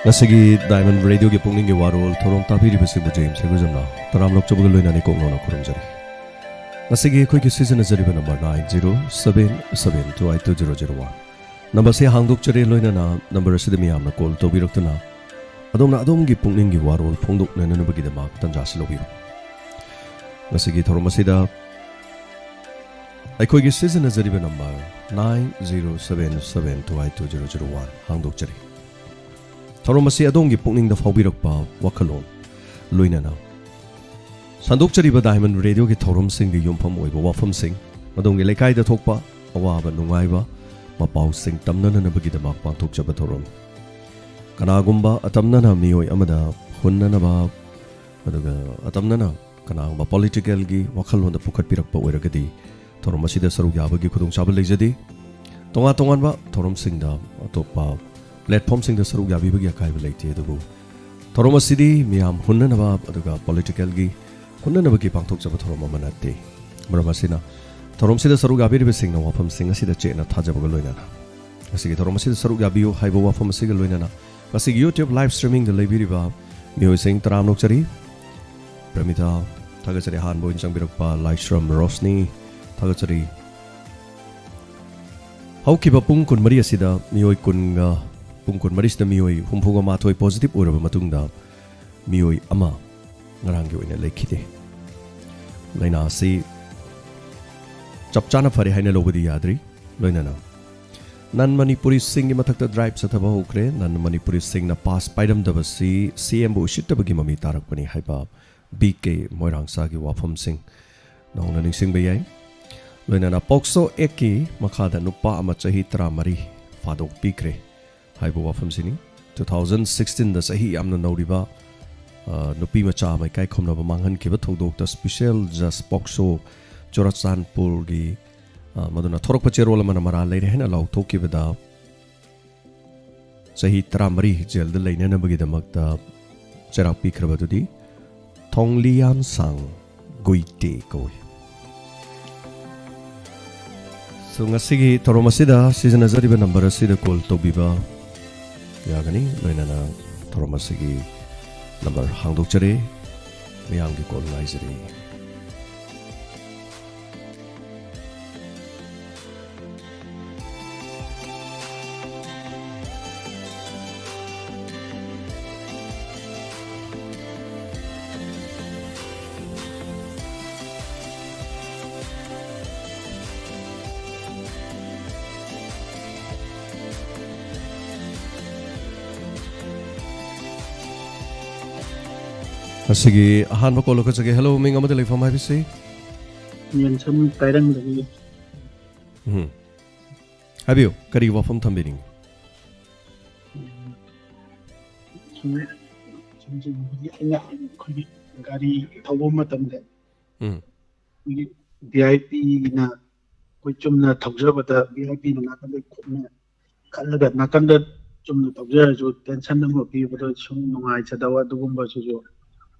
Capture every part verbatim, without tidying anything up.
ꯉꯁꯤꯒꯤ ꯗꯥꯏꯃꯟ ꯔꯦꯗꯤꯑꯣꯒꯤ ꯄꯨꯛꯅꯤꯡꯒꯤ ꯋꯥꯔꯣꯜ ꯊꯧꯔꯝ ꯇꯥꯕꯤꯔꯤꯕꯁꯤꯕꯨ ꯖꯦꯝꯁ ꯍꯩꯒꯨꯖꯝꯅ ꯇꯔꯥꯝ ꯂꯧꯖꯕꯒ ꯂꯣꯏꯅꯅ ꯏꯀꯣꯛ ꯅꯧꯅ ꯈꯨꯔꯨꯝꯖꯔꯤ꯫ ꯉꯁꯤꯒꯤ ꯑꯩꯈꯣꯏꯒꯤ ꯁꯤꯖꯤꯟꯅꯖꯔꯤꯕ number nine zero seven seven two eight two zero zero one꯫ ꯅꯝꯕꯔꯁꯤ ꯍꯥꯡꯗꯣꯛꯆꯔꯦ, ꯂꯣꯏꯅꯅ ꯅꯝꯕꯔ ꯑꯁꯤꯗ ꯃꯤꯌꯥꯝꯅ ꯀꯣꯜ ꯇꯧꯕꯤꯔꯛꯇꯨꯅ ꯑꯗꯣꯝꯅ ꯑꯗꯣꯝꯒꯤ ꯄꯨꯛꯅꯤꯡꯒꯤ ꯋꯥꯔꯣꯜ ꯐꯣꯡꯗꯣꯛꯅꯅꯕꯒꯤꯗꯃꯛ ꯇꯥꯟꯖꯥ ꯑꯁꯤ ꯂꯧꯕꯤꯌꯨ꯫ ꯉꯁꯤꯒꯤ ꯊꯧꯔꯝ ꯑꯁꯤꯗ ꯑꯩꯈꯣꯏꯒꯤ ꯁꯤꯖꯤꯟꯅꯖꯔꯤꯕ number nine zero seven seven two eight two zero zero one ꯍꯥꯡꯗꯣꯛꯆꯔꯤ꯫ ꯊꯧꯔꯝ ꯑꯁꯤ ꯑꯗꯣꯝꯒꯤ ꯄꯨꯛꯅꯤꯡꯗ ꯐꯥꯎꯕꯤꯔꯛꯄ ꯋꯥꯈꯜꯂꯣꯟ, ꯂꯣꯏꯅꯅ ꯁꯟꯗꯣꯛꯆꯔꯤꯕ ꯗꯥꯏꯃꯟ ꯔꯦꯗꯤꯑꯣꯒꯤ ꯊꯧꯔꯝꯁꯤꯡꯒꯤ ꯌꯨꯝꯐꯝ ꯑꯣꯏꯕ ꯋꯥꯐꯝꯁꯤꯡ, ꯑꯗꯣꯝꯒꯤ ꯂꯩꯀꯥꯏꯗ ꯊꯣꯛꯄ ꯑꯋꯥꯕ ꯅꯨꯡꯉꯥꯏꯕ ꯃꯄꯥꯎꯁꯤꯡ ꯇꯝꯅꯅꯕꯒꯤꯗꯃꯛ ꯄꯥꯡꯊꯣꯛꯆꯕ ꯊꯧꯔꯝ꯫ ꯀꯅꯥꯒꯨꯝꯕ ꯑꯇꯝꯅꯅ ꯃꯤꯑꯣꯏ ꯑꯃꯗ ꯍꯨꯟꯅꯅꯕ, ꯑꯗꯨꯒ ꯑꯇꯝꯅꯅ ꯀꯅꯥꯒꯨꯝꯕ ꯄꯣꯂꯤꯇꯤꯀꯦꯜꯒꯤ ꯋꯥꯈꯜꯂꯣꯟꯗ ꯄꯨꯈꯠꯄꯤꯔꯛꯄ ꯑꯣꯏꯔꯒꯗꯤ, ꯊꯧꯔꯝ ꯑꯁꯤꯗ ꯁꯔꯨꯛ ꯌꯥꯕꯒꯤ ꯈꯨꯗꯣꯡꯆꯥꯕ ꯂꯩꯖꯗꯦ꯫ ꯇꯣꯉꯥꯟ ꯇꯣꯉꯥꯟꯕ ꯊꯧꯔꯝꯁꯤꯡꯗ, ꯑꯇꯣꯞꯄ ꯄ꯭ꯂꯦꯠꯐꯣꯝꯁꯤꯡꯗ ꯁꯔꯨꯛ ꯌꯥꯕꯤꯕꯒꯤ ꯑꯀꯥꯏꯕ ꯂꯩꯇꯦ, ꯑꯗꯨꯕꯨ ꯊꯧꯔꯝ ꯑꯁꯤꯗꯤ ꯃꯤꯌꯥꯝ ꯍꯨꯟꯅꯅꯕ ꯑꯗꯨꯒ ꯄꯣꯂꯤꯇꯤꯀꯦꯜꯒꯤ ꯍꯨꯟꯅꯅꯕꯒꯤ ꯄꯥꯡꯊꯣꯛꯆꯕ ꯊꯧꯔꯝ ꯑꯃ ꯅꯠꯇꯦ꯫ ꯃꯔꯝ ꯑꯁꯤꯅ, ꯊꯧꯔꯝꯁꯤꯗ ꯁꯔꯨꯛ ꯌꯥꯕꯤꯔꯤꯕꯁꯤꯡꯅ ꯋꯥꯐꯝꯁꯤꯡ ꯑꯁꯤꯗ ꯆꯦꯠꯅ ꯊꯥꯖꯕꯒ ꯂꯣꯏꯅꯅ ꯉꯁꯤꯒꯤ ꯊꯧꯔꯝ ꯑꯁꯤꯗ ꯁꯔꯨꯛ ꯌꯥꯕꯤꯌꯨ ꯍꯥꯏꯕ ꯋꯥꯐꯝ ꯑꯁꯤꯒ ꯂꯣꯏꯅꯅ ꯉꯁꯤꯒꯤ YouTube live streamingꯗ ꯂꯩꯕꯤꯔꯤꯕ ꯃꯤꯑꯣꯏꯁꯤꯡ ꯇꯔꯥꯝꯅ ꯑꯣꯛꯆꯔꯤ꯫ ꯄ꯭ꯔꯃꯤꯇꯥ, ꯊꯥꯒꯠꯆꯔꯤ꯫ ꯑꯍꯥꯟꯕ ꯑꯣꯏꯅ ꯆꯪꯕꯤꯔꯛꯄ ꯂꯥꯏꯁ꯭ꯔꯝ ꯔꯣꯁꯅꯤ, ꯊꯥꯒꯠꯆꯔꯤ꯫ ꯍꯧꯈꯤꯕ ꯄꯨꯡ ꯀꯨꯟꯃꯔꯤ ꯑꯁꯤꯗ ꯃꯤꯑꯣꯏ ꯀꯨꯟꯒ, ꯄꯨꯡ ꯀꯨꯟꯃꯔꯤꯁꯤꯗ ꯃꯤꯑꯣꯏ ꯍꯨꯝꯐꯨꯒ ꯃꯥꯊꯣꯏ ꯄꯣꯖꯤꯇꯤꯚ ꯑꯣꯏꯔꯕ ꯃꯇꯨꯡꯗ, ꯃꯤꯑꯣꯏ ꯑꯃ ꯉꯔꯥꯡꯒꯤ ꯑꯣꯏꯅ ꯂꯩꯈꯤꯗꯦ꯫ ꯂꯥꯏꯅꯥ ꯑꯁꯤ ꯆꯞ ꯆꯥꯅ ꯐꯔꯦ ꯍꯥꯏꯅ ꯂꯧꯕꯗꯤ ꯌꯥꯗ꯭ꯔꯤ꯫ ꯂꯣꯏꯅꯅ ꯅꯟ ꯃꯅꯤꯄꯨꯔꯤꯁꯤꯡꯒꯤ ꯃꯊꯛꯇ ꯗ꯭ꯔꯥꯏꯚ ꯆꯠꯊꯕ ꯍꯧꯈ꯭ꯔꯦ꯫ ꯅꯟ ꯃꯅꯤꯄꯨꯔꯤꯁꯤꯡꯅ ꯄꯥꯁ ꯄꯥꯏꯔꯝꯗꯕꯁꯤ ꯁꯤ ꯑꯦꯝꯕꯨ ꯎꯁꯤꯠꯇꯕꯒꯤ ꯃꯃꯤ ꯇꯥꯔꯛꯄꯅꯤ ꯍꯥꯏꯕ ꯕꯤ ꯀꯦ ꯃꯣꯏꯔꯥꯡꯆꯥꯒꯤ ꯋꯥꯐꯝꯁꯤꯡ ꯅꯧꯅ ꯅꯤꯡꯁꯤꯡꯕ ꯌꯥꯏ꯫ ꯂꯣꯏꯅꯅ ꯄꯣꯛꯁꯣ ꯑꯦꯛꯀꯤ ꯃꯈꯥꯗ ꯅꯨꯄꯥ ꯑꯃ ꯆꯍꯤ ꯇꯔꯥꯃꯔꯤ ꯐꯥꯗꯣꯛꯄꯤꯈ꯭ꯔꯦ ꯍꯥꯏꯕ ꯋꯥꯐꯝꯁꯤꯅꯤ꯫ Two thousand sixteenꯗ ꯆꯍꯤ ꯌꯥꯝꯅ ꯅꯧꯔꯤꯕ, ꯑ, ꯅꯨꯄꯤ ꯃꯆꯥ ꯑꯃ ꯏꯀꯥꯏ ꯈꯨꯝꯅꯕ ꯃꯥꯡꯍꯟꯈꯤꯕ ꯊꯧꯗꯣꯛꯇ ꯁ꯭ꯄꯤꯁꯦꯜ ꯖꯁ ꯄꯣꯛꯁꯣ ꯆꯨꯔꯆꯥꯟꯄꯨꯔꯒꯤ, ꯑ, ꯃꯗꯨꯅ ꯊꯣꯔꯛꯄ ꯆꯦꯔꯣꯜ ꯑꯃꯅ ꯃꯔꯥꯜ ꯂꯩꯔꯦ ꯍꯥꯏꯅ ꯂꯥꯎꯊꯣꯛꯈꯤꯕꯗ ꯆꯍꯤ ꯇꯔꯥꯃꯔꯤ ꯖꯦꯜꯗ ꯂꯩꯅꯅꯕꯒꯤꯗꯃꯛꯇ ꯆꯩꯔꯥꯛ ꯄꯤꯈ꯭ꯔꯕꯗꯨꯗꯤ ꯊꯣꯡꯂꯤꯌꯥꯟꯁꯥꯡ ꯒꯨꯏꯇꯦ ꯀꯧꯏ꯫ So, ꯉꯁꯤꯒꯤ ꯊꯧꯔꯝ ꯑꯁꯤꯗ ꯁꯤꯖꯤꯟꯅꯖꯔꯤꯕ ꯅꯝꯕꯔ ꯑꯁꯤꯗ ꯀꯣꯜ ꯇꯧꯕꯤꯕ ꯌꯥꯒꯅꯤ꯫ ꯂꯣꯏꯅꯅ ꯊꯧꯔꯝ ꯑꯁꯤꯒꯤ ꯅꯝꯕꯔ ꯍꯥꯡꯗꯣꯛꯆꯔꯦ꯫ ꯃꯌꯥꯝꯒꯤ ꯀꯣꯜ ꯉꯥꯏꯖꯔꯤ꯫ ꯉꯁꯤꯒꯤ ꯑꯍꯥꯟꯕ ꯀꯣꯜ ꯂꯧꯈꯠꯆꯒꯦ꯫ ꯍꯜꯂꯣ, ꯃꯤꯡ ꯑꯃꯗꯤ ꯂꯩꯐꯝ ꯍꯥꯏꯕꯤꯁꯤ꯫ ꯌꯦꯟꯁꯝ ꯇꯥꯏꯔꯪꯗꯒꯤ꯫ ꯎꯝ꯫ ꯍꯥꯏꯕꯤꯌꯨ, ꯀꯔꯤ ꯋꯥꯐꯝ ꯊꯝꯕꯤꯅꯤꯡꯉꯤ? ꯁꯨꯝ, ꯁꯨꯝ, ꯁꯨꯝ, ꯍꯧꯖꯤꯛ ꯑꯩꯅ ꯑꯩꯈꯣꯏꯒꯤ ꯒꯥꯔꯤ ꯊꯧꯕ ꯃꯇꯝꯗ ꯎꯝ꯫ ꯑꯩꯈꯣꯏꯒꯤ V I P ꯅ ꯑꯩꯈꯣꯏ ꯆꯨꯝꯅ ꯊꯧꯖꯕꯗ V I P ꯅ ꯅꯥꯀꯟꯗ ꯈꯨꯠꯅ ꯈꯜꯂꯒ ꯅꯥꯀꯟꯗ ꯆꯨꯝꯅ ꯊꯧꯖꯔꯁꯨ tension ꯑꯃ ꯄꯤꯕꯗꯣ ꯁꯨꯝ ꯅꯨꯡꯉꯥꯏꯖꯗꯕ ꯑꯗꯨꯒꯨꯝꯕꯁꯤꯁꯨ꯫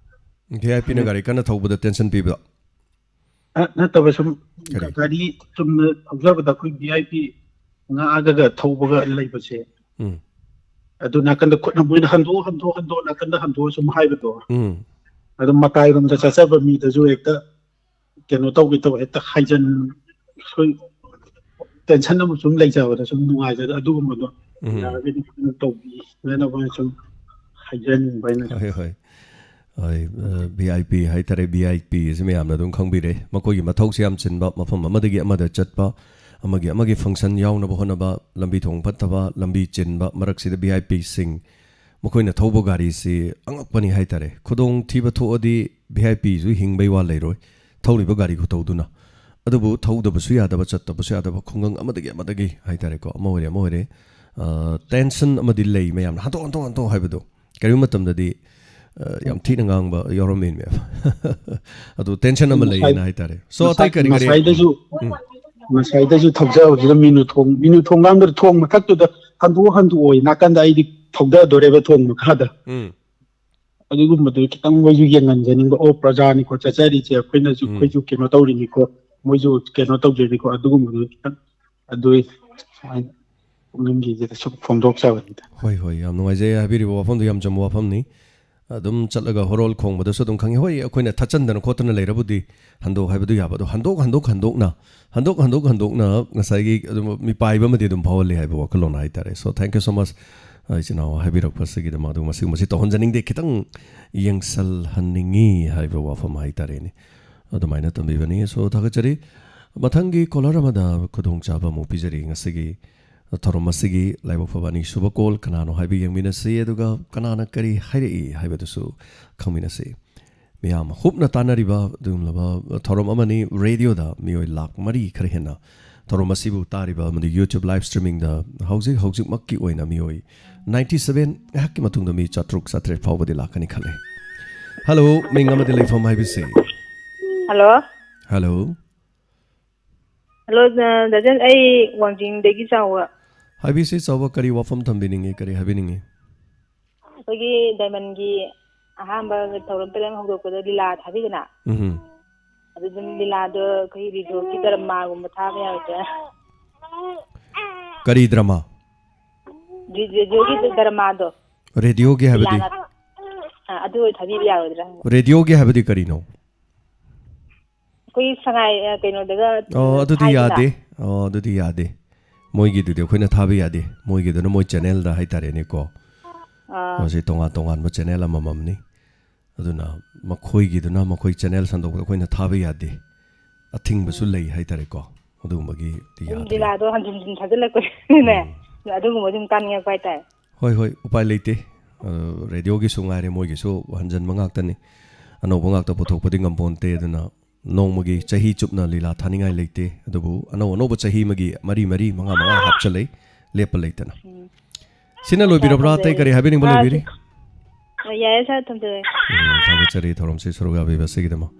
V I P ꯅ ꯒꯥꯔꯤ ꯀꯟꯅ ꯊꯧꯕꯗ tension ꯄꯤꯕ? ꯑ, ꯅꯠꯇꯕ ꯁꯨꯝ ꯀꯔꯤ? ꯒꯥꯔꯤ ꯆꯨꯝꯅ ꯊꯧꯖꯕꯗ ꯑꯩꯈꯣꯏ V I P ꯉꯥꯛꯑꯒ ꯊꯧꯕꯒ ꯂꯩꯕꯁꯦ꯫ ꯎꯝ꯫ ꯑꯗꯨ ꯅꯥꯀꯟꯗ ꯈꯨꯠꯅ ꯃꯣꯏꯅ ꯍꯟꯗꯣꯛ, ꯍꯟꯗꯣꯛ, ꯍꯟꯗꯣꯛ, ꯅꯥꯀꯟꯗ ꯍꯟꯗꯣꯛꯑ ꯁꯨꯝ ꯍꯥꯏꯕꯗꯣ꯫ ꯎꯝ꯫ ꯑꯗꯨꯝ ꯃꯇꯥꯏꯔꯣꯝꯗ ꯆꯠꯆꯕ ꯃꯤꯗꯁꯨ ꯍꯦꯛꯇ ꯀꯩꯅꯣ ꯇꯧꯒꯦ ꯇꯧꯕ, ꯍꯦꯛꯇ ꯍꯥꯏꯖꯟ-, ꯁꯣꯏ-, tension ꯑꯃ ꯁꯨꯝ ꯂꯩꯖꯕꯗ ꯁꯨꯝ ꯅꯨꯡꯉꯥꯏꯖꯗ-, ꯑꯗꯨꯒꯨꯝꯕꯗꯣ ꯎꯝ꯫ ꯌꯥꯔꯒꯗꯤ ꯈꯤꯇꯪ ꯇꯧꯕꯤꯅꯅꯕ ꯁꯨꯝ ꯍꯥꯏꯖꯅꯤꯡꯕ ꯑꯩꯅ꯫ ꯍꯣꯏ, ꯍꯣꯏ꯫ ꯍꯣꯏ, ꯑ, V I P ꯍꯥꯏꯇꯥꯔꯦ, V I P ꯑꯁꯤ ꯃꯌꯥꯝꯅ ꯑꯗꯨꯝ ꯈꯪꯕꯤꯔꯦ꯫ ꯃꯈꯣꯏꯒꯤ ꯃꯊꯧꯁꯦ ꯌꯥꯝ ꯆꯤꯟꯕ, ꯃꯐꯝ ꯑꯃꯗꯒꯤ ꯑꯃꯗ ꯆꯠꯄ, ꯑꯃꯒꯤ ꯑꯃꯒꯤ function ꯌꯥꯎꯅꯕ ꯍꯣꯠꯅꯕ, ꯂꯝꯕꯤ ꯊꯣꯡ ꯐꯠꯇꯕ, ꯂꯝꯕꯤ ꯆꯤꯟꯕ ꯃꯔꯛꯁꯤꯗ V I P ꯁꯤꯡ ꯃꯈꯣꯏꯅ ꯊꯧꯕ ꯒꯥꯔꯤꯁꯤ ꯑꯉꯛꯄꯅꯤ ꯍꯥꯏꯇꯥꯔꯦ꯫ ꯈꯨꯗꯣꯡ ꯊꯤꯕ ꯊꯣꯛꯑꯗꯤ V I P ꯁꯨ ꯍꯤꯡꯕꯩ ꯋꯥ ꯂꯩꯔꯣꯏ, ꯊꯧꯔꯤꯕ ꯒꯥꯔꯤ ꯈꯨꯊꯧꯗꯨꯅ꯫ ꯑꯗꯨꯕꯨ ꯊꯧꯗꯕꯁꯨ ꯌꯥꯗꯕ, ꯆꯠꯇꯕꯁꯨ ꯌꯥꯗꯕ, ꯈꯨꯡꯒꯪ ꯑꯃꯗꯒꯤ ꯑꯃꯗꯒꯤ ꯍꯥꯏꯇꯥꯔꯦꯀꯣ, ꯑꯃ ꯑꯣꯏꯔꯦ, ꯑꯃ ꯑꯣꯏꯔꯦ, ꯑ, tension ꯑꯃꯗꯤ ꯂꯩ ꯃꯌꯥꯝꯅ, "ꯍꯟꯇꯣꯛ, ꯍꯟꯇꯣꯛ, ꯍꯟꯇꯣꯛ" ꯍꯥꯏꯕꯗꯣ꯫ ꯀꯔꯤꯒꯨꯝꯕ ꯃꯇꯝꯗꯗꯤ, ꯑ, ꯌꯥꯝ ꯊꯤꯅ ꯉꯥꯡꯕ ꯌꯥꯎꯔꯝꯃꯤꯅꯦꯕ꯫ ꯑꯗꯨ tension ꯑꯃ ꯉꯁꯥꯏ-, ꯂꯩꯌꯦꯅ ꯍꯥꯏꯇꯥꯔꯦ꯫ So, ꯉꯁꯥꯏ-, ꯑꯇꯩ ꯀꯔꯤ ꯀꯔꯤ? ꯉꯁꯥꯏꯗꯁꯨ, ꯎꯝ꯫ ꯉꯁꯥꯏꯗꯁꯨ ꯊꯧꯖꯕꯗꯨꯗ ꯃꯤꯅꯨ ꯊꯣꯡ, ꯃꯤꯅꯨ ꯊꯣꯡ ꯉꯥꯡꯗꯨꯗ ꯊꯣꯡ ꯃꯊꯛꯇꯨꯗ ꯍꯟꯗꯣꯛ ꯍꯟꯗꯣꯛꯑꯣꯏ, ꯅꯥꯀꯟꯗ ꯑꯩꯗꯤ ꯊꯧꯗꯗꯣꯔꯦꯕ ꯊꯣꯡ ꯃꯈꯥꯗ꯫ ꯎꯝ꯫ ꯑꯗꯨꯒꯨꯝꯕꯗꯨ ꯈꯤꯇꯪ ꯃꯣꯏꯁꯨ ꯌꯦꯡꯍꯟꯖꯅꯤꯡꯕ, "ꯑꯣ, ꯄ꯭ꯔꯖꯥꯅꯤꯀꯣ ꯆꯠꯆꯔꯤꯁꯦ, ꯑꯩꯈꯣꯏꯅꯁꯨ, ꯎꯝ꯫ ꯑꯩꯈꯣꯏꯁꯨ ꯀꯩꯅꯣ ꯇꯧꯔꯤꯅꯤꯀꯣ, ꯃꯣꯏꯁꯨ ꯀꯩꯅꯣ ꯇꯧꯖꯔꯤꯀꯣ", ꯑꯗꯨꯒꯨꯝꯕꯗꯨ ꯈꯤꯇꯪ ꯑꯗꯨ ꯁꯨꯃꯥꯏꯅ꯫ ꯄꯨꯛꯅꯤꯡꯒꯤꯁꯤꯗ ꯁꯨꯝ ꯐꯣꯡꯗꯣꯛꯆꯕꯅꯤꯗ꯫ ꯍꯣꯏ, ꯍꯣꯏ, ꯌꯥꯝ ꯅꯨꯡꯉꯥꯏꯖꯩ꯫ ꯍꯥꯏꯕꯤꯔꯤꯕ ꯋꯥꯐꯝꯗꯣ ꯌꯥꯝ ꯆꯨꯝꯕ ꯋꯥꯐꯝꯅꯤ꯫ ꯑꯗꯨꯝ ꯆꯠꯂꯒ ꯍꯣꯔꯣꯜ ꯈꯣꯡꯕꯗꯁꯨ ꯑꯗꯨꯝ ꯈꯪꯉꯤ꯫ ꯍꯣꯏ, ꯑꯩꯈꯣꯏꯅ ꯊꯠꯆꯟꯗꯅ ꯈꯣꯠꯇꯅ ꯂꯩꯔꯕꯨꯗꯤ ꯍꯟꯗꯣꯛ ꯍꯥꯏꯕꯗꯨ ꯌꯥꯕ, ꯑꯗꯣ ꯍꯟꯗꯣꯛ, ꯍꯟꯗꯣꯛ, ꯍꯟꯗꯣꯛꯅ, ꯍꯟꯗꯣꯛ, ꯍꯟꯗꯣꯛ, ꯍꯟꯗꯣꯛꯅ ꯉꯁꯥꯏꯒꯤ ꯑꯗꯨꯝ ꯃꯤꯄꯥꯏꯕ ꯑꯃꯗꯤ ꯑꯗꯨꯝ ꯐꯥꯎꯍꯜꯂꯤ ꯍꯥꯏꯕ ꯋꯥꯈꯜꯂꯣꯟ ꯍꯥꯏꯇꯥꯔꯦ꯫ So, thank you so much, ꯑ, ꯏꯆꯤꯟ ꯏꯅꯥꯎ ꯍꯥꯏꯕꯤꯔꯛꯄꯁꯤꯒꯤꯗꯃꯛ꯫ ꯑꯗꯨꯒ ꯃꯁꯤꯒꯨꯝꯕꯁꯤ ꯇꯧꯍꯟꯖꯅꯤꯡꯗꯦ, ꯈꯤꯇꯪ ꯌꯦꯡꯁꯜꯍꯟꯅꯤꯡꯉꯤ ꯍꯥꯏꯕ ꯋꯥꯐꯝ ꯍꯥꯏꯇꯥꯔꯦꯅꯦ꯫ ꯑꯗꯨꯃꯥꯏꯅ ꯇꯝꯕꯤꯕꯅꯤ꯫ So, ꯊꯥꯒꯠꯆꯔꯤ꯫ ꯃꯊꯪꯒꯤ caller ꯑꯃꯗ ꯈꯨꯗꯣꯡꯆꯥꯕ ꯑꯃꯨꯛ ꯄꯤꯖꯔꯤ꯫ ꯉꯁꯤꯒꯤ ꯊꯧꯔꯝ ꯑꯁꯤꯒꯤ ꯂꯥꯏꯕꯛ ꯐꯕ ꯑꯅꯤꯁꯨꯕ call ꯀꯅꯥꯅꯣ ꯍꯥꯏꯕ ꯌꯦꯡꯃꯤꯟꯅꯁꯤ, ꯑꯗꯨꯒ ꯀꯅꯥꯅ ꯀꯔꯤ ꯍꯥꯏꯔꯛꯏ ꯍꯥꯏꯕꯗꯨꯁꯨ ꯈꯪꯃꯤꯟꯅꯁꯤ꯫ ꯃꯤꯌꯥꯝ ꯍꯨꯞꯅ ꯇꯥꯟꯅꯔꯤꯕ ꯑꯗꯨꯒꯨꯝꯂꯕ ꯊꯧꯔꯝ ꯑꯃꯅꯤ꯫ Radio ꯗ ꯃꯤꯑꯣꯏ ꯂꯥꯈ ꯃꯔꯤ ꯈꯔ ꯍꯦꯟꯅ ꯊꯧꯔꯝ ꯑꯁꯤꯕꯨ ꯇꯥꯔꯤꯕ ꯑꯃꯗꯤ YouTube live streaming ꯗ ꯍꯧꯖꯤꯛ ꯍꯧꯖꯤꯛꯃꯛꯀꯤ ꯑꯣꯏꯅ ꯃꯤꯑꯣꯏ ninety seven, ꯉꯥꯏꯍꯥꯛꯀꯤ ꯃꯇꯨꯡꯗ ꯃꯤ ꯆꯥꯇ꯭ꯔꯨꯛ ꯆꯥꯇ꯭ꯔꯦꯠ ꯐꯥꯎꯕꯗꯤ ꯂꯥꯛꯀꯅꯤ ꯈꯜꯂꯦ꯫ Hello, ꯃꯤꯡ ꯑꯃꯗꯤ ꯂꯩꯐꯝ ꯍꯥꯏꯕꯤꯁꯤ꯫ Hello꯫ Hello꯫ Hello, ꯑ, ꯗꯥ ꯖꯦꯟ, ꯑꯩ ꯋꯥꯡꯖꯤꯡꯗꯒꯤ ꯆꯥꯎꯕ꯫ ꯍꯥꯏꯕꯤꯁꯤ ꯆꯥꯎꯕ, ꯀꯔꯤ ꯋꯥꯐꯝ ꯊꯝꯕꯤꯅꯤꯡꯉꯤ, ꯀꯔꯤ ꯍꯥꯏꯕꯤꯅꯤꯡꯉꯤ? ꯑꯩꯈꯣꯏꯒꯤ Diamond ꯒꯤ ꯑꯍꯥꯟꯕ ꯊꯧꯔꯝ ꯄꯔꯦꯡ ꯍꯧꯗꯣꯛꯄꯗ ꯂꯤꯂꯥ ꯊꯥꯕꯤꯗꯅ꯫ ꯎꯝ꯫ ꯑꯗꯨ ꯑꯗꯨꯝ ꯂꯤꯂꯥꯗꯣ ꯑꯩꯈꯣꯏ radio ꯒꯤ drama ꯒꯨꯝꯕ ꯊꯥꯕ ꯌꯥꯔꯣꯏꯗ꯭ꯔꯥ? ꯀꯔꯤ drama? ꯔꯦ-, radio ꯒꯤ drama ꯗꯣ꯫ Radio ꯒꯤ ꯍꯥꯏꯕꯗꯤ? ꯂꯤꯂꯥ ꯅꯠ-, ꯑ, ꯑꯗꯨ ꯑꯣꯏ ꯊꯥꯕꯤꯕ ꯌꯥꯔꯣꯏꯗ꯭ꯔꯥ ꯍꯪꯕ? Radio ꯒꯤ ꯍꯥꯏꯕꯗꯤ ꯀꯔꯤꯅꯣ? ꯑꯩꯈꯣꯏ ꯁꯉꯥꯏ, ꯑ, ꯀꯩꯅꯣꯗꯒ, ꯑꯣ, ꯎꯝ, ꯑꯗꯨꯗꯤ ꯊꯥꯏꯗꯅ꯫ ꯌꯥꯗꯦ꯫ ꯑꯣ, ꯑꯗꯨꯗꯤ ꯌꯥꯗꯦ꯫ ꯃꯣꯏꯒꯤꯗꯨꯗꯤ ꯑꯩꯈꯣꯏꯅ ꯊꯥꯕ ꯌꯥꯗꯦ꯫ ꯃꯣꯏꯒꯤꯗꯨꯅ ꯃꯣꯏ channel ꯗ ꯍꯥꯏꯇꯥꯔꯦꯅꯦꯀꯣ꯫ ꯑꯥ꯫ ꯃꯁꯤ ꯇꯣꯉꯥꯟ ꯇꯣꯉꯥꯟꯕ channel ꯑꯃꯃꯝꯅꯤ꯫ ꯑꯗꯨꯅ ꯃꯈꯣꯏꯒꯤꯗꯨꯅ ꯃꯈꯣꯏ channel ꯁꯟꯗꯣꯛꯄꯗ ꯑꯩꯈꯣꯏꯅ ꯊꯥꯕ ꯌꯥꯗꯦ꯫ ꯑꯊꯤꯡꯕꯁꯨ ꯂꯩ ꯍꯥꯏꯇꯥꯔꯦꯀꯣ꯫ ꯑꯗꯨꯒꯨꯝꯕꯒꯤꯗꯤ ꯑꯗꯨꯝ ꯌꯥꯗ꯭ꯔꯦ꯫ ꯂꯤꯂꯥꯗꯣ ꯍꯟꯖꯤꯟ ꯍꯟꯖꯤꯟ ꯊꯥꯖꯤꯜꯂꯛꯄꯅꯤꯅꯦ꯫ ꯎꯝ꯫ ꯑꯗꯨꯒꯨꯝꯕ ꯑꯗꯨꯝ ꯀꯥꯅꯤꯡꯉꯛꯄ ꯍꯥꯏꯇꯥꯔꯦ꯫ ꯍꯣꯏ, ꯍꯣꯏ, ꯎꯄꯥꯏ ꯂꯩꯇꯦ꯫ ꯑ, radio ꯒꯤꯁꯨ ꯉꯥꯏꯔꯦ, ꯃꯣꯏꯒꯤꯁꯨ ꯍꯟꯖꯟꯕ ꯉꯥꯛꯇꯅꯤ꯫ ꯑꯅꯧꯕ ꯉꯥꯛꯇ ꯄꯨꯊꯣꯛꯄꯗꯤ ꯉꯝꯄꯣꯟꯇꯦ꯫ ꯑꯗꯨꯅ ꯅꯣꯡꯃꯒꯤ ꯆꯍꯤ ꯆꯨꯞꯅ ꯂꯤꯂꯥ ꯊꯥꯅꯤꯡꯉꯥꯏ ꯂꯩꯇꯦ꯫ ꯑꯗꯨꯕꯨ ꯑꯅꯧ ꯑꯅꯧꯕ ꯆꯍꯤ ꯑꯃꯒꯤ ꯃꯔꯤ ꯃꯔꯤ, ꯃꯉꯥ ꯃꯉꯥ ꯍꯥꯞꯆꯜꯂꯛꯏ, ꯂꯦꯞꯄ ꯂꯩꯇꯅ꯫ ꯎꯝ꯫ ꯁꯤꯅ ꯂꯣꯏꯕꯤꯔꯕ꯭ꯔꯥ? ꯑꯇꯩ ꯀꯔꯤ ꯍꯥꯏꯕꯤꯅꯤꯡꯕ ꯑꯥ, ꯂꯩꯕꯤꯔꯤ? ꯑ, ꯌꯥꯔꯦ sir, ꯊꯝꯖꯔꯒꯦ꯫ ꯎꯝ, ꯊꯥꯒꯠꯆꯔꯤ ꯊꯧꯔꯝꯁꯤ ꯁꯔꯨꯛ ꯌꯥꯕꯤꯕ ꯑꯁꯤꯒꯤꯗꯃꯛ꯫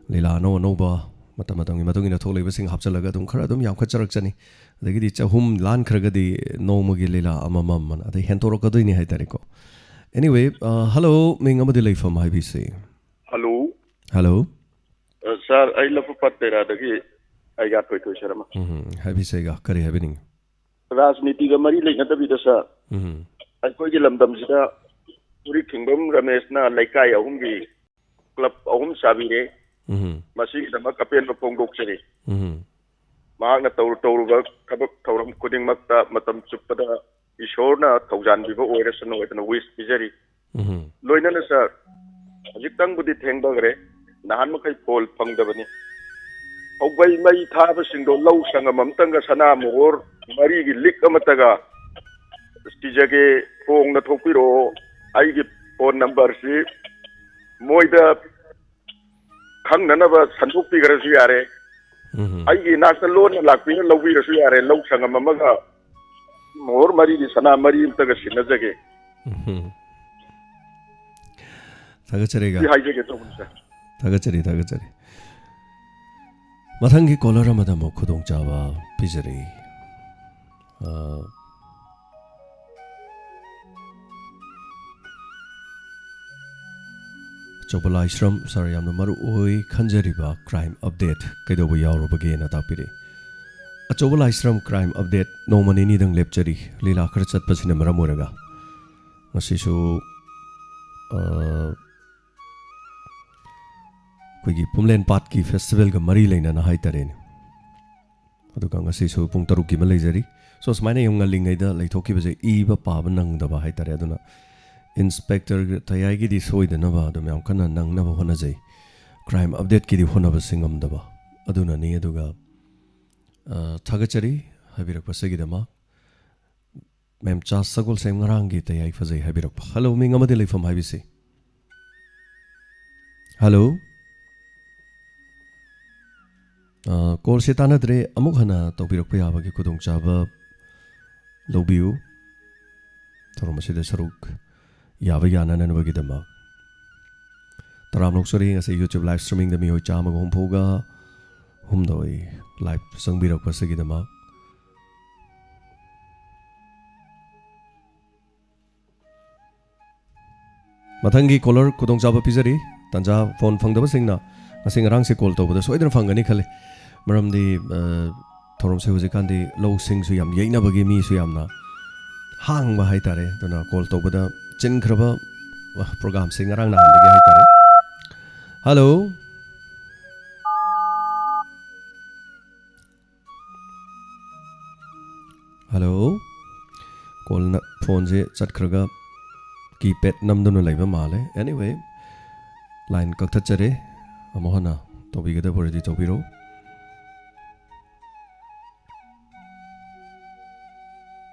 ꯂꯤꯂꯥ ꯑꯅꯧ ꯑꯅꯧꯕ ꯃꯇꯝ ꯃꯇꯝꯒꯤ ꯃꯇꯨꯡ ꯏꯟꯅ ꯊꯣꯛꯂꯛꯏꯕꯁꯤꯡ ꯍꯥꯞꯆꯜꯂꯒ ꯑꯗꯨꯝ ꯈꯔ ꯑꯗꯨꯝ ꯌꯥꯝꯈꯠꯆꯔꯛꯆꯅꯤ꯫ ꯑꯗꯒꯤꯗꯤ ꯆꯍꯨꯝ ꯂꯥꯟꯈ꯭ꯔꯒꯗꯤ ꯅꯣꯡꯃꯒꯤ ꯂꯤꯂꯥ ꯑꯃꯃꯝ ꯑꯅ ꯑꯗꯩ ꯍꯦꯟꯇꯣꯔꯛꯀꯗꯣꯏꯅꯤ ꯍꯥꯏꯇꯥꯔꯦꯀꯣ꯫ Anyway, ꯑ, hello, ꯃꯤꯡ ꯑꯃꯗꯤ ꯂꯩꯐꯝ ꯍꯥꯏꯕꯤꯁꯤ꯫ Hello꯫ Hello꯫ ꯑ, sir, ꯑꯩ ꯂꯧꯕꯨꯛ ꯄꯥꯠ ꯇꯦꯔꯥꯗꯒꯤ ꯑꯩꯒꯥ ꯊꯣꯏꯊꯣꯏ ꯁꯔꯃ꯫ ꯎꯝ, ꯍꯥꯏꯕꯤꯁꯦ ꯑꯩꯒꯥ, ꯀꯔꯤ ꯍꯥꯏꯕꯤꯅꯤꯡꯉꯤ? ꯔꯥꯖꯅꯤꯇꯤꯒ ꯃꯔꯤ ꯂꯩꯅꯗꯕꯤꯗ, ꯁꯥꯔ, ꯎꯝ꯫ ꯑꯩꯈꯣꯏꯒꯤ ꯂꯝꯗꯝꯁꯤꯗ ꯎꯔꯤꯈꯤꯡꯕꯝ ꯔꯃꯦꯁꯅ ꯂꯩꯀꯥꯏ ꯑꯍꯨꯝꯒꯤ ꯀ꯭ꯂꯕ ꯑꯍꯨꯝ ꯆꯥꯕꯤꯔꯦ꯫ ꯎꯝ꯫ ꯃꯁꯤꯒꯤꯗꯃꯛ ꯑꯄꯦꯟꯕ ꯐꯣꯡꯗꯣꯛꯆꯔꯤ꯫ ꯎꯝ꯫ ꯃꯍꯥꯛꯅ ꯇꯧꯔꯨ ꯇꯧꯔꯨꯕ ꯊꯕꯛ ꯊꯧꯔꯝ ꯈꯨꯗꯤꯡꯃꯛꯇ ꯃꯇꯝ ꯆꯨꯞꯄꯗ ꯏꯁꯣꯔꯅ ꯊꯧꯖꯥꯟꯕꯤꯕ ꯑꯣꯏꯔꯁꯅꯨ ꯍꯥꯏꯗꯅ ꯋꯤꯁ ꯄꯤꯖꯔꯤ꯫ ꯎꯝ꯫ ꯂꯣꯏꯅꯅ, ꯁꯥꯔ, ꯍꯧꯖꯤꯛꯇꯪꯕꯨꯗꯤ ꯊꯦꯡꯊꯈ꯭ꯔꯦ, ꯅꯍꯥꯟ ꯃꯈꯩ ꯐꯣꯜ ꯐꯪꯗꯕꯅꯤ꯫ ꯍꯧꯕꯩ ꯃꯩ ꯊꯥꯕꯁꯤꯡꯗꯣ ꯂꯧ ꯁꯪꯉꯝ ꯑꯃꯇꯪꯒ ꯁꯅꯥ ꯃꯣꯍꯣꯔ ꯃꯔꯤꯒꯤ ꯂꯤꯛ ꯑꯃꯇꯒ ꯄꯤꯖꯒꯦ, ꯐꯣꯡꯅ ꯊꯣꯛꯄꯤꯔꯛꯑꯣ꯫ ꯑꯩꯒꯤ ꯐꯣꯟ ꯅꯝꯕꯔꯁꯤ ꯃꯣꯏꯗ ꯈꯪꯅꯅꯕ ꯁꯟꯗꯣꯛꯄꯤꯈ꯭ꯔꯁꯨ ꯌꯥꯔꯦ꯫ ꯎꯝ꯫ ꯑꯩꯒꯤ ꯏꯅꯥꯛꯇ ꯂꯣꯟꯅ ꯂꯥꯛꯄꯤꯔ ꯂꯧꯕꯤꯔꯁꯨ ꯌꯥꯔꯦ꯫ ꯂꯧ ꯁꯪꯉꯝ ꯑꯃꯒ ꯃꯣꯍꯣꯔ ꯃꯔꯤꯒꯤ ꯁꯅꯥ ꯃꯔꯤ ꯑꯃꯇꯒ ꯁꯤꯟꯅꯖꯒꯦ꯫ ꯎꯝ꯫ ꯊꯥꯒꯠꯆꯔꯤꯒ꯫ ꯁꯤ ꯍꯥꯏꯖꯒꯦ ꯇꯧꯕꯅꯤ, ꯁꯥꯔ꯫ ꯊꯥꯒꯠꯆꯔꯤ, ꯊꯥꯒꯠꯆꯔꯤ꯫ ꯃꯊꯪꯒꯤ ꯀꯣꯂꯔ ꯑꯃꯗ ꯑꯃꯨꯛ ꯈꯨꯗꯣꯡꯆꯥꯕ ꯄꯤꯖꯔꯤ꯫ ꯑ, ꯑꯆꯧꯕ ꯂꯥꯏꯁ꯭ꯔꯝ ꯁꯥꯔ, ꯌꯥꯝꯅ ꯃꯔꯨ ꯑꯣꯏ ꯈꯟꯖꯔꯤꯕ ꯀ꯭ꯔꯥꯏꯝ ꯑꯞꯗꯦꯠ ꯀꯩꯗꯧꯕ ꯌꯥꯎꯔꯕꯒꯦꯅ ꯇꯥꯛꯄꯤꯔꯛꯏ꯫ ꯑꯆꯧꯕ ꯂꯥꯏꯁ꯭ꯔꯝ ꯀ꯭ꯔꯥꯏꯝ ꯑꯞꯗꯦꯠ ꯅꯣꯡꯃ ꯅꯤꯅꯤꯗꯪ ꯂꯦꯞꯆꯔꯤ, ꯂꯤꯂꯥ ꯈꯔ ꯆꯠꯄꯁꯤꯅ ꯃꯔꯝ ꯑꯣꯏꯔꯒ꯫ ꯉꯁꯤꯁꯨ, ꯑ, ꯑꯩꯈꯣꯏꯒꯤ ꯄꯨꯝꯂꯦꯟ ꯄꯥꯠꯀꯤ ꯐꯦꯁꯇꯤꯚꯦꯜꯒ ꯃꯔꯤ ꯂꯩꯅꯅ ꯍꯥꯏꯇꯥꯔꯦꯅꯦ꯫ ꯑꯗꯨꯒ ꯉꯁꯤꯁꯨ ꯄꯨꯡ ꯇꯔꯨꯛꯀꯤ ꯑꯃ ꯂꯩꯖꯔꯤ꯫ So, ꯁꯨꯃꯥꯏꯅ ꯌꯥꯝ ꯉꯜꯂꯤꯉꯩꯗ ꯂꯩꯊꯣꯛꯈꯤꯕꯁꯦ ꯏꯕ ꯄꯥꯕ ꯅꯪꯗꯕ ꯍꯥꯏꯇꯥꯔꯦ꯫ ꯑꯗꯨꯅ ꯏꯟꯁꯄꯦꯛꯇꯔ ꯇꯌꯥꯏꯒꯤꯗꯤ ꯁꯣꯏꯗꯅꯕ ꯑꯗꯨꯝ ꯌꯥꯝ ꯀꯟꯅ ꯅꯪꯅꯕ ꯍꯣꯠꯅꯖꯩ꯫ ꯀ꯭ꯔꯥꯏꯝ ꯑꯞꯗꯦꯠꯀꯤꯗꯤ ꯍꯣꯠꯅꯕꯁꯤ ꯉꯝꯗꯕ ꯑꯗꯨꯅꯅꯤ꯫ ꯑꯗꯨꯒ, ꯑ, ꯊꯥꯒꯠꯆꯔꯤ ꯍꯥꯏꯕꯤꯔꯛꯄꯁꯤꯒꯤꯗꯃꯛ꯫ ꯃꯦꯝꯆꯥ ꯁꯒꯣꯜꯁꯦꯝ ꯉꯔꯥꯡꯒꯤ ꯇꯌꯥꯏ ꯐꯖꯩ ꯍꯥꯏꯕꯤꯔꯛꯄ꯫ ꯍꯜꯂꯣ, ꯃꯤꯡ ꯑꯃꯗꯤ ꯂꯩꯐꯝ ꯍꯥꯏꯕꯤꯁꯤ꯫ ꯍꯜꯂꯣ꯫ ꯑ, ꯀꯣꯜꯁꯦ ꯇꯥꯟꯅꯗ꯭ꯔꯦ, ꯑꯃꯨꯛ ꯍꯟꯅ ꯇꯧꯕꯤꯔꯛꯄ ꯌꯥꯕꯒꯤ ꯈꯨꯗꯣꯡꯆꯥꯕ ꯂꯧꯕꯤꯌꯨ꯫ ꯊꯧꯔꯝ ꯑꯁꯤꯗ ꯁꯔꯨꯛ ꯌꯥꯕ ꯌꯥꯅꯅꯕꯒꯤꯗꯃꯛ ꯇꯔꯥꯝꯅ ꯑꯣꯛꯆꯔꯤ꯫ ꯉꯁꯤ YouTube live streamingꯗ ꯃꯤꯑꯣꯏ ꯆꯥꯝꯃꯒ ꯍꯨꯝꯐꯨꯒ ꯍꯨꯝꯗꯣꯏ live ꯆꯪꯕꯤꯔꯛꯄꯁꯤꯒꯤꯗꯃꯛ꯫ ꯃꯊꯪꯒꯤ ꯀꯣꯂꯔ ꯈꯨꯗꯣꯡꯆꯥꯕ ꯄꯤꯖꯔꯤ꯫ ꯇꯥꯟꯖꯥ ꯐꯣꯟ ꯐꯪꯗꯕꯁꯤꯡꯅ ꯉꯁꯤ ꯉꯔꯥꯡꯁꯦ ꯀꯣꯜ ꯇꯧꯕꯗ ꯁꯣꯏꯗꯅ ꯐꯪꯒꯅꯤ ꯈꯜꯂꯤ꯫ ꯃꯔꯝꯗꯤ, ꯑ, ꯊꯧꯔꯝꯁꯦ ꯍꯧꯖꯤꯛꯀꯥꯟꯗꯤ ꯂꯧꯁꯤꯡꯁꯨ ꯌꯥꯝ ꯌꯩꯅꯕꯒꯤ ꯃꯤꯁꯨ ꯌꯥꯝꯅ ꯍꯥꯡꯕ ꯍꯥꯏꯇꯥꯔꯦ꯫ ꯑꯗꯨꯅ ꯀꯣꯜ ꯇꯧꯕꯗ ꯆꯤꯟꯈ꯭ꯔꯕ, ꯑ, ꯄ꯭ꯔꯣꯒꯥꯝꯁꯦ ꯉꯔꯥꯡ ꯅꯍꯥꯟꯗꯒꯤ ꯍꯥꯏꯇꯥꯔꯦ꯫ ꯍꯜꯂꯣ꯫ ꯍꯜꯂꯣ꯫ ꯀꯣꯜꯅ, ꯐꯣꯟꯁꯦ ꯆꯠꯈ꯭ꯔꯒ ꯀꯤꯄꯦꯗ ꯅꯝꯗꯨꯅ ꯂꯩꯕ ꯃꯥꯜꯂꯦ꯫ Anyway, ꯂꯥꯏꯟ ꯀꯛꯊꯠꯆꯔꯦ꯫ ꯑꯃꯨꯛ ꯍꯟꯅ ꯇꯧꯕꯤꯒꯗꯕ ꯑꯣꯏꯔꯗꯤ ꯇꯧꯕꯤꯔꯣ꯫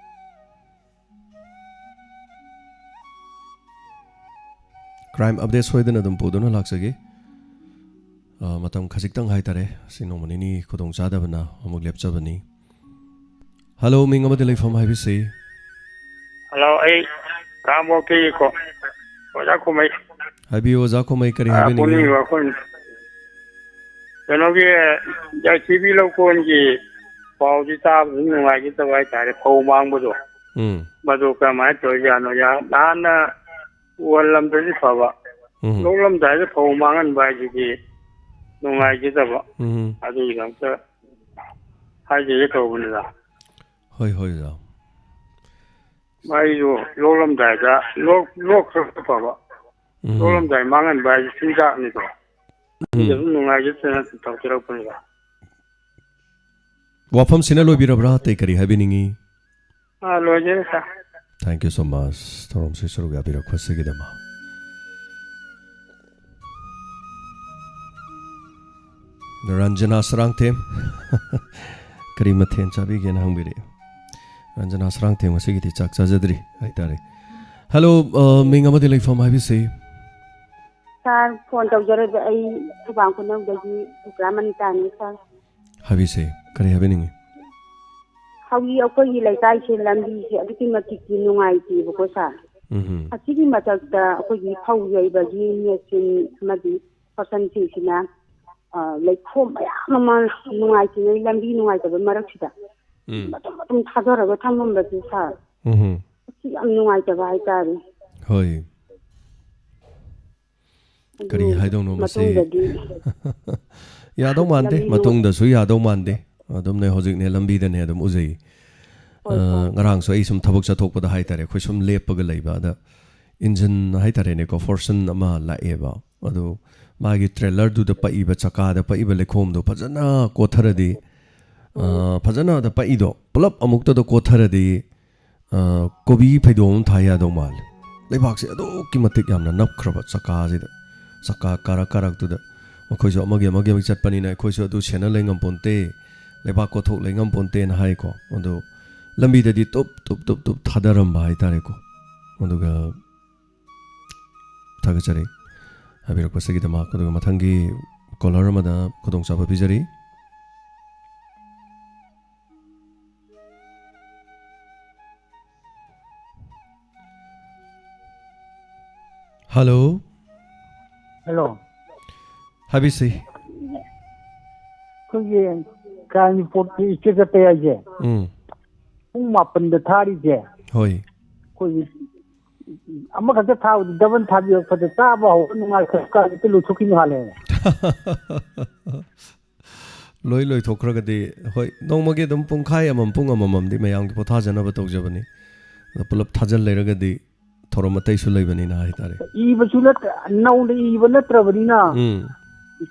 Crime update ꯁꯣꯏꯗꯅ ꯑꯗꯨꯝ ꯄꯨꯗꯨꯅ ꯂꯥꯛꯆꯒꯦ꯫ ꯑ, ꯃꯇꯝ ꯈꯖꯤꯛꯇꯪ ꯍꯥꯏꯇꯥꯔꯦ, ꯑꯁꯤ ꯅꯣꯡꯃ ꯅꯤꯅꯤ ꯈꯨꯗꯣꯡ ꯆꯥꯗꯕꯅ ꯑꯃꯨꯛ ꯂꯦꯞꯆꯕꯅꯤ꯫ ꯍꯜꯂꯣ, ꯃꯤꯡ ꯑꯃꯗꯤ ꯂꯩꯐꯝ ꯍꯥꯏꯕꯤꯁꯤ꯫ ꯍꯜꯂꯣ, ꯑꯩ ꯔꯥꯝꯕꯣꯛꯇꯒꯤꯀꯣ, ꯑꯣꯖꯥ ꯈꯨꯃꯩ꯫ ꯍꯥꯏꯕꯤꯌꯨ, ꯑꯣꯖꯥ ꯈꯨꯃꯩ, ꯀꯔꯤ ꯑꯥ, ꯍꯥꯏꯕꯤꯅꯤꯡꯉꯤ? ꯄꯨꯅꯤꯡꯕ ꯑꯩꯈꯣꯏ ꯀꯩꯅꯣꯒꯤ, ꯌꯥꯏꯊꯤꯕꯤ ꯂꯧꯀꯣꯟꯒꯤ ꯄꯥꯎꯁꯤ ꯇꯥꯕꯗ ꯅꯨꯡꯉꯥꯏꯖꯗꯕ ꯍꯥꯏꯇꯥꯔꯦ, ꯐꯧ ꯃꯥꯡꯕꯗꯣ꯫ ꯎꯝ꯫ ꯃꯗꯨ ꯀꯔꯝꯍꯥꯏꯅ ꯇꯧꯔꯤꯖꯥꯠꯅꯣ? ꯌꯥ-, ꯅꯍꯥꯟꯅ ꯎꯍꯜꯂꯝꯗ꯭ꯔꯗꯤ ꯐꯕ꯫ ꯎꯝ꯫ ꯂꯣꯛꯂꯝꯗꯥꯏꯗ ꯐꯧ ꯃꯥꯡꯍꯟꯕ ꯍꯥꯏꯁꯤꯗꯤ ꯅꯨꯡꯉꯥꯏꯖꯗꯕ꯫ ꯎꯝ꯫ ꯑꯗꯨꯒꯤꯗꯃꯛꯇ ꯍꯥꯏꯖꯒꯦ ꯇꯧꯕꯅꯤꯗ꯫ ꯍꯣꯏ, ꯍꯣꯏ, ꯑꯣꯖꯥ꯫ ꯃꯩꯁꯨ ꯂꯣꯛꯂꯝꯗꯥꯏꯗ, ꯂꯣꯛ, ꯂꯣꯛꯈ꯭ꯔꯒ ꯐꯕ꯫ ꯎꯝ꯫ ꯂꯣꯛꯂꯝꯗꯥꯏ ꯃꯥꯡꯍꯟꯕ ꯍꯥꯏꯁꯦ ꯆꯤꯟꯖꯥꯛꯅꯤꯀꯣ꯫ ꯎꯝ꯫ ꯃꯤꯗ ꯑꯗꯨꯝ ꯅꯨꯡꯉꯥꯏꯖꯗꯅ ꯇꯧꯖꯔꯛꯄꯅꯤꯗ꯫ ꯋꯥꯐꯝꯁꯤꯅ ꯂꯣꯏꯕꯤꯔꯕ꯭ꯔꯥ? ꯑꯇꯩ ꯀꯔꯤ ꯍꯥꯏꯕꯤꯅꯤꯡꯉꯤ? ꯑꯥ, ꯂꯣꯏꯖꯔꯦ, ꯁꯥꯔ꯫ Thank you so much, ꯊꯧꯔꯝꯁꯤ ꯁꯔꯨꯛ ꯌꯥꯕꯤꯔꯛꯄꯁꯤꯒꯤꯗꯃꯛ꯫ ꯔꯟꯖꯅꯥ ꯁꯔꯥꯡꯊꯦꯝ꯫ ꯀꯔꯤ ꯃꯊꯦꯜ ꯆꯥꯕꯤꯒꯦꯅ ꯍꯪꯕꯤꯔꯛꯑꯦ꯫ ꯔꯟꯖꯅꯥ ꯁꯔꯥꯡꯊꯦꯝ ꯉꯁꯤꯒꯤꯗꯤ ꯆꯥꯛ ꯆꯥꯖꯗ꯭ꯔꯤ ꯍꯥꯏꯇꯥꯔꯦ꯫ ꯍꯜꯂꯣ, ꯑ, ꯃꯤꯡ ꯑꯃꯗꯤ ꯂꯩꯐꯝ ꯍꯥꯏꯕꯤꯁꯤ꯫ ꯁꯥꯔ, ꯐꯣꯟ ꯇꯧꯖꯔꯛꯏꯁꯦ ꯑꯩ ꯈꯨꯕꯥꯡ ꯈꯨꯅꯧꯗꯒꯤ ꯁꯨꯀ꯭ꯂꯥ ꯃꯅꯤꯇꯥꯅꯤ, ꯁꯥꯔ꯫ ꯍꯥꯏꯕꯤꯁꯦ, ꯀꯔꯤ ꯍꯥꯏꯕꯤꯅꯤꯡꯉꯤ? ꯍꯧꯖꯤꯛ ꯑꯩꯈꯣꯏꯒꯤ ꯂꯩꯀꯥꯏꯁꯦ ꯂꯝꯕꯤꯁꯦ ꯑꯗꯨꯛꯀꯤ ꯃꯇꯤꯛꯀꯤ ꯅꯨꯡꯉꯥꯏꯇꯦꯕꯀꯣ, ꯁꯥꯔ꯫ ꯎꯝ꯫ ꯑꯁꯤꯒꯤ ꯃꯊꯛꯇ ꯑꯩꯈꯣꯏꯒꯤ ꯐꯧ ꯌꯩꯕꯒꯤ ꯃꯦꯆꯤꯟ ꯑꯃꯗꯤ ꯐꯣꯔꯁꯟꯁꯤꯡꯁꯤꯅ, ꯑ, ꯂꯩꯈꯣꯝ ꯃꯌꯥꯝ ꯑꯃ ꯅꯨꯡꯉꯥꯏꯇ꯭ꯔꯤꯉꯩ ꯂꯝꯕꯤ ꯅꯨꯡꯉꯥꯏꯇꯕ ꯃꯔꯛꯁꯤꯗ ꯎꯝ꯫ ꯃꯇꯨꯝ ꯃꯇꯨꯝ ꯊꯥꯗꯔꯒ ꯊꯝꯃꯝꯕꯁꯦ, ꯁꯥꯔ꯫ ꯎꯝ꯫ ꯑꯁꯤ ꯌꯥꯝ ꯅꯨꯡꯉꯥꯏꯇꯕ ꯍꯥꯏꯇꯥꯔꯦ꯫ ꯍꯣꯏ꯫ ꯑꯗꯨ ꯀꯔꯤ ꯍꯥꯏꯗꯧꯅꯣ ꯃꯁꯤ? ꯃꯇꯨꯡꯗꯗꯤ ꯌꯥꯗꯧ ꯃꯥꯟꯗꯦ, ꯂꯝꯕꯤ ꯅꯨꯡ- ꯃꯇꯨꯡꯗꯁꯨ ꯌꯥꯗꯧ ꯃꯥꯟꯗꯦ꯫ ꯑꯗꯨꯝꯅꯦ, ꯍꯧꯖꯤꯛꯅꯦ, ꯂꯝꯕꯤꯗꯅꯦ ꯑꯗꯨꯝ ꯎꯖꯩ꯫ ꯍꯣꯏ, ꯑ, ꯍꯣꯏ꯫ ꯉꯔꯥꯡꯁꯨ ꯑꯩ ꯁꯨꯝ ꯊꯕꯛ ꯆꯠꯊꯣꯛꯄꯗ ꯍꯥꯏꯇꯥꯔꯦ, ꯑꯩꯈꯣꯏ ꯁꯨꯝ ꯂꯦꯞꯄꯒ ꯂꯩꯕ, ꯑꯗ ꯏꯟꯖꯤꯟ ꯍꯥꯏꯇꯥꯔꯦꯅꯦꯀꯣ, ꯐꯣꯔꯁꯟ ꯑꯃ ꯂꯥꯛꯑꯦꯕ꯫ ꯑꯗꯨ ꯃꯥꯒꯤ ꯇ꯭ꯔꯦꯂꯔꯗꯨꯗ ꯄꯛꯏꯕ, ꯆꯀꯥꯗ ꯄꯛꯏꯕ ꯂꯩꯈꯣꯝꯗꯣ ꯐꯖꯅ ꯀꯣꯊꯔꯗꯤ, ꯑ, ꯐꯖꯅ ꯑꯗ ꯄꯛꯏꯗꯣ ꯄꯨꯂꯞ ꯑꯃꯨꯛꯇꯗ ꯀꯣꯊꯔꯗꯤ, ꯑ, ꯀꯣꯕꯤ ꯐꯩꯗꯣꯝ ꯑꯃ ꯊꯥ ꯌꯥꯗꯧ ꯃꯥꯜꯂꯦ꯫ ꯂꯩꯕꯥꯛꯁꯦ ꯑꯗꯨꯛꯀꯤ ꯃꯇꯤꯛ ꯌꯥꯝꯅ ꯅꯞꯈ꯭ꯔꯕ ꯆꯀꯥꯁꯤꯗ, ꯆꯀꯥ ꯀꯥꯔꯛ ꯀꯥꯔꯛꯇꯨꯗ꯫ ꯃꯈꯣꯏꯁꯨ ꯑꯃꯒꯤ ꯑꯃꯒꯤ ꯑꯃꯒꯤ ꯆꯠꯄꯅꯤꯅ ꯑꯩꯈꯣꯏꯁꯨ ꯑꯗꯨ ꯁꯦꯟꯅ ꯂꯩ ꯉꯝꯄꯣꯟꯇꯦ꯫ ꯂꯩꯕꯥꯛ ꯀꯣꯊꯣꯛ ꯂꯩ ꯉꯝꯄꯣꯟꯇꯦꯅ ꯍꯥꯏꯀꯣ꯫ ꯑꯗꯣ ꯂꯝꯕꯤꯗꯗꯤ ꯇꯨꯞ ꯇꯨꯞ ꯇꯨꯞ ꯇꯨꯞ ꯊꯥꯗꯔꯝꯕ ꯍꯥꯏꯇꯥꯔꯦꯀꯣ꯫ ꯑꯗꯨꯒ ꯊꯥꯒꯠꯆꯔꯤ ꯍꯥꯏꯕꯤꯔꯛꯄꯁꯤꯒꯤꯗꯃꯛ꯫ ꯑꯗꯨꯒ ꯃꯊꯪꯒꯤ ꯀꯣꯂꯔ ꯑꯃꯗ ꯈꯨꯗꯣꯡꯆꯥꯕ ꯄꯤꯖꯔꯤ꯫ ꯍꯜꯂꯣ꯫ ꯍꯜꯂꯣ꯫ ꯍꯥꯏꯕꯤꯁꯤ꯫ ꯑꯩꯈꯣꯏꯒꯤ ꯀꯥꯡꯄꯣꯛꯄꯤ ꯏꯁꯇꯦꯠ ꯆꯠꯄ ꯍꯥꯏꯁꯦ ꯎꯝ꯫ ꯄꯨꯡ ꯃꯥꯄꯟꯗ ꯊꯥꯔꯤꯁꯦ꯫ ꯍꯣꯏ꯫ ꯑꯩꯈꯣꯏꯒꯤ ꯑꯃꯈꯛꯇ ꯊꯥꯕꯗꯤ ꯗꯕꯜ ꯊꯥꯕꯤꯔꯛꯄꯗ ꯆꯥꯕ ꯍꯧꯕ ꯅꯨꯡꯉꯥꯏꯈ꯭ꯔ ꯀꯥꯟꯗ ꯂꯣꯏꯊꯣꯛꯈꯤꯅ ꯍꯥꯜꯂꯦ꯫ ꯂꯣꯏ ꯂꯣꯏꯊꯣꯛꯈ꯭ꯔꯒꯗꯤ, ꯍꯣꯏ, ꯅꯣꯡꯃꯒꯤ ꯑꯗꯨꯝ ꯄꯨꯡꯈꯥꯏ ꯑꯃꯃꯝ, ꯄꯨꯡ ꯑꯃꯃꯝꯗꯤ ꯃꯌꯥꯝꯒꯤ ꯄꯣꯊꯥꯖꯅꯕ ꯇꯧꯖꯕꯅꯤ꯫ ꯑꯗꯣ ꯄꯨꯂꯞ ꯊꯥꯖꯤꯜ ꯂꯩꯔꯒꯗꯤ ꯊꯧꯔꯝ ꯑꯇꯩꯁꯨ ꯂꯩꯕꯅꯤꯅ ꯍꯥꯏꯇꯥꯔꯦ꯫ ꯏꯕꯁꯨ ꯅꯠꯇ-, ꯅꯧꯅ ꯏꯕ ꯅꯠꯇ꯭ꯔꯕꯅꯤꯅ ꯎꯝ꯫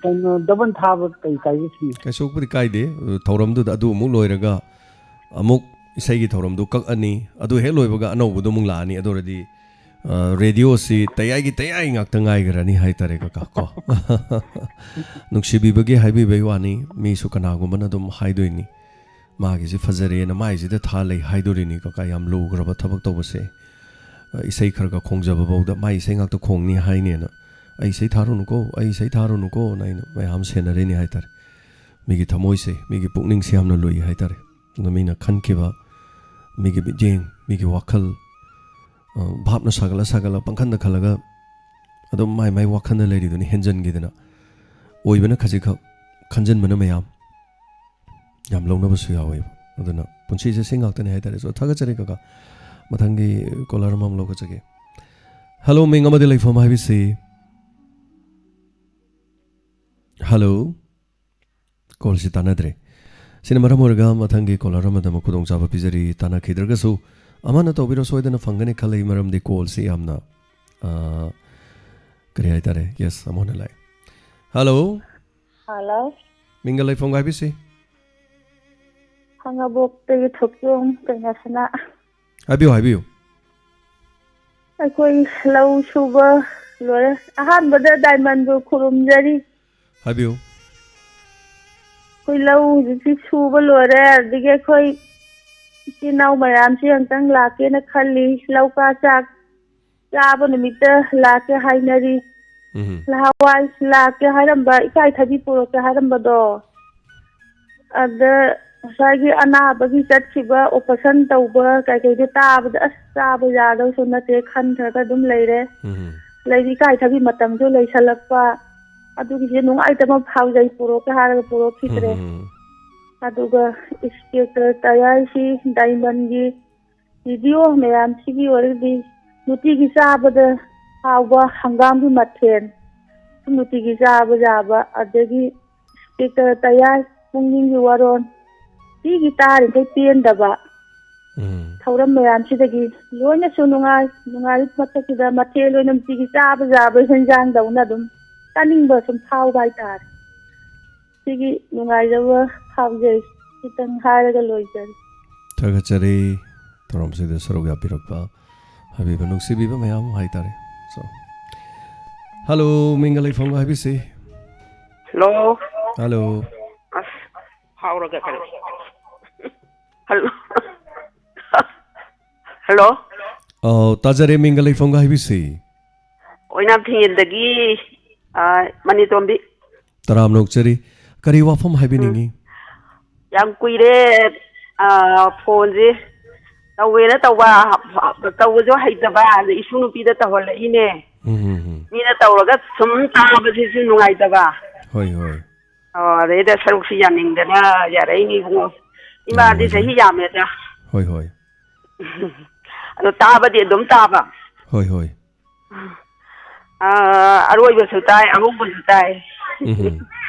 ꯀꯩꯅꯣ, ꯗꯕꯜ ꯊꯥꯕ ꯀꯩ ꯀꯥꯏꯒꯦ ꯁꯤꯅꯤ? ꯀꯩꯁꯨꯕꯨꯗꯤ ꯀꯥꯏꯗꯦ꯫ ꯊꯧꯔꯝꯗꯨꯗ ꯑꯗꯨ ꯑꯃꯨꯛ ꯂꯣꯏꯔꯒ ꯑꯃꯨꯛ ꯏꯁꯩꯒꯤ ꯊꯧꯔꯝꯗꯨ ꯀꯛꯑꯅꯤ꯫ ꯑꯗꯨ ꯍꯦꯛ ꯂꯣꯏꯕꯒ ꯑꯅꯧꯕꯗꯣ ꯑꯃꯨꯛ ꯂꯥꯛꯑꯅꯤ꯫ ꯑꯗꯨ ꯑꯣꯏꯔꯗꯤ, ꯑ, ꯔꯦꯗꯤꯑꯣꯁꯤ ꯇꯌꯥꯏꯒꯤ ꯇꯌꯥꯏ ꯉꯥꯛꯇ ꯉꯥꯏꯈ꯭ꯔꯅꯤ ꯍꯥꯏꯇꯥꯔꯦ, ꯀꯀꯥ, ꯀꯣ꯫ ꯅꯨꯡꯁꯤꯕꯤꯕꯒꯤ ꯍꯥꯏꯕꯤꯕꯩ ꯋꯥꯅꯤ꯫ ꯃꯤꯁꯨ ꯀꯅꯥꯒꯨꯝꯕꯅ ꯑꯗꯨꯝ ꯍꯥꯏꯗꯣꯏꯅꯤ, "ꯃꯥꯒꯤꯁꯤ ꯐꯖꯔꯦꯅ ꯃꯥꯏꯁꯤꯗ ꯊꯥ ꯂꯩ" ꯍꯥꯏꯗꯣꯔꯤꯅꯤ, ꯀꯀꯥ꯫ ꯌꯥꯝ ꯂꯨꯈ꯭ꯔꯕ ꯊꯕꯛ ꯇꯧꯕꯁꯦ꯫ ꯑ, ꯏꯁꯩ ꯈꯔ ꯈꯔ ꯈꯣꯡꯖꯕ ꯐꯥꯎꯗ "ꯃꯥꯏ ꯏꯁꯩ ꯉꯥꯛꯇ ꯈꯣꯡꯅꯤ" ꯍꯥꯏꯅꯦꯅ, "ꯑꯩ ꯏꯁꯩ ꯊꯥꯔꯨꯅꯨꯀꯣ, ꯑꯩ ꯏꯁꯩ ꯊꯥꯔꯨꯅꯨꯀꯣꯅ" ꯑꯩꯅ ꯃꯌꯥꯝ ꯁꯦꯟꯅꯔꯤꯅꯤ ꯍꯥꯏꯇꯥꯔꯦ꯫ ꯃꯤꯒꯤ ꯊꯃꯣꯏꯁꯦ, ꯃꯤꯒꯤ ꯄꯨꯛꯅꯤꯡꯁꯦ ꯌꯥꯝꯅ ꯂꯨꯏ ꯍꯥꯏꯇꯥꯔꯦ꯫ ꯑꯗꯣ ꯃꯤꯅ ꯈꯟꯈꯤꯕ, ꯃꯤꯒꯤ ꯃꯤꯠꯌꯦꯡ, ꯃꯤꯒꯤ ꯋꯥꯈꯜ, ꯑ, ꯚꯥꯞꯅ ꯁꯥꯒꯠꯂ ꯁꯥꯒꯠꯂ ꯄꯪꯈꯟꯗ ꯈꯜꯂꯒ ꯑꯗꯨꯝ ꯃꯥꯏ ꯃꯥꯏ ꯋꯥꯈꯜꯗ ꯂꯩꯔꯤꯗꯨꯅꯤ ꯍꯦꯟꯖꯟꯈꯤꯗꯅ꯫ ꯑꯣꯏꯕꯅ ꯈꯖꯤꯛꯈꯛ, ꯈꯟꯖꯟꯕꯅ ꯃꯌꯥꯝ꯫ ꯌꯥꯝ ꯂꯧꯅꯕꯁꯨ ꯌꯥꯎꯋꯦꯕ꯫ ꯑꯗꯨꯅ ꯄꯨꯟꯁꯤꯁꯦ ꯁꯤ ꯉꯥꯛꯇꯅꯤ ꯍꯥꯏꯇꯥꯔꯦ꯫ So, ꯊꯥꯒꯠꯆꯔꯤ ꯀꯀꯥ꯫ ꯃꯊꯪꯒꯤ ꯀꯣꯂꯔ ꯑꯃꯃꯨꯛ ꯂꯧꯈꯠꯆꯒꯦ꯫ ꯍꯜꯂꯣ, ꯃꯤꯡ ꯑꯃꯗꯤ ꯂꯩꯐꯝ ꯍꯥꯏꯕꯤꯁꯤ꯫ ꯍꯜꯂꯣ꯫ ꯀꯣꯜꯁꯤ ꯇꯥꯟꯅꯗ꯭ꯔꯦ꯫ ꯁꯤꯅ ꯃꯔꯝ ꯑꯣꯏꯔꯒ ꯃꯊꯪꯒꯤ caller ꯑꯃꯗ ꯑꯃꯨꯛ ꯈꯨꯗꯣꯡꯆꯥꯕ ꯄꯤꯖꯔꯤ꯫ ꯇꯥꯟꯅꯈꯤꯗ꯭ꯔꯒꯁꯨ ꯑꯃꯅ ꯇꯧꯕꯤꯔꯣ, ꯁꯣꯏꯗꯅ ꯐꯪꯒꯅꯤ ꯈꯜꯂꯤ, ꯃꯔꯝꯗꯤ callꯁꯤ ꯌꯥꯝꯅ, ꯑ, ꯀꯔꯤ ꯍꯥꯏꯇꯥꯔꯦ? Yes, ꯑꯃꯨꯛ ꯍꯟꯅ ꯂꯥꯛꯑꯦ꯫ Hello꯫ Hello꯫ ꯃꯤꯡꯒ ꯂꯩꯐꯝꯒ ꯍꯥꯏꯕꯤꯁꯤ꯫ ꯈꯥꯉꯕꯣꯛꯇꯒꯤ ꯊꯣꯛꯆꯣꯝ ꯀꯩꯅꯥꯁꯅꯥ꯫ ꯍꯥꯏꯕꯤꯌꯨ, ꯍꯥꯏꯕꯤꯌꯨ꯫ ꯑꯩꯈꯣꯏ ꯂꯧ ꯁꯨꯕ ꯂꯣꯏꯔꯦ꯫ ꯑꯍꯥꯟꯕꯗ ꯗꯥꯏꯃꯟꯕꯨ ꯈꯨꯔꯨꯝꯖꯔꯤ꯫ ꯍꯥꯏꯕꯤꯌꯨ꯫ ꯑꯩꯈꯣꯏ ꯂꯧ ꯍꯧꯖꯤꯛꯇꯤ ꯁꯨꯕ ꯂꯣꯏꯔꯦ, ꯑꯗꯨꯗꯒꯤ ꯑꯩꯈꯣꯏ ꯏꯆꯤꯟ ꯏꯅꯥꯎ ꯃꯌꯥꯝꯁꯤ ꯑꯃꯨꯛꯇꯪ ꯂꯥꯛꯀꯦꯅ ꯈꯜꯂꯤ꯫ ꯂꯧ ꯀꯥ ꯆꯥꯛ ꯆꯥꯕ ꯅꯨꯃꯤꯠꯇ ꯂꯥꯛꯀꯦ ꯍꯥꯏꯅꯔꯤ꯫ ꯎꯝ꯫ ꯅꯍꯥꯟꯋꯥꯏ ꯂꯥꯛꯀꯦ ꯍꯥꯏꯔꯝꯕ, ꯏꯀꯥꯏ ꯊꯕꯤ ꯄꯨꯔꯛꯀꯦ ꯍꯥꯏꯔꯝꯕꯗꯣ, ꯑꯗ ꯉꯁꯥꯏꯒꯤ ꯑꯅꯥꯕꯒꯤ ꯆꯠꯈꯤꯕ, operation ꯇꯧꯕ ꯀꯩꯀꯩꯗꯣ ꯇꯥꯕꯗ, ꯑꯁ, ꯆꯥꯕ ꯌꯥꯗꯧꯁꯨ ꯅꯠꯇꯦ ꯈꯟꯈ꯭ꯔꯒ ꯑꯗꯨꯝ ꯂꯩꯔꯦ꯫ ꯎꯝ꯫ ꯂꯩꯗꯤ ꯏꯀꯥꯏ ꯊꯕꯤ ꯃꯇꯝꯁꯨ ꯂꯩꯁꯜꯂꯛꯄ, ꯑꯗꯨꯒꯤꯁꯦ ꯅꯨꯡꯉꯥꯏꯇꯕ ꯐꯥꯎꯖꯩ, ꯄꯨꯔꯛꯀꯦ ꯍꯥꯏꯔꯒ ꯄꯨꯔꯛꯈꯤꯗ꯭ꯔꯦ꯫ ꯎꯝ꯫ ꯑꯗꯨꯒ inspector ꯇꯌꯥꯏꯁꯤ diamondꯒꯤ video ꯃꯌꯥꯝꯁꯤꯒꯤ ꯑꯣꯏꯔꯒꯗꯤ ꯅꯨꯡꯇꯤꯒꯤ ꯆꯥꯕꯗ ꯍꯥꯎꯕ ꯍꯪꯒꯥꯝꯒꯤ ꯃꯊꯦꯜ, ꯁꯨꯝ ꯅꯨꯡꯇꯤꯒꯤ ꯆꯥꯕ ꯌꯥꯕ, ꯑꯗꯒꯤ inspector ꯇꯌꯥꯏ ꯄꯨꯛꯅꯤꯡꯒꯤ ꯋꯥꯔꯣꯜ, ꯁꯤꯒꯤ ꯇꯥꯔꯤꯈꯩ ꯄꯦꯟꯗꯕ ꯎꯝ꯫ ꯊꯧꯔꯝ ꯃꯌꯥꯝꯁꯤꯗꯒꯤ ꯂꯣꯏꯅꯁꯨ ꯅꯨꯡꯉꯥꯏ꯫ ꯅꯨꯡꯉꯥꯏꯕ ꯃꯊꯛꯁꯤꯗ ꯃꯊꯦꯜ ꯑꯣꯏꯅ ꯅꯨꯡꯇꯤꯒꯤ ꯆꯥꯕ ꯌꯥꯕ ꯍꯦꯟꯖꯥꯡꯗꯧꯅ ꯑꯗꯨꯝ ꯆꯥꯅꯤꯡꯕ ꯁꯨꯝ ꯐꯥꯎꯕ ꯍꯥꯏꯇꯥꯔꯦ꯫ ꯁꯤꯒꯤ ꯅꯨꯡꯉꯥꯏꯖꯕ ꯐꯥꯎꯖꯩ꯫ ꯈꯤꯇꯪ ꯍꯥꯏꯔꯒ ꯂꯣꯏꯖꯔꯦ꯫ ꯊꯥꯒꯠꯆꯔꯤ ꯊꯧꯔꯝꯁꯤꯗ ꯁꯔꯨꯛ ꯌꯥꯕꯤꯔꯛꯄ, ꯍꯥꯏꯕꯤꯕ ꯅꯨꯡꯁꯤꯕꯤꯕ ꯃꯌꯥꯝ ꯍꯥꯏꯇꯥꯔꯦ꯫ So, hello, ꯃꯤꯡꯒ ꯂꯩꯐꯝꯒ ꯍꯥꯏꯕꯤꯁꯤ꯫ Hello꯫ Hello꯫ ꯑꯁ, ꯐꯥꯎꯔꯒ ꯀꯔꯤ? Hello꯫ Hello꯫ ꯑꯧ, ꯇꯥꯖꯔꯦ, ꯃꯤꯡꯒ ꯂꯩꯐꯝꯒ ꯍꯥꯏꯕꯤꯁꯤ꯫ ꯑꯣꯏꯅꯥꯝ ꯊꯤꯡꯉꯦꯟꯗꯒꯤ, ꯑ, ꯃꯅꯤꯇꯣꯝꯕꯤ꯫ ꯇꯔꯥꯝꯅ ꯑꯣꯛꯆꯔꯤ꯫ ꯀꯔꯤ ꯋꯥꯐꯝ ꯍꯥꯏꯕꯤꯅꯤꯡꯉꯤ? ꯎꯝ꯫ ꯌꯥꯝ ꯀꯨꯏꯔꯦ, ꯑ, phoneꯁꯦ ꯇꯧꯋꯦꯅ ꯇꯧꯕ, ꯇꯧꯕꯁꯨ ꯍꯩꯇꯕ, ꯑꯗ ꯏꯁꯨ ꯅꯨꯄꯤꯗ ꯇꯧꯍꯜꯂꯛꯏꯅꯦ꯫ ꯎꯝ, ꯎꯝ, ꯎꯝ꯫ ꯃꯤꯅ ꯇꯧꯔꯒ ꯁꯨꯝ ꯇꯥꯕꯁꯤꯁꯨ ꯅꯨꯡꯉꯥꯏꯇꯕ꯫ ꯍꯣꯏ, ꯍꯣꯏ꯫ ꯑꯣ, ꯑꯗꯩꯗ ꯁꯔꯨꯛꯁꯤ ꯌꯥꯅꯤꯡꯗꯅ ꯌꯥꯔꯛꯏꯅꯤ ꯏꯕꯨꯡꯉꯣ꯫ ꯌꯥꯝ ꯏꯃꯥꯗꯤ ꯅꯨꯡꯉꯥꯏꯖꯔꯦ꯫ ꯆꯍꯤ ꯌꯥꯝꯃꯦꯗ꯫ ꯍꯣꯏ, ꯍꯣꯏ꯫ ꯑꯗꯣ ꯇꯥꯕꯗꯤ ꯑꯗꯨꯝ ꯇꯥꯕ꯫ ꯍꯣꯏ, ꯍꯣꯏ꯫ ꯑꯥ, ꯑꯔꯣꯏꯕꯁꯨ ꯇꯥꯏ, ꯑꯍꯧꯕꯁꯨ ꯇꯥꯏ꯫ ꯎꯝꯍꯨꯝ꯫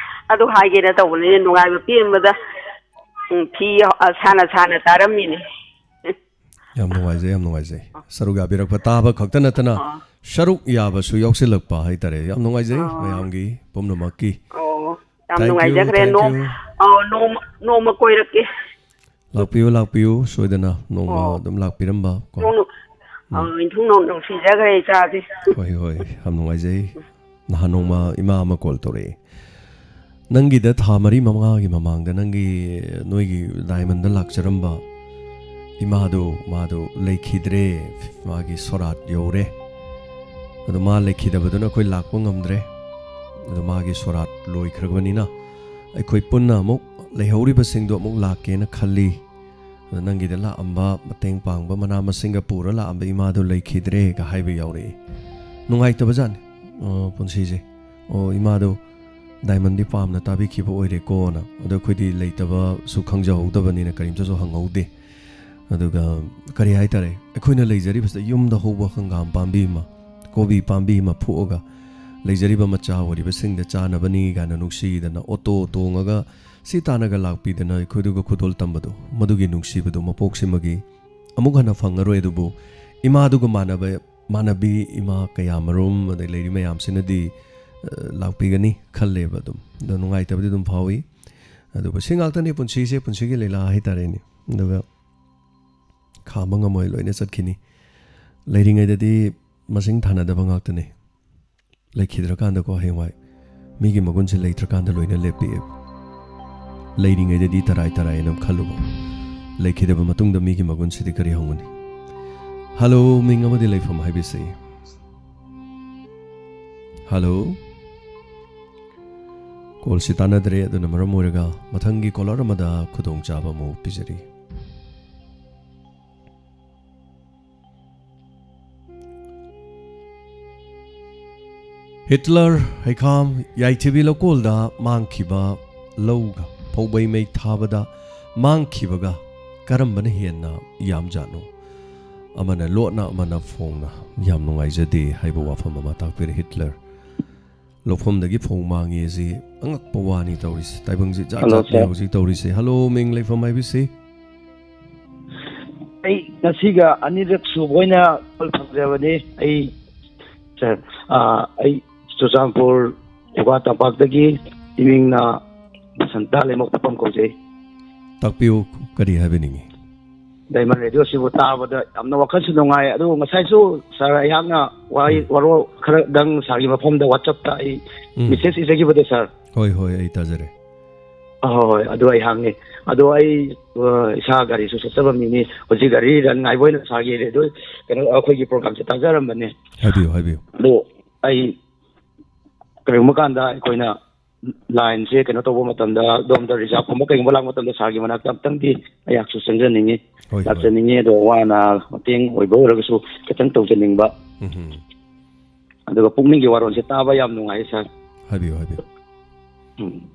ꯑꯗꯨ ꯍꯥꯏꯒꯦꯅ ꯇꯧꯕꯅꯤꯅꯦ, ꯅꯨꯡꯉꯥꯏꯕ ꯄꯦꯟꯕꯗ꯫ ꯎꯝ, ꯐꯤ, ꯑ, ꯁꯥꯅ ꯁꯥꯅ ꯇꯥꯔꯝꯃꯤꯅꯦ꯫ ꯌꯥꯝ ꯅꯨꯡꯉꯥꯏꯖꯩ, ꯌꯥꯝ ꯅꯨꯡꯉꯥꯏꯖꯩ꯫ ꯁꯔꯨꯛ ꯌꯥꯕꯤꯔꯛꯄ ꯇꯥꯕ ꯈꯛꯇ ꯅꯠꯇꯅ ꯑꯥ꯫ ꯁꯔꯨꯛ ꯌꯥꯕꯁꯨ ꯌꯥꯎꯁꯤꯜꯂꯛꯄ ꯍꯥꯏꯇꯥꯔꯦ꯫ ꯌꯥꯝ ꯅꯨꯡꯉꯥꯏꯖꯩ ꯑꯥ꯫ ꯃꯌꯥꯝꯒꯤ ꯄꯨꯝꯅꯃꯛꯀꯤ꯫ ꯑꯣ, ꯌꯥꯝ Thank you, ꯅꯨꯡꯉꯥꯏꯖꯈ꯭ꯔꯦ꯫ thank ꯅꯣꯡ-, you꯫ ꯑꯣ, ꯅꯣꯡꯃ, ꯅꯣꯡꯃ ꯀꯣꯏꯔꯛꯀꯦ꯫ ꯂꯥꯛꯄꯤꯌꯨ, ꯂꯥꯛꯄꯤꯌꯨ, ꯁꯣꯏꯗꯅ ꯅꯣꯡꯃ ꯑꯣ꯫ ꯑꯗꯨꯝ ꯂꯥꯛꯄꯤꯔꯝꯕ ꯀꯣ꯫ ꯅꯣꯡ-, ꯎꯝ꯫ ꯑ, ꯏꯟꯊꯨꯡ ꯅꯣꯡ ꯅꯨꯡꯁꯤꯖꯈ꯭ꯔꯦ ꯏꯆꯥꯁꯦ꯫ ꯍꯣꯏ, ꯍꯣꯏ, ꯌꯥꯝ ꯅꯨꯡꯉꯥꯏꯖꯩ꯫ ꯅꯍꯥꯟ ꯅꯣꯡꯃ ꯏꯃꯥ ꯑꯃ call ꯇꯧꯔꯛꯑꯦ꯫ ꯅꯪꯒꯤꯗ ꯊꯥ ꯃꯔꯤ ꯃꯉꯥꯒꯤ ꯃꯃꯥꯡꯗ ꯅꯪꯒꯤ, ꯅꯣꯏꯒꯤ diamond ꯂꯥꯛꯆꯔꯝꯕ ꯏꯃꯥꯗꯨ, ꯃꯥꯗꯨ ꯂꯩꯈꯤꯗ꯭ꯔꯦ, ꯃꯥꯒꯤ ꯁꯣꯔꯥꯠ ꯌꯧꯔꯦ꯫ ꯑꯗꯣ ꯃꯥ ꯂꯩꯈꯤꯗꯕꯗꯨꯅ ꯑꯩꯈꯣꯏ ꯂꯥꯛꯄ ꯉꯝꯗ꯭ꯔꯦ꯫ ꯑꯗꯣ ꯃꯥꯒꯤ ꯁꯣꯔꯥꯠ ꯂꯣꯏꯈ꯭ꯔꯕꯅꯤꯅ ꯑꯩꯈꯣꯏ ꯄꯨꯟꯅ ꯑꯃꯨꯛ ꯂꯩꯍꯧꯔꯤꯕꯁꯤꯡꯗꯣ ꯑꯃꯨꯛ ꯂꯥꯛꯀꯦꯅ ꯈꯜꯂꯤ꯫ ꯑꯗꯣ ꯅꯪꯒꯤꯗ ꯂꯥꯛꯑꯝꯕ ꯃꯇꯦꯡ ꯄꯥꯡꯕ ꯃꯅꯥ ꯃꯁꯤꯡꯒ ꯄꯨꯔ ꯂꯥꯛꯑꯝꯕ ꯏꯃꯥꯗꯣ ꯂꯩꯈꯤꯗ꯭ꯔꯦꯒ ꯍꯥꯏꯕ ꯌꯥꯎꯔꯛꯏ꯫ ꯅꯨꯡꯉꯥꯏꯇꯕꯖꯥꯠꯅꯤ, ꯑ, ꯄꯨꯟꯁꯤꯁꯦ꯫ ꯑꯣ, ꯏꯃꯥꯗꯣ diamond ꯄꯥꯝꯅ ꯇꯥꯕꯤꯈꯤꯕ ꯑꯣꯏꯔꯦꯀꯣꯅ꯫ ꯑꯗꯣ ꯑꯩꯈꯣꯏꯗꯤ ꯂꯩꯇꯕꯁꯨ ꯈꯪꯖꯍꯧꯗꯕꯅꯤꯅ ꯀꯔꯤꯝꯇꯁꯨ ꯍꯪꯍꯧꯗꯦ꯫ ꯑꯗꯨꯒ ꯀꯔꯤ ꯍꯥꯏꯇꯥꯔꯦ, ꯑꯩꯈꯣꯏꯅ ꯂꯩꯖꯔꯤꯕꯁꯤꯗ ꯌꯨꯝꯗ ꯍꯧꯕ ꯍꯪꯒꯥꯝ ꯄꯥꯝꯕꯤ ꯑꯃ, ꯀꯣꯕꯤ ꯄꯥꯝꯕꯤ ꯑꯃ ꯐꯨꯛꯑꯒ ꯂꯩꯖꯔꯤꯕ ꯃꯆꯥ ꯑꯣꯏꯔꯤꯕꯁꯤꯡꯗ ꯆꯥꯅꯕꯅꯤ ꯀꯥꯏꯅ ꯅꯨꯡꯁꯤꯗꯅ ꯑꯣꯇꯣ ꯇꯣꯡꯉꯒ ꯁꯤ ꯇꯥꯟꯅꯒ ꯂꯥꯛꯄꯤꯗꯅ ꯑꯩꯈꯣꯏꯗꯨꯒ ꯈꯨꯗꯣꯜ ꯇꯝꯕꯗꯣ, ꯃꯗꯨꯒꯤ ꯅꯨꯡꯁꯤꯕꯗꯣ ꯃꯄꯣꯛꯁꯤꯃꯒꯤ ꯑꯃꯨꯛ ꯍꯟꯅ ꯐꯪꯉꯔꯣꯏ꯫ ꯑꯗꯨꯕꯨ ꯏꯃꯥꯗꯨꯒ ꯃꯥꯟꯅꯕ, ꯃꯥꯟꯅꯕꯤ ꯏꯃꯥ ꯀꯌꯥ ꯃꯔꯨꯝ ꯑꯗꯩ ꯂꯩꯔꯤ ꯃꯌꯥꯝꯁꯤꯅꯗꯤ, ꯑ, ꯂꯥꯛꯄꯤꯒꯅꯤ ꯈꯜꯂꯦꯕ꯫ ꯑꯗꯨꯝ ꯑꯗꯣ ꯅꯨꯡꯉꯥꯏꯇꯕꯗꯤ ꯑꯗꯨꯝ ꯐꯥꯎꯏ꯫ ꯑꯗꯨꯕꯨ ꯁꯤ ꯉꯥꯛꯇꯅꯤ ꯄꯨꯟꯁꯤꯁꯦ, ꯄꯨꯟꯁꯤꯒꯤ ꯂꯤꯂꯥ ꯍꯥꯏꯇꯥꯔꯦꯅꯦ꯫ ꯑꯗꯨꯒ ꯈꯥꯝꯕ ꯉꯝꯃꯣꯏ, ꯂꯣꯏꯅ ꯆꯠꯈꯤꯅꯤ꯫ ꯂꯩꯔꯤꯉꯩꯗꯗꯤ ꯃꯁꯤꯡ ꯊꯥꯅꯗꯕ ꯉꯥꯛꯇꯅꯤ꯫ ꯂꯩꯈꯤꯗ꯭ꯔꯀꯥꯟꯗꯀꯣ, ꯍꯌꯦꯡꯋꯥꯏ ꯃꯤꯒꯤ ꯃꯒꯨꯟꯁꯦ ꯂꯩꯇ꯭ꯔꯀꯥꯟꯗ ꯂꯣꯏꯅ ꯂꯦꯞꯄꯤꯑꯦꯕ꯫ ꯂꯩꯔꯤꯉꯩꯗꯗꯤ ꯇꯔꯥꯏ ꯇꯔꯥꯏꯅ ꯈꯜꯂꯨꯕ, ꯂꯩꯈꯤꯗꯕ ꯃꯇꯨꯡꯗ ꯃꯤꯒꯤ ꯃꯒꯨꯟꯁꯤꯗꯤ ꯀꯔꯤ ꯍꯧꯒꯅꯤ? ꯍꯜꯂꯣ, ꯃꯤꯡ ꯑꯃꯗꯤ ꯂꯩꯐꯝ ꯍꯥꯏꯕꯤꯁꯤ꯫ ꯍꯜꯂꯣ꯫ Callꯁꯤ ꯇꯥꯟꯅꯗ꯭ꯔꯦ, ꯑꯗꯨꯅ ꯃꯔꯝ ꯑꯣꯏꯔꯒ ꯃꯊꯪꯒꯤ caller ꯑꯃꯗ ꯈꯨꯗꯣꯡꯆꯥꯕ ꯑꯃꯨꯛ ꯄꯤꯖꯔꯤ꯫ ꯍꯤꯠꯂꯔ ꯍꯩꯈꯥꯝ ꯌꯥꯏꯊꯤꯕꯤ ꯂꯧꯀꯣꯜꯗ ꯃꯥꯡꯈꯤꯕ ꯂꯧꯒ ꯐꯧꯕꯩ ꯃꯩ ꯊꯥꯕꯗ ꯃꯥꯡꯈꯤꯕꯒ ꯀꯔꯝꯕꯅ ꯍꯦꯟꯅ ꯌꯥꯝꯖꯥꯠꯅꯣ? ꯑꯃꯅ ꯂꯣꯠꯅ, ꯑꯃꯅ ꯐꯣꯡꯅ꯫ ꯌꯥꯝ ꯅꯨꯡꯉꯥꯏꯖꯗꯦ ꯍꯥꯏꯕ ꯋꯥꯐꯝ ꯑꯃ ꯇꯥꯛꯄꯤꯔꯦ ꯍꯤꯠꯂꯔ꯫ ꯂꯧꯐꯝꯗꯒꯤ ꯐꯧ ꯃꯥꯡꯉꯦ ꯑꯁꯤ ꯑꯉꯛꯄ ꯋꯥꯅꯤ ꯇꯧꯔꯤꯁꯦ꯫ ꯇꯥꯏꯕꯪꯁꯤ ꯖꯥꯠ ꯍꯜꯂꯣ, ꯖꯥꯠꯅꯤ ꯁꯥꯔ꯫ ꯍꯧꯖꯤꯛ ꯇꯧꯔꯤꯁꯦ꯫ ꯍꯜꯂꯣ, ꯃꯤꯡ, ꯂꯩꯐꯝ ꯍꯥꯏꯕꯤꯁꯤ? ꯑꯩ ꯉꯁꯤꯒ ꯑꯅꯤꯔꯛ ꯁꯨꯕ ꯑꯣꯏꯅ ꯀꯣꯜ ꯐꯪꯖꯕꯅꯤ꯫ ꯑꯩ, ꯁꯥꯔ, ꯑꯥ, ꯑꯩ ꯆꯨꯔꯆꯥꯟꯄꯨꯔ ꯈꯨꯒꯥ ꯇꯝꯄꯥꯛꯇꯒꯤ ꯏꯃꯤꯡꯅ ꯕꯁꯟꯇ ꯂꯩꯃꯛ ꯄꯣꯛꯄꯝ ꯀꯧꯖꯩ꯫ ꯇꯥꯛꯄꯤꯌꯨ, ꯀꯔꯤ ꯍꯥꯏꯕꯤꯅꯤꯡꯉꯤ? ꯗꯥꯏꯃꯟ ꯔꯦꯗꯤꯑꯣꯁꯤꯕꯨ ꯇꯥꯕꯗ ꯌꯥꯝꯅ ꯋꯥꯈꯜꯁꯨ ꯅꯨꯡꯉꯥꯏ꯫ ꯑꯗꯨꯕꯨ ꯉꯁꯥꯏꯁꯨ ꯁꯥꯔ, ꯑꯩꯍꯥꯛꯅ ꯋꯥꯍꯩ ꯎꯝ꯫ ꯋꯥꯔꯣꯜ ꯈꯔꯗꯪ ꯁꯥꯔꯒꯤ ꯃꯐꯝꯗ WhatsApp-ꯇ ꯑꯩ ꯎꯝ꯫ ꯃꯦꯁꯦꯖ ꯏꯖꯈꯤꯕꯗꯣ, ꯁꯥꯔ꯫ ꯍꯣꯏ, ꯍꯣꯏ, ꯑꯩ ꯇꯥꯖꯔꯦ꯫ ꯑꯍꯣꯏ, ꯍꯣꯏ, ꯑꯗꯨ ꯑꯩ ꯍꯥꯡꯉꯤ꯫ ꯑꯗꯣ ꯑꯩ, ꯑ, ꯏꯁꯥ ꯒꯥꯔꯤꯁꯨ ꯆꯠꯆꯕ ꯃꯤꯅꯤ꯫ ꯍꯧꯖꯤꯛ ꯒꯥꯔꯤ ꯔꯟ ꯉꯥꯏꯕ ꯑꯣꯏꯅ ꯁꯥꯔꯒꯤ ꯔꯦꯗꯤꯑꯣ, ꯀꯩꯅꯣ, ꯑꯩꯈꯣꯏꯒꯤ ꯄ꯭ꯔꯣꯒ꯭ꯔꯥꯝꯁꯦ ꯇꯥꯖꯔꯝꯕꯅꯦ꯫ ꯍꯥꯏꯕꯤꯌꯨ, ꯍꯥꯏꯕꯤꯌꯨ꯫ ꯑꯗꯣ ꯑꯩ ꯀꯔꯤꯒꯨꯝꯕ ꯀꯥꯟꯗ ꯑꯩꯈꯣꯏꯅ ꯂꯥꯏꯟꯁꯦ ꯀꯩꯅꯣ ꯇꯧꯕ ꯃꯇꯝꯗ, ꯑꯗꯣꯝꯗ ꯔꯤꯖꯥꯕꯀꯨꯝꯕ ꯀꯩꯒꯨꯝꯕ ꯂꯥꯛꯄ ꯃꯇꯝꯗ ꯁꯥꯔꯒꯤ ꯃꯅꯥꯛꯇ ꯑꯝꯇꯪꯗꯤ ꯑꯩꯍꯥꯛꯁꯨ ꯆꯪꯖꯅꯤꯡꯉꯤ, ꯍꯣꯏ, ꯍꯣꯏ꯫ ꯂꯥꯛꯆꯅꯤꯡꯉꯤ꯫ ꯑꯗꯣ ꯑꯋꯥ ꯑꯅꯥ ꯃꯇꯦꯡ ꯑꯣꯏꯕ ꯑꯣꯏꯔꯒꯁꯨ ꯈꯤꯇꯪ ꯇꯧꯖꯅꯤꯡꯕ꯫ ꯎꯝꯍꯨꯝ꯫ ꯑꯗꯨꯒ ꯄꯨꯛꯅꯤꯡꯒꯤ ꯋꯥꯔꯣꯜꯁꯦ ꯇꯥꯕ ꯌꯥꯝ ꯅꯨꯡꯉꯥꯏ, ꯁꯥꯔ꯫ ꯍꯥꯏꯕꯤꯌꯨ, ꯍꯥꯏꯕꯤꯌꯨ꯫ ꯎꯝ꯫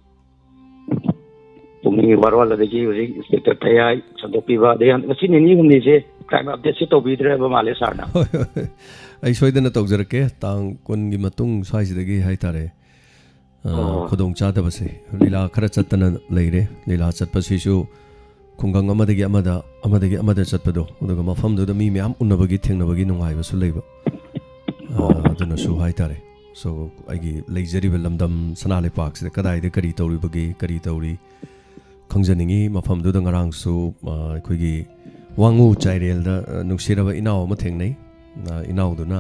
ꯄꯨꯛꯅꯤꯡꯒꯤ ꯋꯥꯔꯣꯜ, ꯑꯗꯒꯤ ꯍꯧꯖꯤꯛ ꯏꯟꯁꯄꯦꯛꯇꯔ ꯊꯌꯥꯏ ꯁꯟꯗꯣꯛꯄꯤꯕ, ꯑꯗꯩ ꯍꯟ-, ꯉꯁꯤ ꯅꯤꯅꯤ ꯍꯨꯝꯅꯤꯁꯦ ꯀ꯭ꯔꯥꯏꯝ ꯑꯞꯗꯦꯠꯁꯦ ꯇꯧꯕꯤꯗ꯭ꯔꯕ ꯃꯥꯜꯂꯦ, ꯁꯥꯔꯅ꯫ ꯍꯣꯏ, ꯍꯣꯏ, ꯍꯣꯏ꯫ ꯑꯩ ꯁꯣꯏꯗꯅ ꯇꯧꯖꯔꯛꯀꯦ꯫ ꯇꯥꯡ ꯀꯨꯟꯒꯤ ꯃꯇꯨꯡ ꯁ꯭ꯋꯥꯏꯁꯤꯗꯒꯤ ꯍꯥꯏꯇꯥꯔꯦ꯫ ꯑ, ꯑꯣ꯫ ꯈꯨꯗꯣꯡ ꯆꯥꯗꯕꯁꯦ, ꯂꯤꯂꯥ ꯈꯔ ꯆꯠꯇꯅ ꯂꯩꯔꯦ꯫ ꯂꯤꯂꯥ ꯆꯠꯄꯁꯤꯁꯨ ꯈꯨꯡꯒꯪ ꯑꯃꯗꯒꯤ ꯑꯃꯗ, ꯑꯃꯗꯒꯤ ꯑꯃꯗ ꯆꯠꯄꯗꯣ, ꯑꯗꯨꯒ ꯃꯐꯝꯗꯨꯗ ꯃꯤ ꯃꯌꯥꯝ ꯎꯅꯕꯒꯤ, ꯊꯦꯡꯅꯕꯒꯤ ꯅꯨꯡꯉꯥꯏꯕꯁꯨ ꯂꯩꯕ꯫ ꯑ, ꯑꯣ꯫ ꯑꯗꯨꯅꯁꯨ ꯍꯥꯏꯇꯥꯔꯦ꯫ So, ꯑꯩꯒꯤ ꯂꯩꯖꯔꯤꯕ ꯂꯝꯗꯝ ꯁꯅꯥ ꯂꯩꯄꯥꯛꯁꯤꯗ ꯀꯗꯥꯏꯗ ꯀꯔꯤ ꯇꯧꯔꯤꯕꯒꯦ, ꯀꯔꯤ ꯇꯧꯔꯤ, ꯈꯪꯖꯅꯤꯡꯉꯤ꯫ ꯃꯐꯝꯗꯨꯗ ꯉꯔꯥꯡꯁꯨ, ꯑ, ꯑꯩꯈꯣꯏꯒꯤ ꯋꯥꯉꯨ ꯆꯥꯏꯔꯦꯜꯗ, ꯑ, ꯅꯨꯡꯁꯤꯔꯕ ꯏꯅꯥꯎ ꯑꯃ ꯊꯦꯡꯅꯩ꯫ ꯑ, ꯏꯅꯥꯎꯗꯨꯅ,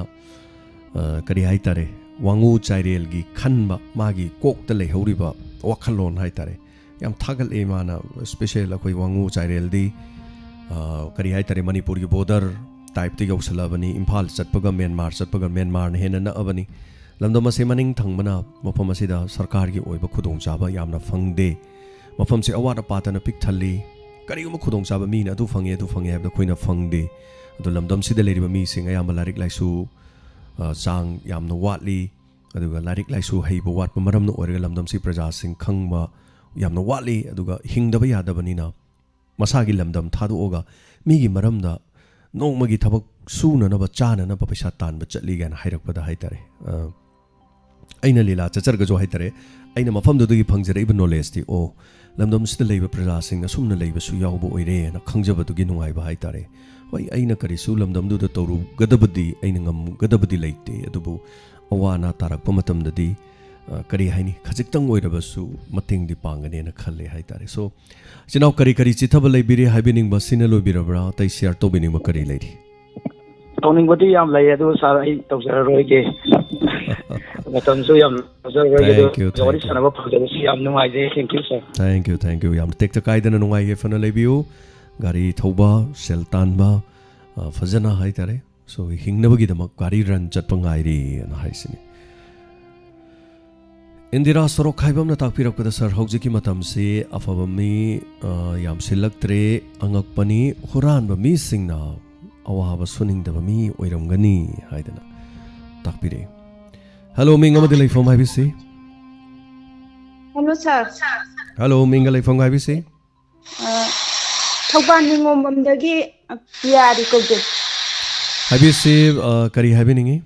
ꯑ, ꯀꯔꯤ ꯍꯥꯏꯇꯥꯔꯦ, ꯋꯥꯉꯨ ꯆꯥꯏꯔꯦꯜꯒꯤ ꯈꯟꯕ, ꯃꯥꯒꯤ ꯀꯣꯛꯇ ꯂꯩꯍꯧꯔꯤꯕ ꯋꯥꯈꯜꯂꯣꯟ ꯍꯥꯏꯇꯥꯔꯦ, ꯌꯥꯝ ꯊꯥꯒꯠꯂꯛꯑꯦ ꯃꯥꯅ꯫ ꯏꯁꯄꯤꯁꯦꯜ ꯑꯩꯈꯣꯏ ꯋꯥꯉꯨ ꯆꯥꯏꯔꯦꯜꯗꯤ, ꯑ, ꯀꯔꯤ ꯍꯥꯏꯇꯥꯔꯦ, ꯃꯅꯤꯄꯨꯔꯒꯤ ꯕꯣꯔꯗꯔ ꯇꯥꯏꯞꯇ ꯌꯧꯁꯜꯂꯛꯑꯕꯅꯤ꯫ ꯏꯝꯐꯥꯜ ꯆꯠꯄꯒ ꯃ꯭ꯌꯥꯟꯃꯥꯔ ꯆꯠꯄꯒ, ꯃ꯭ꯌꯥꯟꯃꯥꯔꯅ ꯍꯦꯟꯅ ꯅꯛꯑꯕꯅꯤ꯫ ꯂꯝꯗꯝ ꯑꯁꯦ ꯃꯅꯤꯡ ꯊꯪꯕꯅ ꯃꯐꯝ ꯑꯁꯤꯗ ꯁꯔꯀꯥꯔꯒꯤ ꯑꯣꯏꯕ ꯈꯨꯗꯣꯡꯆꯥꯕ ꯌꯥꯝꯅ ꯐꯪꯗꯦ꯫ ꯃꯐꯝꯁꯤ ꯑꯋꯥꯠ ꯑꯄꯥꯇꯅ ꯄꯤꯛ ꯊꯜꯂꯤ꯫ ꯀꯔꯤꯒꯨꯝꯕ ꯈꯨꯗꯣꯡꯆꯥꯕ ꯃꯤꯅ ꯑꯗꯨ ꯐꯪꯉꯦ, ꯑꯗꯨ ꯐꯪꯉꯦ ꯍꯥꯏꯕꯗ ꯑꯩꯈꯣꯏꯅ ꯐꯪꯗꯦ꯫ ꯑꯗꯣ ꯂꯝꯗꯝꯁꯤꯗ ꯂꯩꯔꯤꯕ ꯃꯤꯁꯤꯡ ꯑꯌꯥꯝꯕ ꯂꯥꯏꯔꯤꯛ ꯂꯥꯏꯁꯨ, ꯑ, ꯆꯥꯡ ꯌꯥꯝꯅ ꯋꯥꯠꯂꯤ꯫ ꯑꯗꯨꯒ ꯂꯥꯏꯔꯤꯛ ꯂꯥꯏꯁꯨ ꯍꯩꯕ ꯋꯥꯠꯄ ꯃꯔꯝꯅ ꯑꯣꯏꯔꯒ ꯂꯝꯗꯝꯁꯤ ꯄ꯭ꯔꯖꯥꯁꯤꯡ ꯈꯪꯕ ꯌꯥꯝꯅ ꯋꯥꯠꯂꯤ꯫ ꯑꯗꯨꯒ ꯍꯤꯡꯗꯕ ꯌꯥꯗꯕꯅꯤꯅ ꯃꯁꯥꯒꯤ ꯂꯝꯗꯝ ꯊꯥꯗꯣꯛꯑꯒ ꯃꯤꯒꯤ ꯃꯔꯝꯗ ꯅꯣꯡꯃꯒꯤ ꯊꯕꯛ ꯁꯨꯅꯅꯕ, ꯆꯥꯅꯅꯕ ꯄꯩꯁꯥ ꯇꯥꯟꯕ ꯆꯠꯂꯤ ꯀꯥꯏꯅ ꯍꯥꯏꯔꯛꯄꯗ ꯍꯥꯏꯇꯥꯔꯦ, ꯑ, ꯑꯩꯅ ꯂꯤꯂꯥ ꯆꯠꯆꯔꯒꯁꯨ ꯍꯥꯏꯇꯥꯔꯦ, ꯑꯩꯅ ꯃꯐꯝꯗꯨꯗꯒꯤ ꯐꯪꯖꯔꯛꯏꯕ ꯅꯣꯂꯦꯖꯇꯤ, ꯑꯣ, ꯂꯝꯗꯝꯁꯤꯗ ꯂꯩꯕ ꯄ꯭ꯔꯖꯥꯁꯤꯡ ꯑꯁꯨꯝꯅ ꯂꯩꯕꯁꯨ ꯌꯥꯎꯕ ꯑꯣꯏꯔꯦꯅ ꯈꯪꯖꯕꯗꯨꯒꯤ ꯅꯨꯡꯉꯥꯏꯕ ꯍꯥꯏꯇꯥꯔꯦ꯫ ꯍꯣꯏ, ꯑꯩꯅ ꯀꯔꯤꯁꯨ ꯂꯝꯗꯝꯗꯨꯗ ꯇꯧꯔꯨꯒꯗꯕꯗꯤ, ꯑꯩꯅ ꯉꯝꯒꯗꯕꯗꯤ ꯂꯩꯇꯦ, ꯑꯗꯨꯕꯨ ꯑꯋꯥ ꯑꯅꯥ ꯇꯥꯔꯛꯄ ꯃꯇꯝꯗꯗꯤ, ꯑ, ꯀꯔꯤ ꯍꯥꯏꯅꯤ, ꯈꯖꯤꯛꯇꯪ ꯑꯣꯏꯔꯕꯁꯨ ꯃꯇꯦꯡꯗꯤ ꯄꯥꯡꯒꯅꯦꯅ ꯈꯜꯂꯦ ꯍꯥꯏꯇꯥꯔꯦ꯫ So, ꯏꯆꯤꯟ ꯏꯅꯥꯎ, ꯀꯔꯤ ꯀꯔꯤ ꯆꯤꯊꯕ ꯂꯩꯕꯤꯔꯤ ꯍꯥꯏꯕꯤꯅꯤꯡꯕ ꯁꯤꯅ ꯂꯣꯏꯕꯤꯔꯕ꯭ꯔꯥ? ꯑꯇꯩ ꯁꯤꯌꯥꯔ ꯇꯧꯕꯤꯅꯤꯡꯕ ꯀꯔꯤ ꯂꯩꯔꯤ? ꯇꯧꯅꯤꯡꯕꯗꯤ ꯌꯥꯝ ꯂꯩ, ꯑꯗꯨ ꯁꯥꯔ, ꯑꯩ ꯇꯧꯖꯔꯔꯣꯏꯒꯦ꯫ ꯃꯇꯝꯁꯨ ꯌꯥꯝ ꯂꯧꯖꯔꯔꯣꯏꯒꯦ, ꯑꯗꯨ Thank you, thank ꯋꯥꯔꯤ you. ꯁꯥꯟꯅꯕ ꯐꯪꯖꯕꯁꯤ ꯌꯥꯝ ꯅꯨꯡꯉꯥꯏꯖꯩ꯫ Thank you, sir. Thank you, thank you. ꯌꯥꯝ ꯇꯦꯛꯇ ꯀꯥꯏꯗꯅ ꯅꯨꯡꯉꯥꯏ ꯌꯥꯏꯐꯅ ꯂꯩꯕꯤꯌꯨ꯫ ꯒꯥꯔꯤ ꯊꯧꯕ, ꯁꯦꯜ ꯇꯥꯟꯕ, ꯑ, ꯐꯖꯅ ꯍꯥꯏꯇꯥꯔꯦ꯫ So, ꯍꯤꯡꯅꯕꯒꯤꯗꯃꯛ ꯒꯥꯔꯤ ꯔꯟ ꯆꯠꯄ ꯉꯥꯏꯔꯤꯅ ꯍꯥꯏꯁꯤꯅꯤ꯫ ꯏꯟꯗꯤꯔꯥ ꯁꯣꯔꯣꯛ ꯈꯥꯏꯕꯝꯅ ꯇꯥꯛꯄꯤꯔꯛꯄꯗ, ꯁꯥꯔ, ꯍꯧꯖꯤꯛꯀꯤ ꯃꯇꯝꯁꯤ ꯑꯐꯕ ꯃꯤ, ꯑ, ꯌꯥꯝꯁꯤꯜꯂꯛꯇ꯭ꯔꯦ, ꯑꯉꯛꯄꯅꯤ, ꯍꯨꯔꯥꯟꯕ ꯃꯤꯁꯤꯡꯅ ꯑꯋꯥꯕ ꯁꯨꯅꯤꯡꯗꯕ ꯃꯤ ꯑꯣꯏꯔꯝꯒꯅꯤ ꯍꯥꯏꯗꯅ ꯇꯥꯛꯄꯤꯔꯛꯏ꯫ ꯍꯜꯂꯣ, ꯃꯤꯡ ꯑꯃꯗꯤ ꯂꯩꯐꯝ ꯍꯥꯏꯕꯤꯁꯤ꯫ ꯍꯜꯂꯣ ꯁꯥꯔ꯫ ꯍꯜꯂꯣ, ꯃꯤꯡꯒ ꯂꯩꯐꯝꯒ ꯍꯥꯏꯕꯤꯁꯤ꯫ ꯑ, ꯊꯧꯕꯥꯜ ꯅꯤꯉꯣꯝꯕꯝꯗꯒꯤ ꯄꯤꯌꯥꯔꯤ ꯀꯧꯖꯩ꯫ ꯍꯥꯏꯕꯤꯁꯤ, ꯑ, ꯀꯔꯤ ꯍꯥꯏꯕꯤꯅꯤꯡꯉꯤ?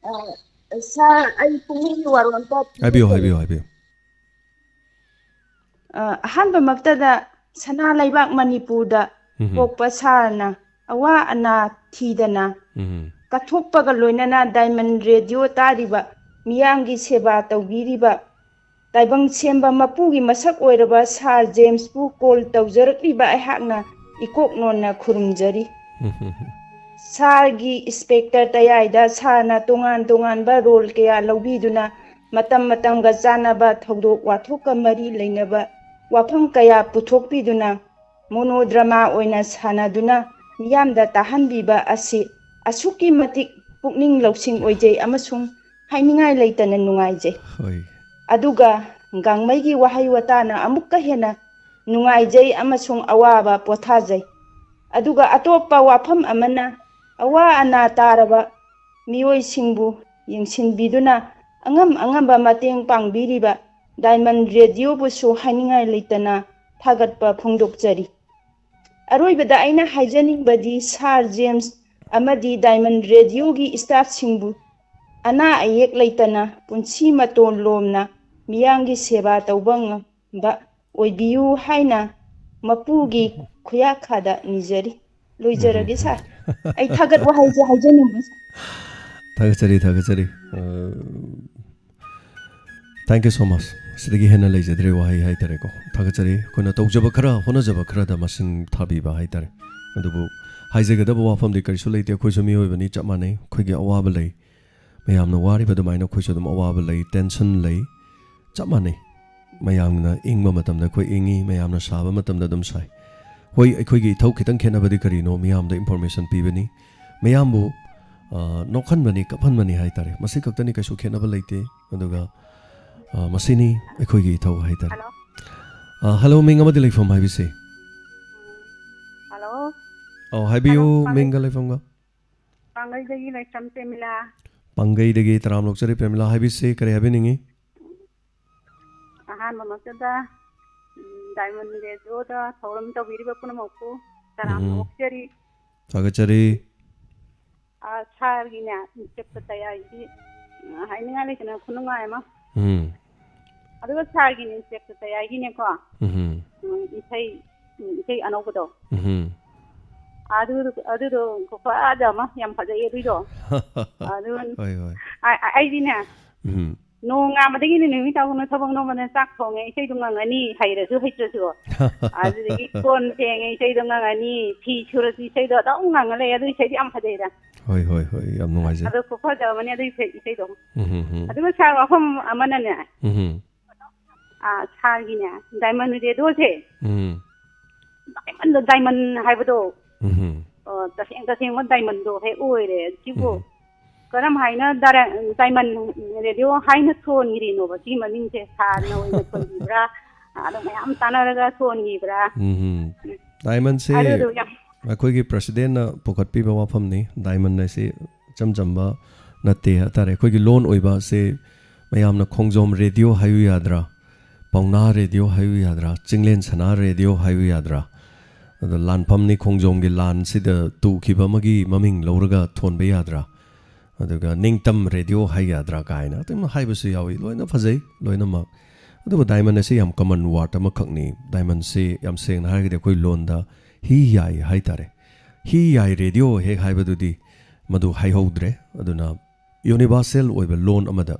ꯑ, ꯁꯥꯔ, ꯑꯩ ꯄꯨꯛꯅꯤꯡꯒꯤ ꯋꯥꯔꯣꯜ ꯑꯝꯇ ꯍꯥꯏꯕꯤꯌꯨ, ꯍꯥꯏꯕꯤꯌꯨ, ꯍꯥꯏꯕꯤꯌꯨ꯫ ꯑ, ꯑꯍꯥꯟꯕꯃꯛꯇꯗ ꯁꯅꯥ ꯂꯩꯕꯥꯛ ꯃꯅꯤꯄꯨꯔꯗ ꯎꯝ꯫ ꯄꯣꯛꯄ ꯁꯥꯔꯅ ꯑꯋꯥ ꯑꯅꯥ ꯊꯤꯗꯅ ꯎꯝ꯫ ꯀꯠꯊꯣꯛꯄꯒ ꯂꯣꯏꯅꯅ ꯗꯥꯏꯃꯟ ꯔꯦꯗꯤꯑꯣ ꯇꯥꯔꯤꯕ ꯃꯤꯌꯥꯝꯒꯤ ꯁꯦꯕꯥ ꯇꯧꯕꯤꯔꯤꯕ ꯇꯥꯏꯕꯪ ꯁꯦꯝꯕ ꯃꯄꯨꯒꯤ ꯃꯁꯛ ꯑꯣꯏꯔꯕ ꯁꯥꯔ ꯖꯦꯝꯁꯄꯨ ꯀꯣꯜ ꯇꯧꯖꯔꯛꯂꯤꯕ ꯑꯩꯍꯥꯛꯅ ꯏꯀꯣꯛ ꯅꯣꯟꯅ ꯈꯨꯔꯨꯝꯖꯔꯤ꯫ ꯁꯥꯔꯒꯤ ꯏꯟꯁꯄꯦꯛꯇꯔ ꯇꯌꯥꯏꯗ ꯁꯥꯔꯅ ꯇꯣꯉꯥꯟ ꯇꯣꯉꯥꯟꯕ ꯔꯣꯜ ꯀꯌꯥ ꯂꯧꯕꯤꯗꯨꯅ ꯃꯇꯝ ꯃꯇꯝꯒ ꯆꯥꯟꯅꯕ ꯊꯧꯗꯣꯛ ꯋꯥꯊꯣꯛꯀ ꯃꯔꯤ ꯂꯩꯅꯕ ꯋꯥꯐꯝ ꯀꯌꯥ ꯄꯨꯊꯣꯛꯄꯤꯗꯨꯅ ꯃꯣꯅꯣꯗ꯭ꯔꯃꯥ ꯑꯣꯏꯅ ꯁꯥꯟꯅꯗꯨꯅ ꯃꯤꯌꯥꯝꯗ ꯇꯥꯍꯟꯕꯤꯕ ꯑꯁꯤ ꯑꯁꯨꯛꯀꯤ ꯃꯇꯤꯛ ꯄꯨꯛꯅꯤꯡ ꯂꯧꯁꯤꯡ ꯑꯣꯏꯖꯩ ꯑꯃꯁꯨꯡ ꯍꯥꯏꯅꯤꯡꯉꯥꯏ ꯂꯩꯇꯅ ꯅꯨꯡꯉꯥꯏꯖꯩ꯫ ꯍꯣꯏ꯫ ꯑꯗꯨꯒ ꯒꯥꯡꯃꯩꯒꯤ ꯋꯥꯍꯩ ꯋꯥꯇꯥꯅ ꯑꯃꯨꯛꯀ ꯍꯦꯟꯅ ꯅꯨꯡꯉꯥꯏꯖꯩ ꯑꯃꯁꯨꯡ ꯑꯋꯥꯕ ꯄꯣꯊꯥꯖꯩ꯫ ꯑꯗꯨꯒ ꯑꯇꯣꯞꯄ ꯋꯥꯐꯝ ꯑꯃꯅ, ꯑꯋꯥ ꯑꯅꯥ ꯇꯥꯔꯕ ꯃꯤꯑꯣꯏꯁꯤꯡꯕꯨ ꯌꯦꯡꯁꯤꯟꯕꯤꯗꯨꯅ ꯑꯉꯝ ꯑꯉꯝꯕ ꯃꯇꯦꯡ ꯄꯥꯡꯕꯤꯔꯤꯕ ꯗꯥꯏꯃꯟ ꯔꯦꯗꯤꯑꯣꯕꯨꯁꯨ ꯍꯥꯏꯅꯤꯡꯉꯥꯏ ꯂꯩꯇꯅ ꯊꯥꯒꯠꯄ ꯐꯣꯡꯗꯣꯛꯆꯔꯤ꯫ ꯑꯔꯣꯏꯕꯗ ꯑꯩꯅ ꯍꯥꯏꯖꯅꯤꯡꯕꯗꯤ ꯁꯥꯔ ꯖꯦꯝꯁ ꯑꯃꯗꯤ ꯗꯥꯏꯃꯟ ꯔꯦꯗꯤꯑꯣꯒꯤ ꯁ꯭ꯇꯥꯐꯁꯤꯡꯕꯨ ꯑꯅꯥ ꯑꯌꯦꯛ ꯂꯩꯇꯅ ꯄꯨꯟꯁꯤ ꯃꯇꯣꯟ ꯂꯣꯝꯅ ꯃꯤꯌꯥꯝꯒꯤ ꯁꯦꯕꯥ ꯇꯧꯕ ꯉꯝꯕ ꯑꯣꯏꯕꯤꯌꯨ ꯍꯥꯏꯅ ꯃꯄꯨꯒꯤ ꯈꯨꯌꯥꯈꯥꯗ ꯅꯤꯖꯔꯤ꯫ ꯂꯣꯏꯖꯔꯒꯦ, ꯎꯝ꯫ ꯁꯥꯔ꯫ ꯑꯩ ꯊꯥꯒꯠ ꯋꯥꯍꯩꯁꯦ ꯍꯥꯏꯖꯅꯤꯡꯕ, ꯁꯥꯔ꯫ ꯊꯥꯒꯠꯆꯔꯤ, ꯊꯥꯒꯠꯆꯔꯤ꯫ ꯑ, thank you so much꯫ ꯁꯤꯗꯒꯤ ꯍꯦꯟꯅ ꯂꯩꯖꯗ꯭ꯔꯦ ꯋꯥꯍꯩ ꯍꯥꯏꯇꯥꯔꯦꯀꯣ꯫ ꯊꯥꯒꯠꯆꯔꯤ꯫ ꯑꯩꯈꯣꯏꯅ ꯇꯧꯖꯕ ꯈꯔ, ꯍꯣꯠꯅꯖꯕ ꯈꯔꯗ ꯃꯁꯤꯡ ꯊꯥꯕꯤꯕ ꯍꯥꯏꯇꯥꯔꯦ꯫ ꯑꯗꯨꯕꯨ ꯍꯥꯏꯖꯒꯗꯕ ꯋꯥꯐꯝꯗꯤ ꯀꯔꯤꯁꯨ ꯂꯩꯇꯦ꯫ ꯑꯩꯈꯣꯏꯁꯨ ꯃꯤꯑꯣꯏꯕꯅꯤ, ꯆꯞ ꯃꯥꯟꯅꯩ꯫ ꯑꯩꯈꯣꯏꯒꯤ ꯑꯋꯥꯕ ꯂꯩ꯫ ꯃꯌꯥꯝꯅ ꯋꯥꯔꯤꯕ ꯑꯗꯨꯃꯥꯏꯅ ꯑꯩꯈꯣꯏꯁꯨ ꯑꯗꯨꯝ ꯑꯋꯥꯕ ꯂꯩ, tension ꯂꯩ꯫ ꯆꯞ ꯃꯥꯟꯅꯩ꯫ ꯃꯌꯥꯝꯅ ꯏꯪꯕ ꯃꯇꯝꯗ ꯑꯩꯈꯣꯏ ꯏꯪꯉꯤ, ꯃꯌꯥꯝꯅ ꯁꯥꯕ ꯃꯇꯝꯗ ꯑꯗꯨꯝ ꯁꯥꯏ꯫ ꯍꯣꯏ, ꯑꯩꯈꯣꯏꯒꯤ ꯏꯊꯧ ꯈꯤꯇꯪ ꯈꯦꯠꯅꯕꯗꯤ ꯀꯔꯤꯅꯣ? ꯃꯤꯌꯥꯝꯗ information ꯄꯤꯕꯅꯤ꯫ ꯃꯌꯥꯝꯕꯨ, ꯑ, ꯅꯣꯛꯍꯟꯕꯅꯤ, ꯀꯞꯍꯟꯕꯅꯤ ꯍꯥꯏꯇꯥꯔꯦ꯫ ꯃꯁꯤ ꯈꯛꯇꯅꯤ, ꯀꯩꯁꯨ ꯈꯦꯠꯅꯕ ꯂꯩꯇꯦ꯫ ꯑꯗꯨꯒ, ꯑ, ꯃꯁꯤꯅꯤ ꯑꯩꯈꯣꯏꯒꯤ ꯏꯊꯧ ꯍꯥꯏꯇꯥꯔꯦ꯫ ꯍꯜꯂꯣ꯫ ꯑ, ꯍꯜꯂꯣ, ꯃꯤꯡ ꯑꯃꯗꯤ ꯂꯩꯐꯝ ꯍꯥꯏꯕꯤꯁꯤ꯫ ꯍꯜꯂꯣ꯫ ꯑꯧ, ꯍꯥꯏꯕꯤꯌꯨ, ꯍꯜꯂꯣ, ꯄꯥꯡꯒꯩ-, ꯃꯤꯡꯒ ꯂꯩꯐꯝꯒ꯫ ꯄꯥꯡꯒꯩꯗꯒꯤ ꯂꯩꯁ꯭ꯔꯝ ꯄ꯭ꯔꯦꯃꯤꯂꯥ꯫ ꯄꯥꯡꯒꯩꯗꯒꯤ ꯇꯔꯥꯝꯅ ꯑꯣꯛꯆꯔꯤ ꯄ꯭ꯔꯦꯃꯤꯂꯥ ꯍꯥꯏꯕꯤꯁꯤ, ꯀꯔꯤ ꯍꯥꯏꯕꯤꯅꯤꯡꯉꯤ? ꯑꯍꯥꯟꯕꯃꯛꯇꯗ, ꯎꯝ, ꯗꯥꯏꯃꯟ ꯔꯦꯗꯤꯑꯣꯗ ꯊꯧꯔꯝ ꯇꯧꯕꯤꯔꯤꯕ ꯄꯨꯝꯅꯃꯛꯄꯨ ꯇꯔꯥꯝꯅ ꯎꯝ꯫ ꯑꯣꯛꯆꯔꯤ꯫ ꯊꯥꯒꯠꯆꯔꯤ꯫ ꯑꯥ, ꯁꯥꯔꯒꯤꯅꯦ, ꯏꯟꯁꯄꯦꯛꯇꯔ ꯇꯌꯥꯏꯒꯤ, ꯑꯥ, ꯍꯥꯏꯅꯤꯡꯉꯥꯏ ꯂꯩꯇꯅ ꯈꯨꯅꯨꯡꯉꯥꯏ ꯑꯃ꯫ ꯎꯝ꯫ ꯑꯗꯨꯒ ꯁꯥꯔꯒꯤꯅꯦ, ꯏꯟꯁꯄꯦꯛꯇꯔ ꯇꯌꯥꯏꯒꯤꯅꯦꯀꯣ, ꯎꯝ꯫ ꯎꯝ, ꯏꯁꯩ, ꯎꯝ, ꯏꯁꯩ ꯑꯅꯧꯕꯗꯣ꯫ ꯎꯝ꯫ ꯑꯗꯨ, ꯑꯗꯨꯗꯣ ꯈꯨꯐꯖ ꯑꯃ, ꯌꯥꯝ ꯐꯖꯩꯌꯦ ꯑꯗꯨꯏꯗꯣ꯫ ꯑꯗꯨ ꯍꯣꯏ, ꯍꯣꯏ꯫ ꯑ-, ꯑ-, ꯑꯩꯗꯤꯅꯦ, ꯎꯝ꯫ ꯅꯣꯡꯉꯥꯟꯕꯗꯒꯤꯅ ꯅꯨꯃꯤꯠ ꯇꯥꯕꯧꯅ ꯊꯕꯛ ꯅꯣꯝꯕꯅ ꯆꯥꯛ ꯊꯣꯡꯉꯦ, ꯏꯁꯩꯗꯣ ꯉꯪꯉꯅꯤ, ꯍꯩꯔꯁꯨ ꯍꯩꯇ꯭ꯔꯁꯨ꯫ ꯑꯗꯨꯗꯒꯤ ꯀꯣꯟ ꯐꯦꯡꯉꯦ, ꯏꯁꯩꯗꯣ ꯉꯪꯉꯅꯤ, ꯐꯤ ꯁꯨꯔꯁꯨ ꯏꯁꯩꯗꯣ ꯑꯗꯨꯝ ꯉꯪꯉ ꯂꯩ꯫ ꯑꯗꯨ ꯏꯁꯩꯗꯣ ꯌꯥꯝ ꯐꯖꯩꯗ꯫ ꯍꯣꯏ, ꯍꯣꯏ, ꯍꯣꯏ, ꯌꯥꯝ ꯅꯨꯡꯉꯥꯏꯖꯩ꯫ ꯑꯗꯣ ꯈꯨꯐꯖ ꯑꯃꯅꯦ ꯑꯗꯨ ꯏꯁꯩ, ꯏꯁꯩꯗꯣ꯫ ꯎꯝ, ꯎꯝ, ꯎꯝ꯫ ꯑꯗꯨꯒ ꯁꯥꯔ, ꯋꯥꯐꯝ ꯑꯃꯅꯅꯦ, ꯎꯝ꯫ ꯑꯥ, ꯁꯥꯔꯒꯤꯅꯦ, ꯗꯥꯏꯃꯟ ꯔꯦꯗꯤꯑꯣꯁꯦ, ꯎꯝ꯫ ꯗꯥꯏꯃꯟꯗꯣ, ꯗꯥꯏꯃꯟ ꯍꯥꯏꯕꯗꯣ, ꯎꯝ꯫ ꯑꯣ, ꯇꯁꯦꯡ ꯇꯁꯦꯡꯕ ꯗꯥꯏꯃꯟꯗꯣ ꯍꯦꯛ ꯑꯣꯏꯔꯦ꯫ ꯁꯤꯕꯨ ꯎꯝ꯫ ꯀꯔꯝ ꯍꯥꯏꯅ ꯗꯥꯔ-, ꯗꯥꯏꯃꯟ ꯔꯦꯗꯤꯑꯣ ꯍꯥꯏꯅ ꯊꯣꯟꯈ꯭ꯔꯤꯅꯣꯕ? ꯁꯤ ꯃꯃꯤꯡꯁꯦ ꯁꯥꯔꯅ ꯑꯣꯏꯅ ꯊꯣꯟꯕꯤꯕ꯭ꯔꯥ? ꯑꯗꯣ ꯃꯌꯥꯝ ꯇꯥꯟꯅꯔꯒ ꯊꯣꯟꯈꯤꯕ꯭ꯔꯥ? ꯎꯝ꯫ ꯗꯥꯏꯃꯟꯁꯦ ꯑꯗꯨꯗꯣ ꯌꯥꯝ ꯑꯩꯈꯣꯏꯒꯤ ꯄ꯭ꯔꯁꯤꯗꯦꯟꯅ ꯄꯨꯈꯠꯄꯤꯕ ꯋꯥꯐꯝꯅꯤ꯫ ꯗꯥꯏꯃꯟ ꯍꯥꯏꯁꯤ ꯏꯆꯝ ꯆꯝꯕ ꯅꯠꯇꯦ ꯍꯥꯏꯇꯥꯔꯦ꯫ ꯑꯩꯈꯣꯏꯒꯤ ꯂꯣꯟ ꯑꯣꯏꯕ ꯑꯁꯦ ꯃꯌꯥꯝꯅ ꯈꯣꯡꯖꯣꯝ ꯔꯦꯗꯤꯑꯣ ꯍꯥꯏꯌꯨ ꯌꯥꯗ꯭ꯔꯥ? ꯄꯥꯎꯅꯥ ꯔꯦꯗꯤꯑꯣ ꯍꯥꯏꯌꯨ ꯌꯥꯗ꯭ꯔꯥ? ꯆꯤꯡꯂꯦꯟ ꯁꯅꯥ ꯔꯦꯗꯤꯑꯣ ꯍꯥꯏꯌꯨ ꯌꯥꯗ꯭ꯔꯥ? ꯑꯗ ꯂꯥꯟꯐꯝꯅꯤ ꯈꯣꯡꯖꯣꯝꯒꯤ ꯂꯥꯟꯁꯤꯗ ꯇꯨꯈꯤꯕ ꯑꯃꯒꯤ ꯃꯃꯤꯡ ꯂꯧꯔꯒ ꯊꯣꯟꯕ ꯌꯥꯗ꯭ꯔꯥ? ꯑꯗꯨꯒ ꯅꯤꯡꯇꯝ ꯔꯦꯗꯤꯑꯣ ꯍꯥꯏꯒꯗ꯭ꯔꯥ ꯀꯥꯏꯅ ꯑꯗꯨꯝ ꯍꯥꯏꯕꯁꯨ ꯌꯥꯎꯏ꯫ ꯂꯣꯏꯅ ꯐꯖꯩ ꯂꯣꯏꯅꯃꯛ꯫ ꯑꯗꯨꯕꯨ ꯗꯥꯏꯃꯟ ꯑꯁꯤ ꯌꯥꯝ ꯀꯃꯟ ꯋꯥꯔꯗ ꯑꯃꯈꯛꯅꯤ꯫ ꯗꯥꯏꯃꯟꯁꯤ ꯌꯥꯝ ꯁꯦꯡꯅ ꯍꯥꯏꯔꯒꯗꯤ ꯑꯩꯈꯣꯏ ꯂꯣꯟꯗ ꯍꯤ ꯌꯥꯏ ꯍꯥꯏꯇꯥꯔꯦ꯫ ꯍꯤ ꯌꯥꯏ ꯔꯦꯗꯤꯑꯣ ꯍꯦꯛ ꯍꯥꯏꯕꯗꯨꯗꯤ ꯃꯗꯨ ꯍꯥꯏꯍꯧꯗ꯭ꯔꯦ꯫ ꯑꯗꯨꯅ ꯌꯨꯅꯤꯚꯔꯁꯦꯜ ꯑꯣꯏꯕ ꯂꯣꯟ ꯑꯃꯗ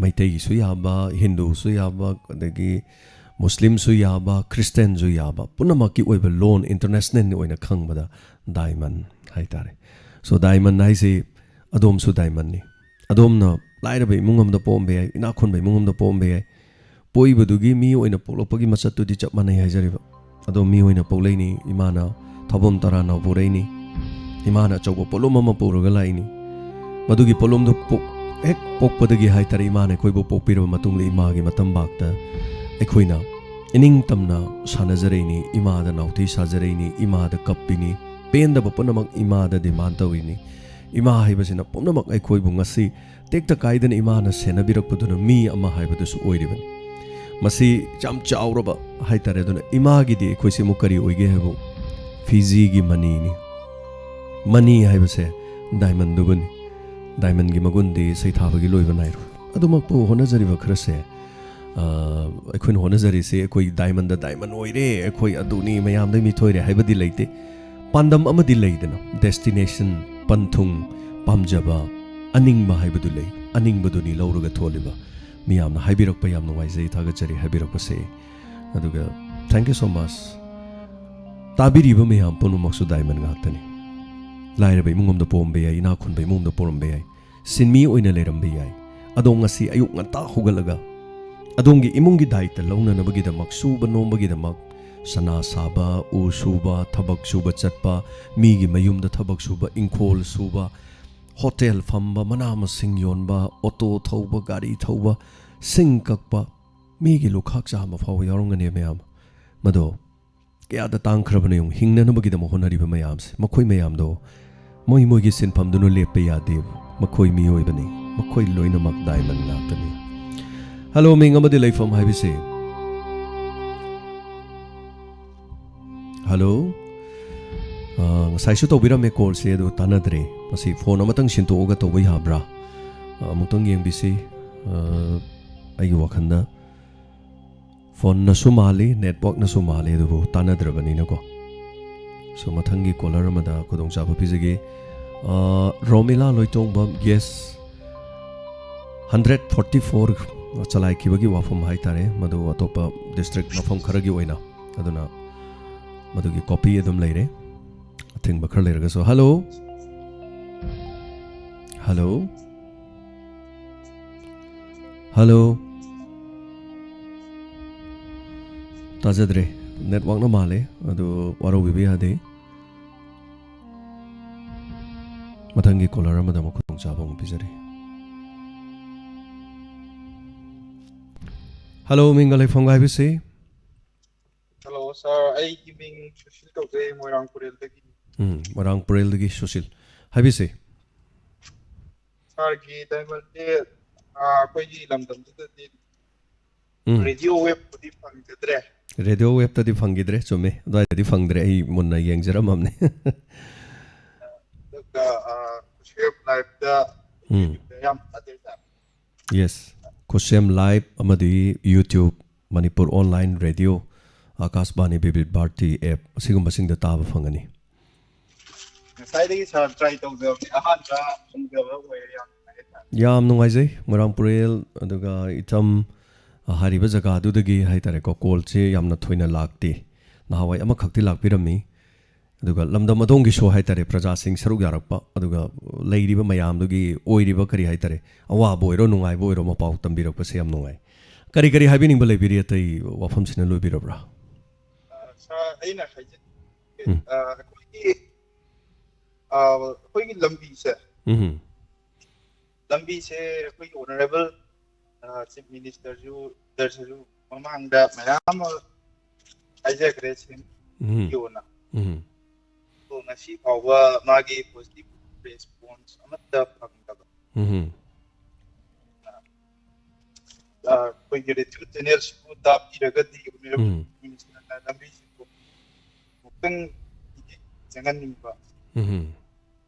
ꯃꯩꯇꯩꯒꯤꯁꯨ ꯌꯥꯕ, ꯍꯤꯟꯗꯨꯁꯨ ꯌꯥꯕ, ꯑꯗꯒꯤ ꯃꯨꯁꯂꯤꯝꯁꯨ ꯌꯥꯕ, ꯈ꯭ꯔꯤꯁꯇꯦꯟꯁꯨ ꯌꯥꯕ, ꯄꯨꯝꯅꯃꯛꯀꯤ ꯑꯣꯏꯕ ꯂꯣꯟ, ꯏꯟꯇꯔꯅꯦꯁꯅꯦꯜꯒꯤ ꯑꯣꯏꯅ ꯈꯪꯕꯗ ꯗꯥꯏꯃꯟ ꯍꯥꯏꯇꯥꯔꯦ꯫ ꯁꯣ ꯗꯥꯏꯃꯟ ꯍꯥꯏꯁꯤ ꯑꯗꯣꯝꯁꯨ ꯗꯥꯏꯃꯟꯅꯤ꯫ ꯑꯗꯣꯝꯅ ꯂꯥꯏꯔꯕ ꯏꯃꯨꯡ ꯑꯃꯗ ꯄꯣꯛꯑꯝꯕ ꯌꯥꯏ, ꯏꯅꯥꯛ ꯈꯨꯟꯕ ꯏꯃꯨꯡ ꯑꯃꯗ ꯄꯣꯛꯑꯝꯕ ꯌꯥꯏ꯫ ꯄꯣꯛꯏꯕꯗꯨꯒꯤ ꯃꯤ ꯑꯣꯏꯅ ꯄꯣꯛꯂꯛꯄꯒꯤ ꯃꯆꯠꯇꯨꯗꯤ ꯆꯞ ꯃꯥꯟꯅꯩ ꯍꯥꯏꯖꯔꯤꯕ꯫ ꯑꯗꯣ ꯃꯤ ꯑꯣꯏꯅ ꯄꯣꯛꯂꯛꯏꯅꯤ, ꯏꯃꯥꯅ ꯊꯧꯕꯝ ꯇꯔꯥꯅꯥꯎ ꯄꯨꯔꯛꯏꯅꯤ, ꯏꯃꯥꯅ ꯑꯆꯧꯕ ꯄꯣꯠꯂꯨꯝ ꯑꯃ ꯄꯨꯔꯒ ꯂꯥꯛꯏꯅꯤ꯫ ꯃꯗꯨꯒꯤ ꯄꯣꯠꯂꯨꯝꯗꯨ ꯄꯣꯛ-, ꯍꯦꯛ ꯄꯣꯛꯄꯗꯒꯤ ꯍꯥꯏꯇꯥꯔꯦ, ꯏꯃꯥꯅ ꯑꯩꯈꯣꯏꯕꯨ ꯄꯣꯛꯄꯤꯔꯕ ꯃꯇꯨꯡꯗ ꯏꯃꯥꯒꯤ ꯃꯇꯝꯕꯥꯛꯇ ꯑꯩꯈꯣꯏꯅ ꯏꯅꯤꯡ ꯇꯝꯅ ꯁꯥꯟꯅꯖꯔꯛꯏꯅꯤ, ꯏꯃꯥꯗ ꯅꯥꯎꯊꯤ ꯁꯥꯖꯔꯛꯏꯅꯤ, ꯏꯃꯥꯗ ꯀꯞꯄꯤꯅꯤ, ꯄꯦꯟꯗꯕ ꯄꯨꯝꯅꯃꯛ ꯏꯃꯥꯗ ꯗꯤꯃꯥꯟ ꯇꯧꯔꯤꯅꯤ꯫ ꯏꯃꯥ ꯍꯥꯏꯕꯁꯤꯅ ꯄꯨꯝꯅꯃꯛ ꯑꯩꯈꯣꯏꯕꯨ ꯉꯁꯤ ꯇꯦꯛꯇ ꯀꯥꯏꯗꯅ ꯏꯃꯥꯅ ꯁꯦꯟꯅꯕꯤꯔꯛꯄꯗꯨꯅ ꯃꯤ ꯑꯃ ꯍꯥꯏꯕꯗꯨꯁꯨ ꯑꯣꯏꯔꯤꯕꯅꯤ꯫ ꯃꯁꯤ ꯌꯥꯝ ꯆꯥꯎꯔꯕ ꯍꯥꯏꯇꯥꯔꯦ꯫ ꯑꯗꯨꯅ ꯏꯃꯥꯒꯤꯗꯤ ꯑꯩꯈꯣꯏꯁꯤ ꯑꯃꯨꯛ ꯀꯔꯤ ꯑꯣꯏꯒꯦ ꯍꯥꯏꯕꯨ ꯐꯤꯖꯤꯒꯤ ꯃꯅꯤꯅꯤ꯫ ꯃꯅꯤ ꯍꯥꯏꯕꯁꯦ ꯗꯥꯏꯃꯟꯗꯨꯕꯨꯅꯤ꯫ ꯗꯥꯏꯃꯟꯒꯤ ꯃꯒꯨꯟꯗꯤ ꯁꯩꯊꯥꯕꯒꯤ ꯂꯣꯏꯕ ꯅꯥꯏꯔꯣꯏ꯫ ꯑꯗꯨꯃꯛꯄꯨ ꯍꯣꯠꯅꯖꯔꯤꯕ ꯈꯔꯁꯦ, ꯑ, ꯑꯩꯈꯣꯏꯅ ꯍꯣꯠꯅꯖꯔꯤꯁꯦ ꯑꯩꯈꯣꯏ ꯗꯥꯏꯃꯟꯗ ꯗꯥꯏꯃꯟ ꯑꯣꯏꯔꯦ, ꯑꯩꯈꯣꯏ ꯑꯗꯨꯅꯤ, ꯃꯌꯥꯝꯗꯩ ꯃꯤꯊꯣꯏꯔꯦ ꯍꯥꯏꯕꯗꯤ ꯂꯩꯇꯦ꯫ ꯄꯥꯟꯗꯝ ꯑꯃꯗꯤ ꯂꯩꯗꯅ, ꯗꯦꯁꯇꯤꯅꯦꯁꯟ, ꯄꯟꯊꯨꯡ, ꯄꯥꯝꯖꯕ, ꯑꯅꯤꯡꯕ ꯍꯥꯏꯕꯗꯨ ꯂꯩ꯫ ꯑꯅꯤꯡꯕꯗꯨꯅꯤ ꯂꯧꯔꯒ ꯊꯣꯜꯂꯤꯕ꯫ ꯃꯤꯌꯥꯝꯅ ꯍꯥꯏꯕꯤꯔꯛꯄ ꯌꯥꯝ ꯅꯨꯡꯉꯥꯏꯖꯩ, ꯊꯥꯒꯠꯆꯔꯤ ꯍꯥꯏꯕꯤꯔꯛꯄꯁꯦ꯫ ꯑꯗꯨꯒ thank you so much꯫ ꯇꯥꯕꯤꯔꯤꯕ ꯃꯌꯥꯝ ꯄꯨꯝꯅꯃꯛꯁꯨ ꯗꯥꯏꯃꯟ ꯉꯥꯛꯇꯅꯤ꯫ ꯂꯥꯏꯔꯕ ꯏꯃꯨꯡ ꯑꯃꯗ ꯄꯣꯛꯑꯝꯕ ꯌꯥꯏ, ꯏꯅꯥꯛ ꯈꯨꯟꯕ ꯏꯃꯨꯡꯗ ꯄꯣꯛꯑꯝꯕ ꯌꯥꯏ, ꯁꯤꯟꯃꯤ ꯑꯣꯏꯅ ꯂꯩꯔꯝꯕ ꯌꯥꯏ꯫ ꯑꯗꯣ ꯉꯁꯤ ꯑꯌꯨꯛ ꯉꯟꯇꯥ ꯍꯧꯒꯠꯂꯒ ꯑꯗꯣꯝꯒꯤ ꯏꯃꯨꯡꯒꯤ ꯗꯥꯏꯇ ꯂꯧꯅꯅꯕꯒꯤꯗꯃꯛ, ꯁꯨꯕ ꯅꯣꯝꯕꯒꯤꯗꯃꯛ, ꯁꯅꯥ ꯁꯥꯕ, ꯎ ꯁꯨꯕ, ꯊꯕꯛ ꯁꯨꯕ ꯆꯠꯄ, ꯃꯤꯒꯤ ꯃꯌꯨꯝꯗ ꯊꯕꯛ ꯁꯨꯕ, ꯏꯪꯈꯣꯜ ꯁꯨꯕ, ꯍꯣꯇꯦꯜ ꯐꯝꯕ, ꯃꯅꯥ ꯃꯁꯤꯡ ꯌꯣꯟꯕ, ꯑꯣꯇꯣ ꯊꯧꯕ, ꯒꯥꯔꯤ ꯊꯧꯕ, ꯁꯤꯡ ꯀꯛꯄ, ꯃꯤꯒꯤ ꯂꯨꯈꯥꯛ ꯆꯥꯝꯕ ꯐꯥꯎꯕ ꯌꯥꯎꯔꯝꯒꯅꯤ ꯃꯌꯥꯝ꯫ ꯃꯗꯣ ꯀꯌꯥꯗ ꯇꯥꯡꯈ꯭ꯔꯕꯅꯣ ꯌꯦꯡꯉꯨ, ꯍꯤꯡꯅꯅꯕꯒꯤꯗꯃꯛ ꯍꯣꯠꯅꯔꯤꯕ ꯃꯌꯥꯝꯁꯦ, ꯃꯈꯣꯏ ꯃꯌꯥꯝꯗꯣ ꯃꯣꯏ ꯃꯣꯏꯒꯤ ꯁꯤꯟꯐꯝꯗꯨꯅ ꯂꯦꯞꯄ ꯌꯥꯗꯦ꯫ ꯃꯈꯣꯏ ꯃꯤꯑꯣꯏꯕꯅꯤ, ꯃꯈꯣꯏ ꯂꯣꯏꯅꯃꯛ ꯗꯥꯏꯃꯟ ꯉꯥꯛꯇꯅꯤ꯫ ꯍꯜꯂꯣ, ꯃꯤꯡ ꯑꯃꯗꯤ ꯂꯩꯐꯝ ꯍꯥꯏꯕꯁꯦ꯫ ꯍꯜꯂꯣ꯫ ꯑ, ꯉꯁꯥꯏꯁꯨ ꯇꯧꯕꯤꯔꯝꯃꯦ ꯀꯣꯜꯁꯦ, ꯑꯗꯨ ꯇꯥꯟꯅꯗ꯭ꯔꯦ꯫ ꯃꯁꯤ ꯐꯣꯟ ꯑꯃꯇꯪ ꯁꯤꯟꯗꯣꯛꯑꯒ ꯇꯧꯕ ꯌꯥꯕ꯭ꯔꯥ? ꯑ, ꯑꯃꯨꯛꯇꯪ ꯌꯦꯡꯕꯤꯁꯤ꯫ ꯑ, ꯑꯩꯒꯤ ꯋꯥꯈꯜꯗ ꯐꯣꯟꯅꯁꯨ ꯃꯥꯜꯂꯤ, ꯅꯦꯠꯋꯥꯛꯅꯁꯨ ꯃꯥꯜꯂꯤ, ꯑꯗꯨꯕꯨ ꯇꯥꯟꯅꯗ꯭ꯔꯕꯅꯤꯅꯀꯣ꯫ So, ꯃꯊꯪꯒꯤ ꯀꯣꯂꯔ ꯑꯃꯗ ꯈꯨꯗꯣꯡꯆꯥꯕ ꯄꯤꯖꯒꯦ꯫ ꯑ, Romila Loitongbam, yes, hundred forty four ꯆꯂꯥꯏꯈꯤꯕꯒꯤ ꯋꯥꯐꯝ ꯍꯥꯏꯇꯥꯔꯦ, ꯃꯗꯨ ꯑꯇꯣꯞꯄ ꯗꯤꯁꯇ꯭ꯔꯤꯛ ꯃꯐꯝ ꯈꯔꯒꯤ ꯑꯣꯏꯅ, ꯑꯗꯨꯅ ꯃꯗꯨꯒꯤ ꯀꯣꯄꯤ ꯑꯗꯨꯝ ꯂꯩꯔꯦ, ꯑꯊꯤꯡꯕ ꯈꯔ ꯂꯩꯔꯒꯁꯨ꯫ Hello, hello, hello. ꯇꯥꯖꯗ꯭ꯔꯦ, ꯅꯦꯠꯋꯥꯛꯅ ꯃꯥꯜꯂꯦ, ꯑꯗꯨ ꯋꯥꯔꯧꯕꯤꯕ ꯌꯥꯗꯦ꯫ ꯃꯊꯪꯒꯤ ꯀꯣꯂꯔ ꯑꯃꯗ ꯑꯃꯨꯛ ꯈꯨꯗꯣꯡꯆꯥꯕ ꯑꯃꯨꯛ ꯄꯤꯖꯔꯤ꯫ ꯍꯜꯂꯣ, ꯃꯤꯡꯒ ꯂꯩꯐꯝꯒ ꯍꯥꯏꯕꯤꯁꯤ꯫ ꯍꯜꯂꯣ ꯁꯥꯔ, ꯑꯩꯒꯤ ꯃꯤꯡ ꯁꯨꯁꯤꯜ ꯀꯧꯖꯩ, ꯃꯣꯏꯔꯥꯡ ꯄꯨꯔꯦꯜꯗꯒꯤ꯫ ꯎꯝ, ꯃꯣꯏꯔꯥꯡ ꯄꯨꯔꯦꯜꯗꯒꯤ ꯁꯨꯁꯤꯜ꯫ ꯍꯥꯏꯕꯤꯁꯤ꯫ ꯁꯥꯔꯒꯤ ꯗꯥꯏꯃꯟꯁꯦ, ꯑꯥ, ꯑꯩꯈꯣꯏꯒꯤ ꯂꯝꯗꯝꯁꯤꯗꯗꯤ ꯎꯝ꯫ ꯔꯦꯗꯤꯑꯣ ꯋꯦꯕꯄꯨꯗꯤ ꯐꯪꯖꯗ꯭ꯔꯦ꯫ ꯔꯦꯗꯤꯑꯣ ꯋꯦꯕꯇꯗꯤ ꯐꯪꯈꯤꯗ꯭ꯔꯦ, ꯆꯨꯝꯃꯦ, ꯑꯗꯨꯋꯥꯏꯗꯗꯤ ꯐꯪꯗ꯭ꯔꯦ, ꯑꯩ ꯃꯨꯟꯅ ꯌꯦꯡꯖꯔꯝꯃꯕꯅꯤ꯫ ꯑꯗꯨꯒ, ꯑꯥ, ꯈꯨꯠꯁꯦꯝ ꯂꯥꯏꯞꯇ ꯎꯝ꯫ ꯌꯥꯝ ꯊꯥꯖꯩ ꯁꯥꯔ꯫ ꯌꯦꯁ, ꯈꯨꯠꯁꯦꯝ ꯂꯥꯏꯞ ꯑꯃꯗꯤ YouTube, ꯃꯅꯤꯄꯨꯔ ꯑꯣꯟꯂꯥꯏꯟ ꯔꯦꯗꯤꯑꯣ, ꯑꯥꯀꯥꯁꯕꯥꯅꯤ, ꯕꯤꯕꯤꯠ ꯚꯥꯔꯇꯤ ꯑꯦꯞ, ꯑꯁꯤꯒꯨꯝꯕꯁꯤꯡꯗ ꯇꯥꯕ ꯐꯪꯒꯅꯤ꯫ ꯉꯁꯥꯏꯗꯒꯤ ꯁꯥꯔ ꯇ꯭ꯔꯥꯏ ꯇꯧꯖꯕꯅꯦ, ꯑꯍꯥꯟꯕ ꯐꯪꯖꯕ ꯑꯣꯏꯔꯦ, ꯌꯥꯝ ꯅꯨꯡꯉꯥꯏꯔꯦ ꯁꯥꯔ꯫ ꯌꯥꯝ ꯅꯨꯡꯉꯥꯏꯖꯩ, ꯃꯣꯏꯔꯥꯡ ꯄꯨꯔꯦꯜ ꯑꯗꯨꯒ ꯏꯊꯝ, ꯑ, ꯍꯥꯏꯔꯤꯕ ꯖꯒꯥꯗꯨꯗꯒꯤ ꯍꯥꯏꯇꯥꯔꯦꯀꯣ, ꯀꯣꯜꯁꯦ ꯌꯥꯝꯅ ꯊꯣꯏꯅ ꯂꯥꯛꯇꯦ꯫ ꯅꯍꯥꯟꯋꯥꯏ ꯑꯃꯈꯛꯇꯤ ꯂꯥꯛꯄꯤꯔꯝꯃꯤ꯫ ꯑꯗꯨꯒ ꯂꯝꯗꯝ ꯑꯗꯣꯝꯒꯤꯁꯨ ꯍꯥꯏꯇꯥꯔꯦ, ꯄ꯭ꯔꯖꯥꯁꯤꯡ ꯁꯔꯨꯛ ꯌꯥꯔꯛꯄ, ꯑꯗꯨꯒ ꯂꯩꯔꯤꯕ ꯃꯌꯥꯝꯗꯨꯒꯤ ꯑꯣꯏꯔꯤꯕ ꯀꯔꯤ ꯍꯥꯏꯇꯥꯔꯦ, ꯑꯋꯥꯕ ꯑꯣꯏꯔꯣ ꯅꯨꯡꯉꯥꯏꯕ ꯑꯣꯏꯔꯣ, ꯃꯄꯥꯎ ꯇꯝꯕꯤꯔꯛꯄꯁꯦ ꯌꯥꯝ ꯅꯨꯡꯉꯥꯏ꯫ ꯀꯔꯤ ꯀꯔꯤ ꯍꯥꯏꯕꯤꯅꯤꯡꯕ ꯂꯩꯕꯤꯔꯤ? ꯑꯇꯩ ꯋꯥꯐꯝꯁꯤꯅ ꯂꯣꯏꯕꯤꯔꯕ꯭ꯔꯥ? ꯑ, ꯁꯥꯔ, ꯑꯩꯅ ꯍꯥꯏꯖꯅꯤꯡꯉꯤ, ꯎꯝ꯫ ꯑ, ꯑꯩꯈꯣꯏꯒꯤ, ꯑ, ꯑꯩꯈꯣꯏꯒꯤ ꯂꯝꯕꯤꯁꯦ, ꯎꯝ꯫ ꯂꯝꯕꯤꯁꯦ ꯑꯩꯈꯣꯏꯒꯤ ꯑꯣꯅꯔꯦꯕꯜ, ꯑ, ꯆꯤꯐ ꯃꯤꯅꯤꯁꯇꯔꯁꯨ, ꯁꯤꯗꯁꯨ ꯃꯃꯥꯡꯗ ꯃꯌꯥꯝ ꯑꯃ ꯍꯥꯏꯖꯈ꯭ꯔꯦ, ꯎꯝ꯫ ꯁꯦꯝꯕꯤꯌꯣꯅ꯫ ꯎꯝ꯫ ꯑꯗꯣ ꯉꯁꯤ ꯐꯥꯎꯕ ꯃꯥꯒꯤ ꯄꯣꯖꯤꯇꯤꯚ ꯔꯦꯁꯄꯣꯟꯁ ꯑꯃꯠꯇ ꯐꯪꯗꯕ꯫ ꯎꯝ꯫ ꯑ, ꯑꯩꯈꯣꯏꯒꯤ ꯔꯦꯗꯤꯑꯣ ꯆꯦꯅꯦꯜꯁꯤꯕꯨ ꯇꯥꯕꯤꯔꯒꯗꯤ ꯑꯣꯅꯔꯦꯕꯜ ꯎꯝ꯫ ꯆꯤꯐ ꯃꯤꯅꯤꯁꯇꯔꯅ ꯂꯝꯕꯤꯁꯤꯕꯨ ꯑꯃꯨꯛꯇꯪ ꯆꯪꯍꯟꯅꯤꯡꯕ꯫ ꯎꯝ꯫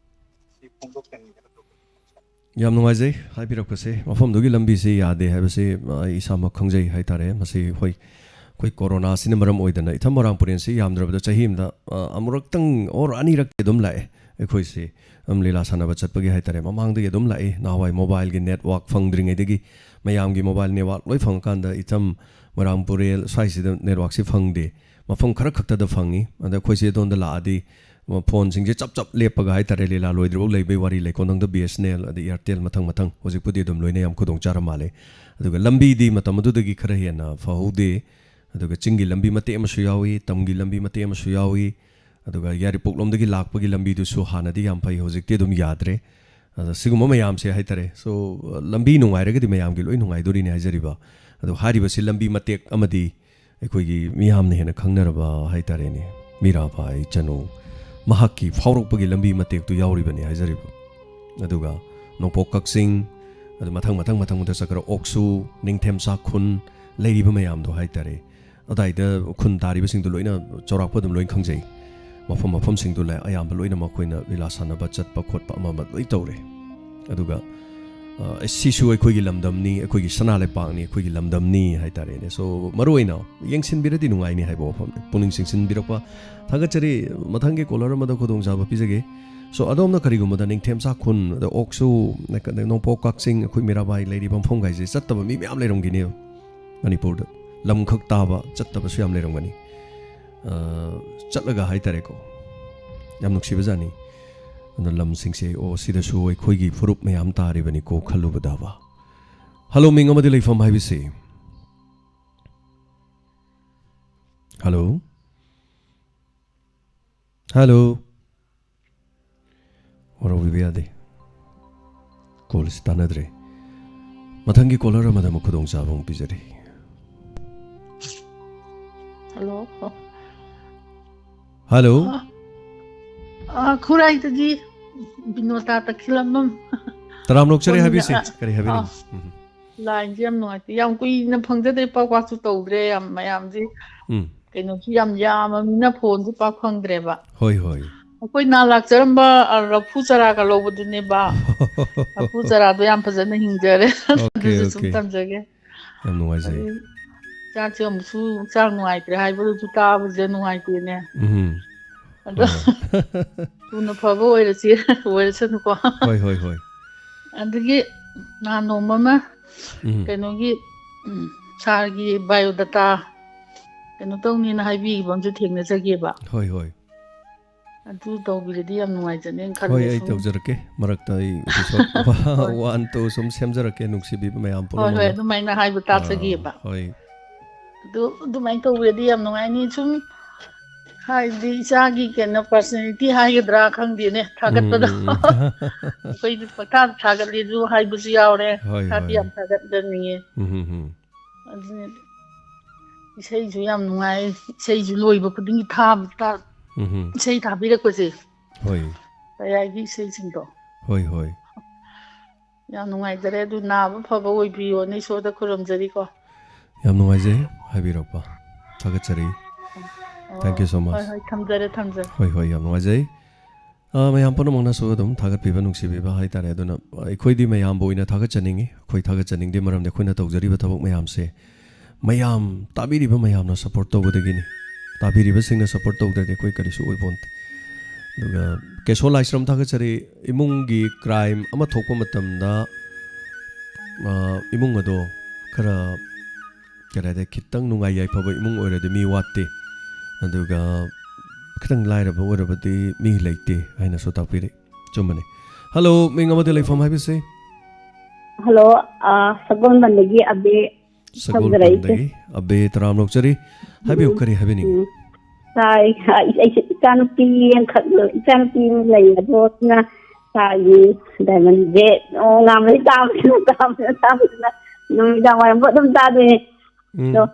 ꯁꯤ ꯐꯣꯡꯗꯣꯛꯆꯅꯤꯡꯗꯅ ꯇꯧꯕꯅꯤ꯫ ꯌꯥꯝ ꯅꯨꯡꯉꯥꯏꯖꯩ ꯍꯥꯏꯕꯤꯔꯛꯄꯁꯦ꯫ ꯃꯐꯝꯗꯨꯒꯤ ꯂꯝꯕꯤꯁꯤ ꯌꯥꯗꯦ ꯍꯥꯏꯕꯁꯤ, ꯑ, ꯑꯩ ꯏꯁꯥꯃꯛ ꯈꯪꯖꯩ ꯍꯥꯏꯇꯥꯔꯦ꯫ ꯃꯁꯤ, ꯍꯣꯏ, ꯑꯩꯈꯣꯏ ꯀꯣꯔꯣꯅꯥꯁꯤꯅ ꯃꯔꯝ ꯑꯣꯏꯗꯅ ꯏꯊꯝ ꯃꯣꯏꯔꯥꯡ ꯄꯨꯔꯦꯟꯁꯤ ꯌꯥꯝꯗ꯭ꯔꯕꯗ ꯆꯍꯤ ꯑꯃꯗ, ꯑ, ꯑꯃꯨꯔꯛꯇꯪ or ꯑꯅꯤꯔꯛꯇꯤ ꯑꯗꯨꯝ ꯂꯥꯛꯑꯦ꯫ ꯑꯩꯈꯣꯏꯁꯤ ꯑꯗꯨꯝ ꯂꯤꯂꯥ ꯁꯥꯟꯅꯕ ꯆꯠꯄꯒꯤ ꯍꯥꯏꯇꯥꯔꯦ, ꯃꯃꯥꯡꯗꯒꯤ ꯑꯗꯨꯝ ꯂꯥꯛꯏ꯫ ꯅꯍꯥꯟꯋꯥꯏ ꯃꯣꯕꯥꯏꯜꯒꯤ ꯅꯦꯠꯋꯥꯛ ꯐꯪꯗ꯭ꯔꯤꯉꯩꯗꯒꯤ, ꯃꯌꯥꯝꯒꯤ ꯃꯣꯕꯥꯏꯜ ꯅꯦꯠꯋꯥꯛ ꯂꯣꯏ ꯐꯪꯉꯀꯥꯟꯗ ꯏꯊꯝ ꯃꯣꯏꯔꯥꯡ ꯄꯨꯔꯦꯜ ꯁ꯭ꯋꯥꯏꯁꯤꯗ ꯅꯦꯠꯋꯥꯛꯁꯤ ꯐꯪꯗꯦ꯫ ꯃꯐꯝ ꯈꯔ ꯈꯛꯇꯗ ꯐꯪꯉꯤ꯫ ꯑꯗ ꯑꯩꯈꯣꯏꯁꯦ ꯑꯗꯣꯝꯗ ꯂꯥꯛꯑꯗꯤ, ꯐꯣꯟꯁꯤꯡꯁꯦ ꯆꯞ ꯆꯞ ꯂꯦꯞꯄꯒ ꯍꯥꯏꯇꯥꯔꯦ, ꯂꯤꯂꯥ ꯂꯣꯏꯗ꯭ꯔꯤꯐꯥꯎ ꯂꯩꯕꯩ ꯋꯥꯔꯤ ꯂꯩ꯫ ꯀꯣꯟꯊꯪꯗ ꯕꯤ ꯑꯦꯁ ꯑꯦꯟ ꯑꯦꯜ, ꯑꯗꯩ ꯑꯦꯌꯥꯔꯇꯦꯜ, ꯃꯊꯪ ꯃꯊꯪ꯫ ꯍꯧꯖꯤꯛꯄꯨꯗꯤ ꯑꯗꯨꯝ ꯂꯣꯏꯅ ꯌꯥꯝ ꯈꯨꯗꯣꯡ ꯆꯥꯔ ꯃꯥꯜꯂꯦ꯫ ꯑꯗꯨꯒ ꯂꯝꯕꯤꯗꯤ ꯃꯇꯝ ꯑꯗꯨꯗꯒꯤ ꯈꯔ ꯍꯦꯟꯅ ꯐꯍꯧꯗꯦ꯫ ꯑꯗꯨꯒ ꯆꯤꯡꯒꯤ ꯂꯝꯕꯤ ꯃꯇꯦꯛ ꯑꯃꯁꯨ ꯌꯥꯎꯏ, ꯇꯝꯒꯤ ꯂꯝꯕꯤ ꯃꯇꯦꯛ ꯑꯃꯁꯨ ꯌꯥꯎꯏ꯫ ꯑꯗꯨꯒ ꯌꯥꯏꯔꯤꯄꯣꯛꯂꯣꯝꯗꯒꯤ ꯂꯥꯛꯄꯒꯤ ꯂꯝꯕꯤꯗꯨꯁꯨ ꯍꯥꯟꯅꯗꯤ ꯌꯥꯝ ꯐꯩ, ꯍꯧꯖꯤꯛꯇꯤ ꯑꯗꯨꯝ ꯌꯥꯗ꯭ꯔꯦ꯫ ꯑꯗ ꯁꯤꯒꯨꯝꯕ ꯃꯌꯥꯝꯁꯦ ꯍꯥꯏꯇꯥꯔꯦ꯫ So, ꯂꯝꯕꯤ ꯅꯨꯡꯉꯥꯏꯔꯒꯗꯤ ꯃꯌꯥꯝꯒꯤ ꯂꯣꯏ ꯅꯨꯡꯉꯥꯏꯗꯣꯔꯤꯅꯦ ꯍꯥꯏꯖꯔꯤꯕ꯫ ꯑꯗꯣ ꯍꯥꯏꯔꯤꯕꯁꯤ ꯂꯝꯕꯤ ꯃꯇꯦꯛ ꯑꯃꯗꯤ ꯑꯩꯈꯣꯏꯒꯤ ꯃꯤꯌꯥꯝꯅ ꯍꯦꯟꯅ ꯈꯪꯅꯔꯕ ꯍꯥꯏꯇꯥꯔꯦꯅꯦ, ꯃꯤꯔꯥꯕꯥꯏ ꯆꯅꯨ, ꯃꯍꯥꯛꯀꯤ ꯐꯥꯎꯔꯛꯄꯒꯤ ꯂꯝꯕꯤ ꯃꯇꯦꯛꯇꯨ ꯌꯥꯎꯔꯤꯕꯅꯤ ꯍꯥꯏꯖꯔꯤꯕ꯫ ꯑꯗꯨꯒ ꯅꯣꯡꯄꯣꯛ ꯀꯛꯆꯤꯡ, ꯑꯗꯨ ꯃꯊꯪ ꯃꯊꯪ ꯃꯊꯪ ꯃꯊꯪ ꯆꯠꯈ꯭ꯔ ꯑꯣꯛꯁꯨ, ꯅꯤꯡꯊꯦꯝ ꯆꯥꯛꯈꯨꯟ ꯂꯩꯔꯤꯕ ꯃꯌꯥꯝꯗꯣ ꯍꯥꯏꯇꯥꯔꯦ, ꯑꯗꯥꯏꯗ ꯈꯨꯟ ꯇꯥꯔꯤꯕꯁꯤꯡꯗꯣ ꯂꯣꯏꯅ ꯆꯥꯎꯔꯥꯛꯄ ꯑꯗꯨꯝ ꯂꯣꯏ ꯈꯪꯖꯩ꯫ ꯃꯐꯝ ꯃꯐꯝꯁꯤꯡꯗꯣ ꯂ-, ꯑꯌꯥꯝꯕ ꯂꯣꯏꯅ ꯃꯈꯣꯏꯅ ꯂꯤꯂꯥ ꯁꯥꯟꯅꯕ ꯆꯠꯄ ꯈꯣꯠꯄ ꯑꯃ ꯑꯃ ꯂꯣꯏ ꯇꯧꯔꯦ꯫ ꯑꯗꯨꯒ, ꯑ, ꯁꯤꯁꯨ ꯑꯩꯈꯣꯏꯒꯤ ꯂꯝꯗꯝꯅꯤ, ꯑꯩꯈꯣꯏꯒꯤ ꯁꯅꯥ ꯂꯩꯄꯥꯛꯅꯤ, ꯑꯩꯈꯣꯏꯒꯤ ꯂꯝꯗꯝꯅꯤ ꯍꯥꯏꯇꯥꯔꯦꯅꯦ꯫ So, ꯃꯔꯨ ꯑꯣꯏꯅ ꯌꯦꯡꯁꯤꯟꯕꯤꯔꯗꯤ ꯅꯨꯡꯉꯥꯏꯅꯤ ꯍꯥꯏꯕ ꯋꯥꯐꯝꯅꯤ꯫ ꯄꯨꯛꯅꯤꯡ ꯆꯤꯡꯁꯤꯟꯕꯤꯔꯛꯄ ꯊꯥꯒꯠꯆꯔꯤ꯫ ꯃꯊꯪꯒꯤ ꯀꯣꯂꯔ ꯑꯃꯗ ꯈꯨꯗꯣꯡꯆꯥꯕ ꯄꯤꯖꯒꯦ꯫ So, ꯑꯗꯣꯝꯅ ꯀꯔꯤꯒꯨꯝꯕꯗ ꯅꯤꯡꯊꯦꯝ ꯆꯥꯛꯈꯨꯟ, ꯑꯗ ꯑꯣꯛꯁꯨ, ꯅꯣꯡꯄꯣꯛ ꯀꯛꯆꯤꯡ, ꯑꯩꯈꯣꯏ ꯃꯤꯔꯥꯕꯥꯏ ꯂꯩꯔꯤꯕ ꯃꯐꯝ ꯀꯥꯏꯁꯦ ꯆꯠꯇꯕ ꯃꯤ ꯃꯌꯥꯝ ꯂꯩꯔꯝꯒꯅꯦꯕ꯫ ꯃꯅꯤꯄꯨꯔꯗ ꯂꯝ ꯈꯛ ꯇꯥꯕ ꯆꯠꯇꯕꯁꯨ ꯌꯥꯝ ꯂꯩꯔꯝꯒꯅꯤ꯫ ꯑ, ꯆꯠꯂꯒ ꯍꯥꯏꯇꯥꯔꯦꯀꯣ, ꯌꯥꯝ ꯅꯨꯡꯁꯤꯕꯖꯥꯠꯅꯤ꯫ ꯑꯗꯨꯅ ꯂꯝꯁꯤꯡꯁꯦ, ꯑꯣ, ꯁꯤꯗꯁꯨ ꯑꯩꯈꯣꯏꯒꯤ ꯐꯨꯔꯨꯞ ꯃꯌꯥꯝ ꯇꯥꯔꯤꯕꯅꯤꯀꯣ ꯈꯜꯂꯨꯕꯗꯕ꯫ ꯍꯜꯂꯣ, ꯃꯤꯡ ꯑꯃꯗꯤ ꯂꯩꯐꯝ ꯍꯥꯏꯕꯁꯤ꯫ ꯍꯜꯂꯣ? ꯍꯜꯂꯣ? ꯋꯥꯔꯧꯕꯤꯕ ꯌꯥꯗꯦ꯫ ꯀꯣꯜꯁꯤ ꯇꯥꯟꯅꯗ꯭ꯔꯦ꯫ ꯃꯊꯪꯒꯤ ꯀꯣꯂꯔ ꯑꯃꯗ ꯑꯃꯨꯛ ꯈꯨꯗꯣꯡꯆꯥꯕ ꯑꯃꯨꯛ ꯄꯤꯖꯔꯤ꯫ ꯍꯜꯂꯣ꯫ ꯍꯜꯂꯣ꯫ ꯑ, ꯑ, ꯈꯨꯔꯥꯏꯗꯒꯤ ꯕꯤꯅꯣꯇꯥ ꯇꯈꯤꯂꯝꯕꯝ꯫ ꯇꯔꯥꯝꯅ ꯑꯣꯛꯆꯔꯤ, ꯐꯣꯟ ꯍꯥꯏꯕꯤꯁꯤ꯫ ꯑ, ꯀꯔꯤ ꯍꯥꯏꯕꯤꯅꯤꯡ-, ꯑ, ꯎꯝ꯫ ꯂꯥꯏꯟꯁꯦ ꯌꯥꯝ ꯅꯨꯡꯉꯥꯏꯇꯦ꯫ ꯌꯥꯝ ꯀꯨꯏꯅ ꯐꯪꯖꯗ꯭ꯔꯦ, ꯄꯥꯛ ꯄꯥꯛꯁꯨ ꯇꯧꯗ꯭ꯔꯦ꯫ ꯌꯥꯝ ꯃꯌꯥꯝꯁꯤ ꯎꯝ꯫ ꯀꯩꯅꯣꯁꯨ ꯌꯥꯝ ꯌꯥꯝꯃꯃꯤꯅ ꯐꯣꯟꯁꯨ ꯄꯥꯛ ꯐꯪꯗ꯭ꯔꯦꯕ꯫ ꯍꯣꯏ, ꯍꯣꯏ꯫ ꯑꯩꯈꯣꯏ ꯅꯍꯥꯟ ꯂꯥꯛꯆꯔꯝꯕ, ꯑ, ꯂꯐꯨ ꯆꯔꯥꯒ ꯂꯧꯕꯗꯨꯅꯦꯕ꯫ ꯂꯐꯨ ꯆꯔꯥꯗꯣ ꯌꯥꯝ ꯐꯖꯅ ꯍꯤꯡꯖꯔꯦ꯫ ꯑꯣꯀꯦ, ꯑꯗꯨꯁꯨ ꯁꯨꯝ ꯑꯣꯀꯦ꯫ ꯊꯝꯖꯒꯦ꯫ ꯌꯥꯝ ꯅꯨꯡꯉꯥꯏꯖꯩ꯫ ꯑꯗꯩ ꯆꯥꯛꯁꯦ ꯑꯃꯨꯛꯁꯨ ꯍꯛꯆꯥꯡ ꯅꯨꯡꯉꯥꯏꯇ꯭ꯔꯦ ꯍꯥꯏꯕꯗꯨꯁꯨ ꯇꯥꯕꯁꯦ ꯅꯨꯡꯉꯥꯏꯇꯦꯅꯦ꯫ ꯎꯝ꯫ ꯑꯗꯣ ꯍꯣꯏ, ꯍꯣꯏ꯫ ꯊꯨꯅ ꯐꯕ ꯑꯣꯏꯔꯁꯤ, ꯑꯣꯏꯔꯁꯅꯨꯀꯣ꯫ ꯍꯣꯏ, ꯍꯣꯏ, ꯍꯣꯏ꯫ ꯑꯗꯒꯤ ꯅꯍꯥꯟ ꯅꯣꯡꯃ ꯑꯃ ꯎꯝ꯫ ꯀꯩꯅꯣꯒꯤ, ꯎꯝ, ꯁꯥꯔꯒꯤ biodata ꯀꯩꯅꯣ ꯇꯧꯅꯤꯅ ꯍꯥꯏꯕꯤꯈꯤꯕ ꯑꯃꯁꯨ ꯊꯦꯡꯅꯖꯒꯦꯕ꯫ ꯍꯣꯏ, ꯍꯣꯏ꯫ ꯑꯗꯨ ꯇꯧꯕꯤꯔꯗꯤ ꯌꯥꯝ ꯅꯨꯡꯉꯥꯏꯖꯅꯦꯅ ꯍꯣꯏ, ꯈꯜꯂꯦ ꯑꯩ ꯁꯨꯝ꯫ ꯇꯧꯖꯔꯛꯀꯦ꯫ ꯃꯔꯛꯇ ꯑꯩ episode ꯍꯣꯏ꯫ one, two ꯁꯨꯝ ꯁꯦꯝꯖꯔꯛꯀꯦ, ꯅꯨꯡꯁꯤꯕꯤꯕ ꯃꯌꯥꯝ ꯍꯣꯏ, ꯍꯣꯏ, ꯄꯨꯝꯅꯃꯛꯅ꯫ ꯑꯗꯨꯃꯥꯏꯅ ꯍꯥꯏꯕ ꯑꯥ, ꯇꯥꯖꯒꯦꯕ꯫ ꯍꯣꯏ꯫ ꯑꯗꯨ ꯑꯗꯨꯃꯥꯏꯅ ꯇꯧꯕꯤꯔꯗꯤ ꯌꯥꯝ ꯅꯨꯡꯉꯥꯏꯅꯤ꯫ ꯁꯨꯝ ꯍꯥꯏꯗꯤ ꯏꯆꯥꯒꯤ ꯀꯩꯅꯣ personality ꯍꯥꯏꯒꯗ꯭ꯔꯥ ꯈꯪꯗꯦꯅꯦ, ꯎꯝ, ꯊꯥꯒꯠꯄꯗꯣ꯫ ꯎꯝ, ꯎꯝ꯫ ꯑꯩꯈꯣꯏꯗꯤ ꯄꯪꯊꯥ ꯊꯥꯒꯠꯂꯦꯁꯨ ꯍꯥꯏꯕꯁꯨ ꯌꯥꯎꯔꯦ꯫ ꯍꯣꯏ, ꯏꯁꯥꯗꯤ ꯍꯣꯏ꯫ ꯌꯥꯝ ꯊꯥꯒꯠꯆꯅꯤꯡꯉꯦ꯫ ꯎꯝ, ꯎꯝ, ꯎꯝ꯫ ꯑꯗꯨꯅ ꯏꯁꯩꯁꯨ ꯌꯥꯝ ꯅꯨꯡꯉꯥꯏ꯫ ꯏꯁꯩꯁꯨ ꯂꯣꯏꯕ ꯈꯨꯗꯤꯡꯒꯤ ꯊꯥꯕ ꯇꯥ-, ꯎꯝ, ꯎꯝ꯫ ꯏꯁꯩ ꯊꯥꯕꯤꯔꯛꯄꯁꯦ, ꯍꯣꯏ꯫ ꯃꯌꯥꯏꯒꯤ ꯏꯁꯩꯁꯤꯡꯗꯣ꯫ ꯍꯣꯏ, ꯍꯣꯏ꯫ ꯌꯥꯝ ꯅꯨꯡꯉꯥꯏꯖꯔꯦ꯫ ꯑꯗꯨ ꯅꯥꯕ ꯐꯕ ꯑꯣꯏꯕꯤꯌꯣꯅ ꯏꯁꯣꯔꯗ ꯈꯨꯔꯨꯝꯖꯔꯤꯀꯣ꯫ ꯌꯥꯝ ꯅꯨꯡꯉꯥꯏꯖꯩ ꯍꯥꯏꯕꯤꯔꯛꯄ꯫ ꯊꯥꯒꯠꯆꯔꯤ꯫ Thank you so much꯫ ꯍꯣꯏ, ꯍꯣꯏ, ꯊꯝꯖꯔꯦ, ꯊꯝꯖꯔꯦ꯫ ꯍꯣꯏ, ꯍꯣꯏ, ꯌꯥꯝ ꯅꯨꯡꯉꯥꯏꯖꯩ꯫ ꯑ, ꯃꯌꯥꯝ ꯄꯨꯝꯅꯃꯛꯅꯁꯨ ꯑꯗꯨꯝ ꯊꯥꯒꯠꯄꯤꯕ, ꯅꯨꯡꯁꯤꯕꯤꯕ ꯍꯥꯏꯇꯥꯔꯦ꯫ ꯑꯗꯨꯅ ꯑꯩꯈꯣꯏꯗꯤ ꯃꯌꯥꯝꯕꯨ ꯑꯣꯏꯅ ꯊꯥꯒꯠꯆꯅꯤꯡꯉꯤ꯫ ꯑꯩꯈꯣꯏ ꯊꯥꯒꯠꯆꯅꯤꯡꯗꯦ, ꯃꯔꯝꯗꯤ ꯑꯩꯈꯣꯏꯅ ꯇꯧꯖꯔꯤꯕ ꯊꯕꯛ ꯃꯌꯥꯝꯁꯦ ꯃꯌꯥꯝ, ꯇꯥꯕꯤꯔꯤꯕ ꯃꯌꯥꯝꯅ support ꯇꯧꯕꯗꯒꯤꯅꯤ꯫ ꯇꯥꯕꯤꯔꯤꯕꯁꯤꯡꯅ support ꯇꯧꯗ꯭ꯔꯗꯤ ꯑꯩꯈꯣꯏ ꯀꯔꯤꯁꯨ ꯑꯣꯏꯄꯣꯟꯇꯦ꯫ ꯑꯗꯨꯒ ꯀꯦꯁꯣ ꯂꯥꯏꯁ꯭ꯔꯝ ꯊꯥꯒꯠꯆꯔꯤ꯫ ꯏꯃꯨꯡꯒꯤ crime ꯑꯃ ꯊꯣꯛꯄ ꯃꯇꯝꯗ, ꯑ, ꯏꯃꯨꯡ ꯑꯗꯣ ꯈꯔ, ꯀꯔꯤ ꯍꯥꯏꯇꯥꯔꯦ, ꯈꯤꯇꯪ ꯅꯨꯡꯉꯥꯏ ꯌꯥꯏꯐꯕ ꯏꯃꯨꯡ ꯑꯣꯏꯔꯗꯤ ꯃꯤ ꯋꯥꯠꯇꯦ, ꯑꯗꯨꯒ ꯈꯤꯇꯪ ꯂꯥꯏꯔꯕ ꯑꯣꯏꯔꯕꯗꯤ ꯃꯤ ꯂꯩꯇꯦ ꯍꯥꯏꯅꯁꯨ ꯇꯥꯛꯄꯤꯔꯤ꯫ ꯑꯆꯨꯝꯕꯅꯤ꯫ Hello, ꯃꯤꯡ ꯑꯃꯗꯤ ꯂꯩꯐꯝ ꯍꯥꯏꯕꯤꯁꯤ? Hello, ꯑ, ꯁꯒꯣꯜꯕꯟꯗꯒꯤ ꯑꯕꯦ꯫ ꯇꯧꯖꯔꯛꯏꯁꯦ꯫ ꯁꯒꯣꯜꯕꯟꯗꯒꯤ ꯑꯕꯦ ꯇꯔꯥꯝ ꯂꯧꯖꯔꯤ꯫ ꯍꯥꯏꯕꯤꯌꯨ, ꯀꯔꯤ ꯍꯥꯏꯕꯤꯅꯤꯡꯉꯤ? ꯎꯝ꯫ ꯁꯥꯔ, ꯑꯩ, ꯑꯩꯁꯦ ꯏꯆꯥꯅꯨꯄꯤ ꯑꯃꯈꯛ, ꯏꯆꯥꯅꯨꯄꯤ ꯑꯃ ꯂꯩ, ꯑꯗꯣ ꯑꯗꯨꯅ ꯁꯥꯔꯒꯤ diamond ꯁꯦ ꯅꯣꯡꯉꯥꯟꯕꯗꯩ ꯇꯥꯕꯁꯤꯅ, ꯇꯥꯕꯁꯤꯅ, ꯇꯥꯕꯁꯤꯅ ꯅꯨꯃꯤꯗꯥꯡ ꯋꯥꯏꯔꯝꯐꯥꯎ ꯑꯗꯨꯝ ꯇꯥꯗꯣꯏꯅꯦ꯫ ꯑꯗꯣ ꯎꯝ꯫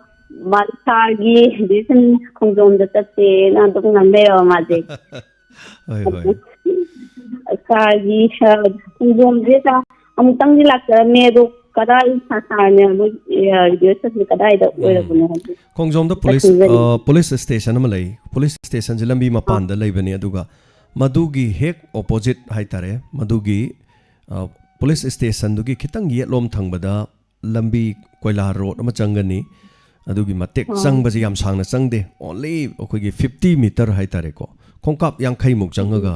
ꯃꯥ ꯁꯥꯔꯒꯤ ꯍꯧꯖꯤꯛ ꯁꯨꯝ ꯈꯣꯡꯖꯣꯝꯗ ꯆꯠꯁꯦꯅ ꯑꯗꯨꯝ ꯉꯥꯡꯅꯩꯌꯦꯕ ꯃꯥꯁꯦ꯫ ꯍꯣꯏ, ꯍꯣꯏ꯫ ꯁꯥꯔꯒꯤ, ꯑ, ꯈꯣꯡꯖꯣꯝꯁꯦ ꯁꯥꯔ ꯑꯃꯨꯛꯇꯪꯗꯤ ꯂꯥꯛꯆꯔꯝꯃꯦ, ꯑꯗꯣ ꯀꯗꯥꯏ ꯁꯥ-, ꯁꯥꯔꯅꯦ ꯃꯣꯏ, ꯑ, ꯔꯤꯍꯔꯁꯦꯜꯁꯦ ꯀꯗꯥꯏꯗ ꯎꯝ꯫ ꯑꯣꯏꯔꯕꯅꯣ ꯍꯥꯏꯗꯤ? ꯈꯣꯡꯖꯣꯝꯗ ꯄꯨꯂꯤꯁ, ꯈꯪꯖꯅꯤꯡꯉꯤ꯫ ꯑ, ꯄꯨꯂꯤꯁ ꯁ꯭ꯇꯦꯁꯟ ꯑꯃ ꯂꯩ꯫ ꯄꯨꯂꯤꯁ ꯁ꯭ꯇꯦꯁꯟꯁꯦ ꯂꯝꯕꯤ ꯑꯥ꯫ ꯃꯄꯥꯟꯗ ꯂꯩꯕꯅꯤ, ꯑꯗꯨꯒ ꯃꯗꯨꯒꯤ ꯍꯦꯛ ꯑꯣꯄꯣꯖꯤꯠ ꯍꯥꯏꯇꯥꯔꯦ, ꯃꯗꯨꯒꯤ, ꯑ, ꯄꯨꯂꯤꯁ ꯁ꯭ꯇꯦꯁꯟꯗꯨꯒꯤ ꯈꯤꯇꯪ ꯌꯦꯠꯂꯣꯝ ꯊꯪꯕꯗ ꯂꯝꯕꯤ, ꯀꯣꯏꯂꯥ ꯔꯣꯗ ꯑꯃ ꯆꯪꯒꯅꯤ꯫ ꯑꯗꯨꯒꯤ ꯃꯇꯦꯛ ꯑꯣ꯫ ꯆꯪꯕꯁꯦ ꯌꯥꯝ ꯁꯥꯡꯅ ꯆꯪꯗꯦ, ꯑꯣꯟꯂꯤ ꯑꯩꯈꯣꯏꯒꯤ ꯐꯤꯐꯇꯤ ꯃꯤꯇꯔ ꯍꯥꯏꯇꯥꯔꯦꯀꯣ, ꯈꯣꯡꯀꯥꯞ ꯌꯥꯡꯈꯩꯃꯨꯛ ꯆꯪꯉꯒ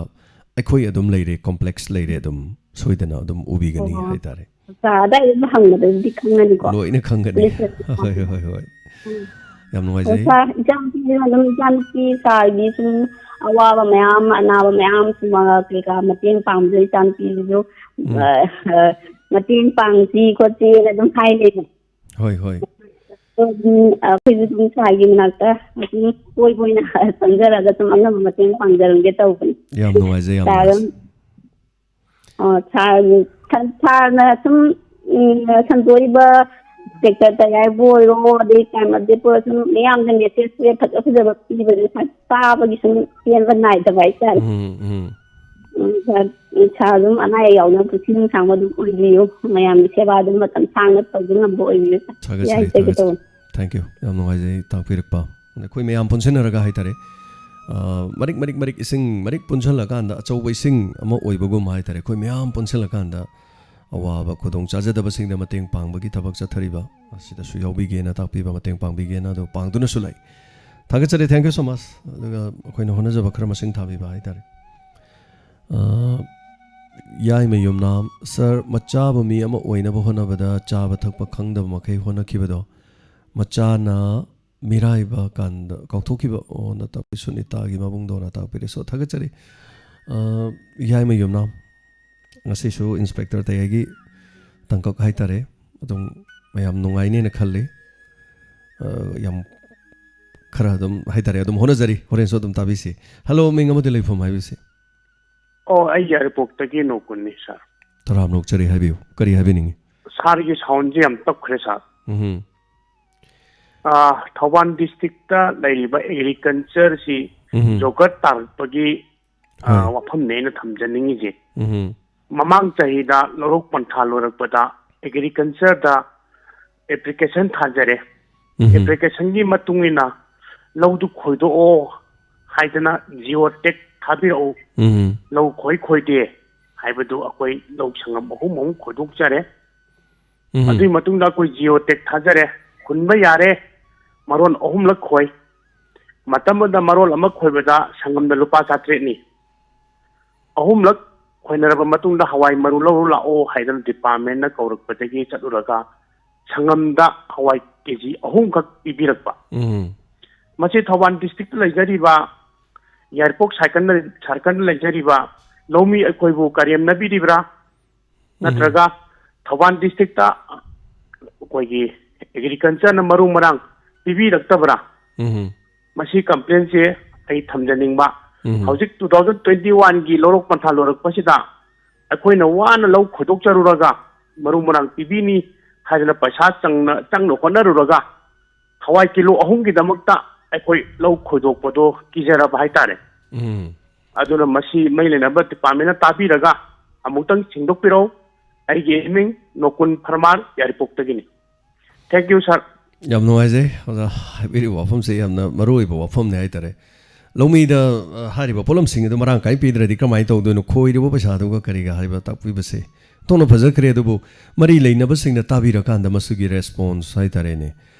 ꯑꯩꯈꯣꯏ ꯑꯗꯨꯝ ꯂꯩꯔꯦ, ꯀꯣꯝꯄ꯭ꯂꯦꯛꯁ ꯂꯩꯔꯦ, ꯑꯗꯨꯝ ꯁꯣꯏꯗꯅ ꯑꯗꯨꯝ ꯎꯕꯤꯒꯅꯤ ꯑꯣ꯫ ꯍꯥꯏꯇꯥꯔꯦ꯫ ꯑꯠꯆꯥ, ꯑꯗꯥꯏꯗ ꯑꯗꯨꯝ ꯍꯪꯕꯗꯗꯤ ꯈꯪꯉꯅꯤꯀꯣ? ꯂꯣꯏꯅ ꯈꯪꯒꯅꯤ꯫ ꯄꯨꯂꯤꯁ ꯍꯣꯏ, ꯍꯣꯏ, ꯍꯣꯏ꯫ ꯎꯝ꯫ ꯌꯥꯝ ꯑꯣ, ꯅꯨꯡꯉꯥꯏꯖꯩ꯫ ꯁꯥꯔ, ꯏꯆꯥꯅꯨꯄꯤꯁꯤꯅ ꯑꯗꯨꯝ, ꯏꯆꯥꯅꯨꯄꯤ ꯁꯥꯔꯒꯤ ꯁꯨꯝ ꯑꯋꯥꯕ ꯃꯌꯥꯝ, ꯑꯅꯥꯕ ꯃꯌꯥꯝ ꯁꯨꯝ, ꯑ, ꯀꯩꯀꯥ ꯃꯇꯦꯡ ꯄꯥꯡꯕꯗ ꯏꯆꯥꯅꯨꯄꯤꯁꯤꯁꯨ, ꯎꯝ꯫ ꯑ, ꯑ, ꯃꯇꯦꯡ ꯄꯥꯡꯁꯤ ꯈꯣꯠꯁꯤꯅ ꯑꯗꯨꯝ ꯍꯥꯏ ꯂꯩꯕ꯫ ꯍꯣꯏ, ꯍꯣꯏ꯫ ꯑꯗꯣ ꯑꯗꯨꯝ, ꯑ, ꯑꯩꯈꯣꯏꯁꯨ ꯑꯗꯨꯝ ꯁꯥꯔꯒꯤ ꯃꯅꯥꯛꯇ ꯑꯗꯨꯝ ꯀꯣꯏꯕ ꯑꯣꯏꯅ ꯆꯪꯖꯔꯒ ꯁꯨꯝ ꯑꯉꯝꯕ ꯃꯇꯦꯡ ꯄꯥꯡꯖꯔꯝꯒꯦ ꯇꯧꯕꯅꯤ꯫ ꯌꯥꯝ ꯅꯨꯡꯉꯥꯏꯖꯩ, ꯌꯥꯝ ꯁꯥꯔ ꯅꯨꯡꯉꯥꯏꯖꯩ꯫ ꯑꯗꯨꯝ ꯑꯣ, ꯁꯥꯔ, ꯁꯥꯔ, ꯁꯥꯔꯅ ꯁꯨꯝ, ꯎꯝ, ꯁꯟꯗꯣꯛꯏꯕ ꯁꯦꯛꯇꯔ ꯇꯌꯥꯏꯕꯨ ꯑꯣꯏꯔꯣ, ꯑꯗꯩ ꯇꯥꯏꯝ ꯑꯞꯗꯦꯠꯄꯨ ꯑꯣꯏꯔꯣ, ꯁꯨꯝ ꯃꯤꯌꯥꯝꯗ ꯃꯦꯁꯦꯖꯁꯦ ꯐꯖ ꯐꯖꯕ ꯄꯤꯕꯅꯦ, ꯁꯥꯔ, ꯇꯥꯕꯒꯤ ꯁꯨꯝ ꯄꯦꯟꯕ ꯅꯥꯏꯗꯕ ꯍꯥꯏꯇꯥꯔꯦ꯫ ꯎꯝ, ꯎꯝ꯫ ꯎꯝ, ꯁꯥꯔ, ꯁꯥꯔ ꯑꯗꯨꯝ ꯑꯅꯥ ꯑꯌꯦꯛ ꯌꯥꯎꯗꯅ ꯄꯨꯟꯁꯤ ꯅꯨꯡꯁꯥꯡꯕ ꯑꯗꯨꯝ ꯑꯣꯏꯕꯤꯌꯨ, ꯃꯌꯥꯝꯒꯤ ꯁꯦꯕꯥ ꯑꯗꯨꯝ ꯃꯇꯝ ꯁꯥꯡꯅ ꯇꯧꯕ ꯉꯝꯕ ꯑꯣꯏꯕꯤꯌꯨ, ꯁꯥꯔ꯫ ꯊꯥꯒꯠꯆꯔꯤ, ꯌꯥꯏ, ꯍꯥꯏꯖꯒꯦ ꯊꯥꯒꯠꯆꯔꯤ꯫ ꯇꯧꯕꯅꯤ꯫ Thank you꯫ ꯌꯥꯝ ꯅꯨꯡꯉꯥꯏꯖꯩ ꯇꯥꯛꯄꯤꯔꯛꯄ꯫ ꯑꯩꯈꯣꯏ ꯃꯌꯥꯝ ꯄꯨꯟꯁꯤꯟꯅꯔꯒ ꯍꯥꯏꯇꯥꯔꯦ, ꯑ, ꯃꯔꯤꯛ, ꯃꯔꯤꯛ, ꯃꯔꯤꯛ, ꯏꯁꯤꯡ ꯃꯔꯤꯛ ꯄꯨꯟꯁꯤꯜꯂꯀꯥꯟꯗ ꯑꯆꯧꯕ ꯏꯁꯤꯡ ꯑꯃ ꯑꯣꯏꯕꯒꯨꯝ ꯍꯥꯏꯇꯥꯔꯦ꯫ ꯑꯩꯈꯣꯏ ꯃꯌꯥꯝ ꯄꯨꯟꯁꯤꯜꯂꯀꯥꯟꯗ ꯑꯋꯥꯕ ꯈꯨꯗꯣꯡ ꯆꯥꯖꯗꯕꯁꯤꯡꯗ ꯃꯇꯦꯡ ꯄꯥꯡꯕꯒꯤ ꯊꯕꯛ ꯆꯠꯊꯔꯤꯕ ꯑꯁꯤꯗꯁꯨ ꯌꯥꯎꯕꯤꯒꯦꯅ ꯇꯥꯛꯄꯤꯕ, ꯃꯇꯦꯡ ꯄꯥꯡꯕꯤꯒꯦꯅ ꯑꯗꯨ ꯄꯥꯡꯗꯨꯅꯁꯨ ꯂꯩ꯫ ꯊꯥꯒꯠꯆꯔꯤ, thank you so much꯫ ꯑꯗꯨꯒ ꯑꯩꯈꯣꯏꯅ ꯍꯣꯠꯅꯖꯕ ꯈꯔ ꯃꯁꯤꯡ ꯊꯥꯕꯤꯕ ꯍꯥꯏꯇꯥꯔꯦ꯫ ꯑ, ꯌꯥꯏꯃ ꯌꯨꯝꯅꯥꯝ, "ꯁꯥꯔ, ꯃꯆꯥꯕꯨ ꯃꯤ ꯑꯃ ꯑꯣꯏꯅꯕ ꯍꯣꯠꯅꯕꯗ ꯆꯥꯕ ꯊꯛꯄ ꯈꯪꯗꯕ ꯃꯈꯩ ꯍꯣꯠꯅꯈꯤꯕꯗꯣ, ꯃꯆꯥꯅ ꯃꯤꯔꯥꯏꯕ ꯀꯥꯟꯗ ꯀꯥꯎꯊꯣꯛꯈꯤꯕ"꯫ ꯑꯣ, ꯅ ꯇꯥꯛꯄꯤ ꯁꯨꯅꯤꯇꯥꯒꯤ ꯃꯕꯨꯡꯗꯧꯅ ꯇꯥꯛꯄꯤꯔꯦ꯫ So, ꯊꯥꯒꯠꯆꯔꯤ꯫ ꯑ, ꯌꯥꯏꯃ ꯌꯨꯝꯅꯥꯝ, ꯉꯁꯤꯁꯨ ꯏꯟꯁꯄꯦꯛꯇꯔ ꯇꯌꯥꯏꯒꯤ ꯇꯥꯡꯀꯛ ꯍꯥꯏꯇꯥꯔꯦ, ꯑꯗꯨꯝ ꯃꯌꯥꯝ ꯅꯨꯡꯉꯥꯏꯅꯦꯅ ꯈꯜꯂꯤ꯫ ꯑ, ꯌꯥꯝ ꯈꯔ ꯑꯗꯨꯝ ꯍꯥꯏꯇꯥꯔꯦ, ꯑꯗꯨꯝ ꯍꯣꯠꯅꯖꯔꯤ, ꯍꯣꯔꯦꯟꯁꯨ ꯑꯗꯨꯝ ꯇꯥꯕꯤꯁꯤ꯫ ꯍꯜꯂꯣ, ꯃꯤꯡ ꯑꯃꯗꯤ ꯂꯩꯐꯝ ꯍꯥꯏꯕꯤꯁꯤ꯫ ꯑꯣ, ꯑꯩ ꯌꯥꯏꯔꯤꯄꯣꯛꯇꯒꯤ ꯅꯣꯀꯨꯟꯅꯤ, ꯁꯥꯔ꯫ ꯇꯔꯥꯝꯅ ꯑꯣꯛꯆꯔꯤ, ꯍꯥꯏꯕꯤꯌꯨ, ꯀꯔꯤ ꯍꯥꯏꯕꯤꯅꯤꯡꯉꯤ? ꯁꯥꯔꯒꯤ ꯁꯥꯎꯟꯁꯦ ꯌꯥꯝ ꯇꯞꯈ꯭ꯔꯦ, ꯁꯥꯔ꯫ ꯎꯝꯍꯨꯝ꯫ ꯑꯥ, ꯊꯧꯕꯥꯜ ꯗꯤꯁꯇ꯭ꯔꯤꯛꯇ ꯂꯩꯔꯤꯕ ꯑꯦꯒ꯭ꯔꯤꯀꯜꯆꯔꯁꯤ ꯎꯝꯍꯨꯝ꯫ ꯖꯣꯒꯔ ꯇꯥꯔꯛꯄꯒꯤ, ꯑꯥ, ꯍꯣꯏ꯫ ꯋꯥꯐꯝꯅꯦ ꯑꯩꯅ ꯊꯝꯖꯅꯤꯡꯉꯤꯁꯦ꯫ ꯎꯝꯍꯨꯝ꯫ ꯃꯃꯥꯡ ꯆꯍꯤꯗ ꯂꯧꯔꯣꯛ ꯄꯟꯊꯥ ꯂꯣꯏꯔꯛꯄꯗ ꯑꯦꯒ꯭ꯔꯤꯀꯜꯆꯔꯗ ꯑꯦꯄ꯭ꯂꯤꯀꯦꯁꯟ ꯊꯥꯖꯔꯦ꯫ ꯎꯝꯍꯨꯝ꯫ ꯑꯦꯄ꯭ꯂꯤꯀꯦꯁꯟꯒꯤ ꯃꯇꯨꯡ ꯏꯟꯅ ꯂꯧꯗꯨ ꯈꯣꯏꯗꯣꯛꯑꯣ ꯍꯥꯏꯗꯅ ꯖꯤꯑꯣ ꯇꯦꯛ ꯊꯥꯕꯤꯔꯛꯎ, ꯎꯝ꯫ ꯂꯧ ꯈꯣꯏ ꯈꯣꯏꯗꯦ ꯍꯥꯏꯕꯗꯨ ꯑꯩꯈꯣꯏ ꯂꯧ ꯁꯪꯒꯝ ꯑꯍꯨꯝ ꯑꯍꯨꯝ ꯈꯣꯏꯗꯣꯛꯆꯔꯦ꯫ ꯎꯝ꯫ ꯑꯗꯨꯒꯤ ꯃꯇꯨꯡꯗ ꯑꯩꯈꯣꯏ ꯖꯤꯑꯣ ꯇꯦꯛ ꯊꯥꯖꯔꯦ, ꯍꯨꯟꯕ ꯌꯥꯔꯦ, ꯃꯔꯣꯟ ꯑꯍꯨꯝꯂꯛ ꯈꯣꯏ꯫ ꯃꯇꯝ ꯑꯃꯗ ꯃꯔꯣꯟ ꯑꯃ ꯈꯣꯏꯕꯗ ꯁꯪꯒꯝꯗ ꯂꯨꯄꯥ ꯆꯥꯇ꯭ꯔꯦꯠꯅꯤ꯫ ꯑꯍꯨꯝꯂꯛ ꯈꯣꯏꯅꯔꯕ ꯃꯇꯨꯡꯗ ꯍꯋꯥꯏ ꯃꯔꯨ ꯂꯧꯔꯨ ꯂꯥꯛꯑꯣ ꯍꯥꯏꯗꯅ ꯗꯤꯄꯥꯔꯠꯃꯦꯟꯅ ꯀꯧꯔꯛꯄꯗꯒꯤ ꯆꯠꯂꯨꯔꯒ ꯁꯪꯒꯝꯗ ꯍꯋꯥꯏ ꯀꯦ ꯖꯤ ꯑꯍꯨꯝꯈꯛ ꯄꯤꯕꯤꯔꯛꯄ꯫ ꯎꯝ꯫ ꯃꯁꯤ ꯊꯧꯕꯥꯜ ꯗꯤꯁꯇ꯭ꯔꯤꯛꯇ ꯂꯩꯖꯔꯤꯕ ꯌꯥꯏꯔꯤꯄꯣꯛ ꯁꯥꯔꯀꯜꯗ, ꯁꯥꯔꯀꯜꯗ ꯂꯩꯖꯔꯤꯕ ꯂꯧꯃꯤ ꯑꯩꯈꯣꯏꯕꯨ ꯀꯔꯦꯝꯅꯕꯤꯔꯤꯕ꯭ꯔꯥ? ꯎꯝ꯫ ꯅꯠꯇ꯭ꯔꯒ ꯊꯧꯕꯥꯜ ꯗꯤꯁꯇ꯭ꯔꯤꯛꯇ ꯑꯩꯈꯣꯏꯒꯤ ꯑꯦꯒ꯭ꯔꯤꯀꯜꯆꯔꯅ ꯃꯔꯨ ꯃꯔꯥꯡ ꯄꯤꯕꯤꯔꯛꯇꯕ꯭ꯔꯥ? ꯎꯝ꯫ ꯃꯁꯤ ꯀꯝꯄ꯭ꯂꯦꯟꯁꯦ ꯑꯩ ꯊꯝꯖꯅꯤꯡꯕ꯫ ꯎꯝ꯫ ꯍꯧꯖꯤꯛ two thousand twenty one ꯒꯤ ꯂꯧꯔꯣꯛ ꯄꯟꯊꯥ ꯂꯣꯏꯔꯛꯄꯁꯤꯗ ꯑꯩꯈꯣꯏꯅ ꯋꯥꯅ ꯂꯧ ꯈꯣꯏꯗꯣꯛꯆꯔꯨꯔꯒ ꯃꯔꯨ ꯃꯔꯥꯡ ꯄꯤꯕꯤꯅꯤ ꯍꯥꯏꯗꯅ ꯄꯩꯁꯥ ꯆꯪꯅ, ꯆꯪꯅ ꯍꯣꯠꯅꯔꯨꯔꯒ ꯍꯋꯥꯏ ꯀꯤꯂꯣ ꯑꯍꯨꯝꯒꯤꯗꯃꯛꯇ ꯑꯩꯈꯣꯏ ꯂꯧ ꯈꯣꯏꯗꯣꯛꯄꯗꯣ ꯀꯤꯖꯔꯕ ꯍꯥꯏꯇꯥꯔꯦ꯫ ꯎꯝ꯫ ꯑꯗꯨꯅ ꯃꯁꯤ ꯃꯔꯤ ꯂꯩꯅꯕ ꯗꯤꯄꯥꯔꯠꯃꯦꯟꯅ ꯇꯥꯕꯤꯔꯒ ꯑꯃꯨꯛꯇꯪ ꯁꯦꯡꯗꯣꯛꯄꯤꯔꯛꯎ꯫ ꯑꯩꯒꯤ ꯏꯃꯤꯡ ꯅꯣꯀꯨꯟ ꯐꯔꯃꯥꯟ, ꯌꯥꯏꯔꯤꯄꯣꯛꯇꯒꯤꯅꯤ꯫ Thank you, sir꯫ ꯌꯥꯝ ꯅꯨꯡꯉꯥꯏꯖꯩ ꯑꯣꯖꯥ, ꯍꯥꯏꯕꯤꯔꯤꯕ ꯋꯥꯐꯝꯁꯦ ꯌꯥꯝꯅ ꯃꯔꯨ ꯑꯣꯏꯕ ꯋꯥꯐꯝꯅꯦ ꯍꯥꯏꯇꯥꯔꯦ꯫ ꯂꯧꯃꯤꯗ, ꯑ, ꯍꯥꯏꯔꯤꯕ ꯄꯣꯠꯂꯝꯁꯤꯡ ꯑꯗꯨ ꯃꯔꯥꯡ ꯀꯥꯏꯅ ꯄꯤꯗ꯭ꯔꯗꯤ ꯀꯔꯝꯍꯥꯏꯅ ꯇꯧꯗꯣꯏꯅꯣ? ꯈꯣꯏꯔꯤꯕ ꯄꯩꯁꯥꯗꯨꯒ ꯀꯔꯤꯒ ꯍꯥꯏꯕ ꯇꯥꯛꯄꯤꯕꯁꯦ ꯊꯣꯛꯅ ꯐꯖꯈ꯭ꯔꯦ, ꯑꯗꯨꯕꯨ ꯃꯔꯤ ꯂꯩꯅꯕꯁꯤꯡꯅ ꯇꯥꯕꯤꯔꯀꯥꯟꯗ ꯃꯁꯤꯒꯤ response ꯍꯥꯏꯇꯥꯔꯦꯅꯦ,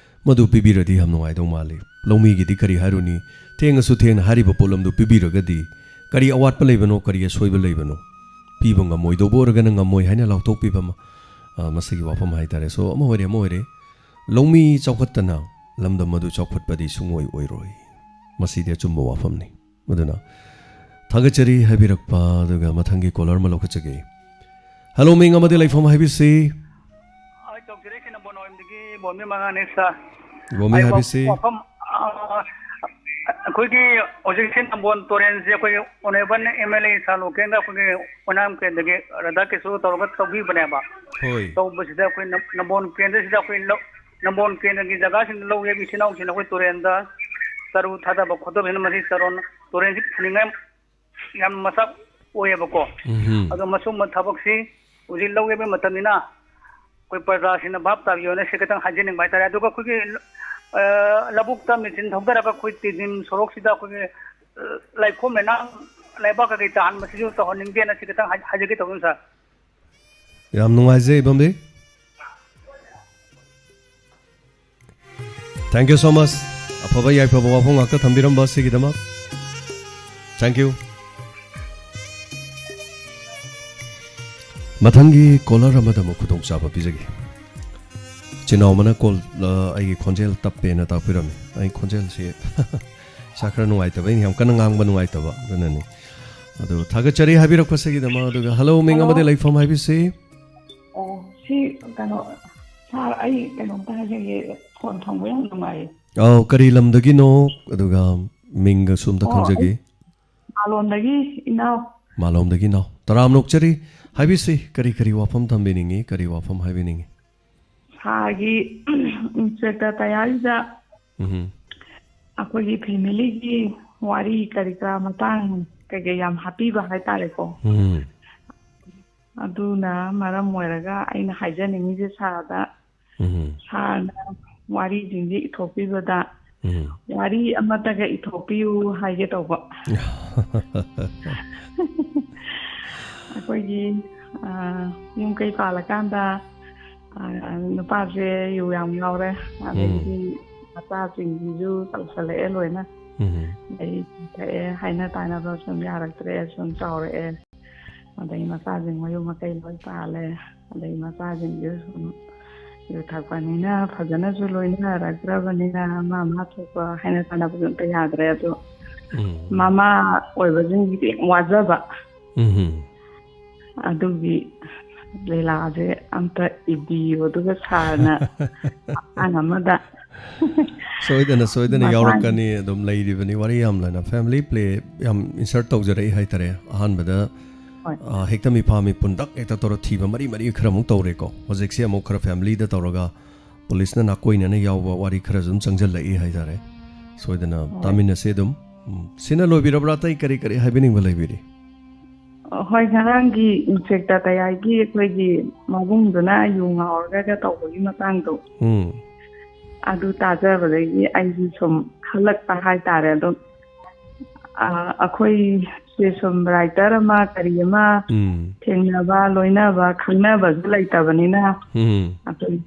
ꯃꯗꯨ ꯄꯤꯕꯤꯔꯗꯤ ꯌꯥꯝ ꯅꯨꯡꯉꯥꯏꯗꯧ ꯃꯥꯜꯂꯤ꯫ ꯂꯧꯃꯤꯒꯤꯗꯤ ꯀꯔꯤ ꯍꯥꯏꯔꯨꯅꯤ? ꯊꯦꯡꯉꯁꯨ ꯊꯦꯡꯅ ꯍꯥꯏꯔꯤꯕ ꯄꯣꯠꯂꯝꯗꯨ ꯄꯤꯕꯤꯔꯒꯗꯤ ꯀꯔꯤ ꯑꯋꯥꯠꯄ ꯂꯩꯕꯅꯣ, ꯀꯔꯤ ꯑꯁꯣꯏꯕ ꯂꯩꯕꯅꯣ? ꯄꯤꯕ ꯉꯝꯃꯣꯏꯗꯧꯕ ꯑꯣꯏꯔꯒꯅ ꯉꯝꯃꯣꯏ ꯍꯥꯏꯅ ꯂꯥꯎꯊꯣꯛꯄꯤꯕ ꯑꯃ, ꯑ, ꯃꯁꯤꯒꯤ ꯋꯥꯐꯝ ꯍꯥꯏꯇꯥꯔꯦ꯫ So, ꯑꯃ ꯑꯣꯏꯔꯦ, ꯑꯃ ꯑꯣꯏꯔꯦ꯫ ꯂꯧꯃꯤ ꯆꯥꯎꯈꯠꯇꯅ ꯂꯝꯗꯝ ꯑꯗꯨ ꯆꯥꯎꯈꯠꯄꯗꯤ ꯁꯨꯡꯑꯣꯏ ꯑꯣꯏꯔꯣꯏ꯫ ꯃꯁꯤꯗꯤ ꯑꯆꯨꯝꯕ ꯋꯥꯐꯝꯅꯤ꯫ ꯑꯗꯨꯅ ꯊꯥꯒꯠꯆꯔꯤ ꯍꯥꯏꯕꯤꯔꯛꯄ, ꯑꯗꯨꯒ ꯃꯊꯪꯒꯤ caller ꯑꯃ ꯂꯧꯈꯠꯆꯒꯦ꯫ Hello, ꯃꯤꯡ ꯑꯃꯗꯤ ꯂꯩꯐꯝ ꯍꯥꯏꯕꯤꯁꯤ꯫ ꯑꯩ ꯇꯧꯖꯔꯛꯏꯁꯤ ꯅꯝꯕꯣꯜ ꯑꯣꯏꯔꯣꯝꯗꯒꯤ ꯕꯣꯝꯕꯤ ꯃꯉꯥꯅꯤ, sir꯫ ꯕꯣꯝꯕꯤ ꯑꯩ ꯋꯥ-, ꯍꯥꯏꯕꯤꯁꯤ꯫ ꯋꯥꯐꯝ, ꯑ, ꯑꯩꯈꯣꯏꯒꯤ ꯍꯧꯖꯤꯛꯁꯦ ꯅꯝꯕꯣꯜ ꯇꯨꯔꯦꯜꯁꯦ ꯑꯩꯈꯣꯏꯒꯤ honourable M L A ꯁꯥꯔ ꯂꯣꯀꯦꯟꯗ ꯑꯩꯈꯣꯏꯒꯤ ꯑꯣꯏꯅꯥꯝ ꯀꯦꯟꯗ꯭ꯔꯒꯤ ꯔꯥꯙꯥ ꯀꯤꯁꯣꯔ ꯇꯧꯔꯒ ꯇꯧꯕꯤꯕꯅꯦꯕ꯫ ꯍꯣꯏ꯫ ꯇꯧꯕꯁꯤꯗ ꯑꯩꯈꯣꯏ ꯅꯝ-, ꯅꯝꯕꯣꯜ ꯀꯦꯟꯗ꯭ꯔꯁꯤꯗ ꯑꯩꯈꯣꯏ ꯂꯧ-, ꯅꯝꯕꯣꯜ ꯀꯦꯟꯗ꯭ꯔꯒꯤ ꯖꯒꯥꯁꯤꯡꯗ ꯂꯧ ꯌꯩꯕ ꯏꯆꯤꯜ ꯏꯅꯥꯎꯁꯤꯡꯅ ꯑꯩꯈꯣꯏ ꯇꯨꯔꯦꯜꯗ ꯆꯔꯨ ꯊꯥꯗꯕ ꯈꯣꯠꯇꯕꯁꯤꯅ ꯃꯁꯤ ꯆꯔꯣꯟ-, ꯇꯨꯔꯦꯜꯁꯤ ꯐꯨꯅꯤꯡꯉꯥꯏ ꯌꯥꯝ ꯃꯆꯥꯛ ꯑꯣꯏꯌꯦꯕꯀꯣ꯫ ꯎꯝꯍꯨꯝ꯫ ꯑꯗꯣ ꯃꯁꯨꯝꯕ ꯊꯕꯛꯁꯤ ꯍꯧꯖꯤꯛ ꯂꯧ ꯌꯩꯕ ꯃꯇꯝꯅꯤꯅ ꯑꯩꯈꯣꯏ ꯄ꯭ꯔꯖꯥꯁꯤꯡꯅ ꯚꯥꯞ ꯇꯥꯕꯤꯌꯣꯅ ꯁꯤ ꯈꯤꯇꯪ ꯍꯥꯏꯖꯅꯤꯡꯕ ꯍꯥꯏꯇꯥꯔꯦ꯫ ꯑꯗꯨꯒ ꯑꯩꯈꯣꯏꯒꯤ, ꯑ, ꯂꯧꯕꯨꯛꯇ ꯃꯦꯆꯤꯟ ꯊꯧꯗꯔꯒ ꯑꯩꯈꯣꯏ ꯇꯤꯗꯤꯝ ꯁꯣꯔꯣꯛꯁꯤꯗ ꯑꯩꯈꯣꯏꯒꯤ ꯂꯩꯈꯣꯝ ꯂꯩꯅꯥꯡ, ꯂꯩꯕꯥꯛ ꯀꯩꯀꯩ ꯇꯥꯍꯟꯕꯁꯤꯁꯨ ꯇꯧꯍꯟꯅꯤꯡꯗꯦꯅ ꯁꯤ ꯈꯤꯇꯪ ꯍꯥꯏ-, ꯍꯥꯏꯖꯒꯦ ꯇꯧꯕꯅꯤ, ꯁꯥꯔ꯫ ꯌꯥꯝ ꯅꯨꯡꯉꯥꯏꯖꯩ, ꯏꯕꯝꯕꯤ꯫ Thank you so much. ꯑꯐꯕ ꯌꯥꯏꯐꯕ ꯋꯥꯐꯝ ꯉꯥꯛꯇ ꯊꯝꯕꯤꯔꯝꯕ ꯑꯁꯤꯒꯤꯗꯃꯛ thank you. ꯃꯊꯪꯒꯤ caller ꯑꯃꯗ ꯑꯃꯨꯛ ꯈꯨꯗꯣꯡꯆꯥꯕ ꯄꯤꯖꯒꯦ꯫ ꯆꯤꯟꯅꯥꯎ ꯑꯃꯅ call, ꯑ, ꯑꯩꯒꯤ ꯈꯣꯟꯖꯦꯜ ꯇꯞꯄꯦꯅ ꯇꯥꯛꯄꯤꯔꯝꯃꯤ꯫ ꯑꯩ ꯈꯣꯟꯖꯦꯜꯁꯤ ꯏꯁꯥ ꯈꯔ ꯅꯨꯡꯉꯥꯏꯇꯕ, ꯑꯩꯅ ꯌꯥꯝ ꯀꯟꯅ ꯉꯥꯡꯕ ꯅꯨꯡꯉꯥꯏꯇꯕ, ꯑꯗꯨꯅꯅꯤ꯫ ꯑꯗꯨ ꯊꯥꯒꯠꯆꯔꯤ ꯍꯥꯏꯕꯤꯔꯛꯄꯁꯤꯒꯤꯗꯃꯛ꯫ ꯑꯗꯨꯒ hello, ꯃꯤꯡ ꯑꯃꯗꯤ ꯍꯜꯂꯣ꯫ ꯂꯩꯐꯝ ꯍꯥꯏꯕꯤꯁꯤ? ꯑꯣ, ꯁꯤ ꯀꯩꯅꯣ, ꯁꯥꯔ, ꯑꯩ ꯀꯩꯅꯣꯝꯇ ꯍꯥꯏꯖꯒꯦ꯫ ꯐꯣꯟ ꯐꯪꯕ ꯌꯥꯝ ꯅꯨꯡꯉꯥꯏꯌꯦ꯫ ꯑꯧ, ꯀꯔꯤ ꯂꯝꯗꯒꯤꯅꯣ? ꯑꯗꯨꯒ ꯃꯤꯡꯒꯁꯨ ꯑꯝꯇ ꯑꯣ, ꯑꯩ ꯈꯪꯖꯒꯦ꯫ ꯃꯥꯂꯣꯝꯗꯒꯤ ꯏꯅꯥꯎ꯫ ꯃꯥꯂꯣꯝꯗꯒꯤ ꯏꯅꯥꯎ꯫ ꯇꯔꯥꯝꯅ ꯑꯣꯛꯆꯔꯤ꯫ ꯍꯥꯏꯕꯤꯁꯤ, ꯀꯔꯤ ꯀꯔꯤ ꯋꯥꯐꯝ ꯊꯝꯕꯤꯅꯤꯡꯉꯤ? ꯀꯔꯤ ꯋꯥꯐꯝ ꯍꯥꯏꯕꯤꯅꯤꯡꯉꯤ? ꯁꯥꯔꯒꯤ ꯏꯟꯁꯄꯦꯛꯇꯔ ꯇꯌꯥꯔꯤꯗ ꯎꯝ꯫ ꯑꯩꯈꯣꯏꯒꯤ ꯐꯦꯃꯤꯂꯤꯒꯤ ꯋꯥꯔꯤ ꯀꯔꯤ ꯀꯔꯥ ꯃꯇꯥꯡ ꯀꯩꯀꯩ ꯌꯥꯝ ꯍꯥꯞꯄꯤꯕ ꯍꯥꯏꯇꯥꯔꯦꯀꯣ꯫ ꯎꯝ꯫ ꯑꯗꯨꯅ ꯃꯔꯝ ꯑꯣꯏꯔꯒ ꯑꯩꯅ ꯍꯥꯏꯖꯅꯤꯡꯉꯤꯁꯦ ꯁꯥꯔꯗ, ꯎꯝ꯫ ꯁꯥꯔꯅ ꯋꯥꯔꯤꯁꯤꯡꯁꯦ ꯏꯊꯣꯛꯄꯤꯕꯗ ꯎꯝ꯫ ꯋꯥꯔꯤ ꯑꯃꯠꯇꯒ ꯏꯊꯣꯛꯄꯤꯌꯨ ꯍꯥꯏꯒꯦ ꯇꯧꯕ꯫ ꯑꯩꯈꯣꯏꯒꯤ, ꯑ, ꯌꯨꯝ ꯀꯩ ꯄꯥꯜꯂꯀꯥꯟꯗ, ꯑ, ꯅꯨꯄꯥꯁꯦ ꯌꯨ ꯌꯥꯝ ꯉꯥꯎꯔꯦ, ꯑꯗꯒꯤꯗꯤ ꯎꯝ꯫ ꯃꯆꯥꯁꯤꯡꯁꯤꯁꯨ ꯆꯥꯎꯁꯜꯂꯛꯑꯦ ꯂꯣꯏꯅ꯫ ꯎꯝ꯫ ꯑꯗꯩ ꯊꯛꯑꯦ, ꯍꯥꯏꯅ ꯇꯥꯅꯕ ꯁꯨꯝ ꯌꯥꯔꯛꯇ꯭ꯔꯦ, ꯁꯨꯝ ꯆꯥꯎꯔꯛꯑꯦ꯫ ꯑꯗꯩ ꯃꯆꯥꯁꯤꯡ ꯃꯌꯨꯝ ꯃꯀꯩ ꯂꯣꯏ ꯄꯥꯜꯂꯦ꯫ ꯑꯗꯩ ꯃꯆꯥꯁꯤꯡꯁꯨ ꯁꯨꯝ ꯌꯨ ꯊꯛꯄꯅꯤꯅ ꯐꯖꯅꯁꯨ ꯂꯣꯏꯅꯔꯛꯇ꯭ꯔꯕꯅꯤꯅ ꯃꯥ ꯃꯥ ꯊꯣꯛꯄ ꯍꯥꯏꯅ ꯇꯥꯅꯕꯁꯨ ꯑꯝꯇ ꯌꯥꯗ꯭ꯔꯦ꯫ ꯑꯗꯣ ꯎꯝ꯫ ꯃꯃꯥ ꯑꯣꯏꯕꯁꯤꯡꯒꯤꯗꯤ ꯌꯥꯝ ꯋꯥꯖꯕ꯫ ꯎꯝ꯫ ꯑꯗꯨꯒꯤ ꯂꯤꯂꯥꯁꯦ ꯑꯝꯇ ꯏꯕꯤꯌꯨ, ꯑꯗꯨꯒ ꯁꯥꯔꯅ ꯃꯇꯥꯡ ꯑꯃꯗ ꯁꯣꯏꯗꯅ, ꯁꯣꯏꯗꯅ ꯃꯇꯥꯡ ꯌꯥꯎꯔꯛꯀꯅꯤ꯫ ꯑꯗꯨꯝ ꯂꯩꯔꯤꯕꯅꯤ ꯋꯥꯔꯤ ꯌꯥꯝ ꯂꯩꯅ꯫ Family play ꯌꯥꯝ insert ꯇꯧꯖꯔꯛꯏ ꯍꯥꯏꯇꯥꯔꯦ꯫ ꯑꯍꯥꯟꯕꯗ, ꯍꯣꯏ꯫ ꯑ, ꯍꯦꯛꯇ ꯃꯤꯐꯥ ꯃꯤꯄꯨꯟꯗꯛ ꯍꯦꯛꯇ ꯇꯧꯔ ꯊꯤꯕ ꯃꯔꯤ ꯃꯔꯤ ꯈꯔ ꯑꯃꯨꯛ ꯇꯧꯔꯦꯀꯣ꯫ ꯍꯧꯖꯤꯛꯁꯦ ꯑꯃꯨꯛ ꯈꯔ family ꯗ ꯇꯧꯔꯒ ꯄꯨꯂꯤꯁꯅ ꯅꯥꯀꯣꯏꯅꯅ ꯌꯥꯎꯕ ꯋꯥꯔꯤ ꯈꯔꯁꯨ ꯑꯗꯨꯝ ꯆꯪꯁꯤꯜꯂꯛꯏ ꯍꯥꯏꯇꯥꯔꯦ꯫ ꯁꯣꯏꯗꯅ ꯍꯣꯏ꯫ ꯇꯥꯃꯤꯟꯅꯁꯦ ꯑꯗꯨꯝ꯫ ꯎꯝ, ꯁꯤꯅ ꯂꯣꯏꯕꯤꯔꯕ꯭ꯔꯥ? ꯑꯇꯩ ꯀꯔꯤ ꯀꯔꯤ ꯍꯥꯏꯕꯤꯅꯤꯡꯕ ꯂꯩꯕꯤꯔꯤ? ꯍꯣꯏ, ꯉꯔꯥꯡꯒꯤ ꯏꯟꯁꯄꯦꯛꯇꯔ ꯇꯌꯥꯏꯒꯤ ꯑꯩꯈꯣꯏꯒꯤ ꯃꯕꯨꯡꯗꯨꯅ ꯌꯨ ꯉꯥꯎꯔꯒ ꯇꯧꯕꯒꯤ ꯃꯇꯥꯡꯗꯣ, ꯎꯝ꯫ ꯑꯗꯨ ꯇꯥꯖꯕꯗꯒꯤ ꯑꯩꯁꯨ ꯁꯨꯝ ꯈꯜꯂꯛꯄ ꯍꯥꯏꯇꯥꯔꯦ꯫ ꯑꯗꯨꯝ ꯑ, ꯑꯩꯈꯣꯏꯁꯦ ꯁꯨꯝ writer ꯑꯃ, ꯀꯔꯤ ꯑꯃ ꯎꯝ꯫ ꯊꯦꯡꯅꯕ, ꯂꯣꯏꯅꯕ, ꯈꯪꯅꯕꯁꯨ ꯂꯩꯇꯕꯅꯤꯅ, ꯎꯝ꯫ ꯑꯩꯈꯣꯏ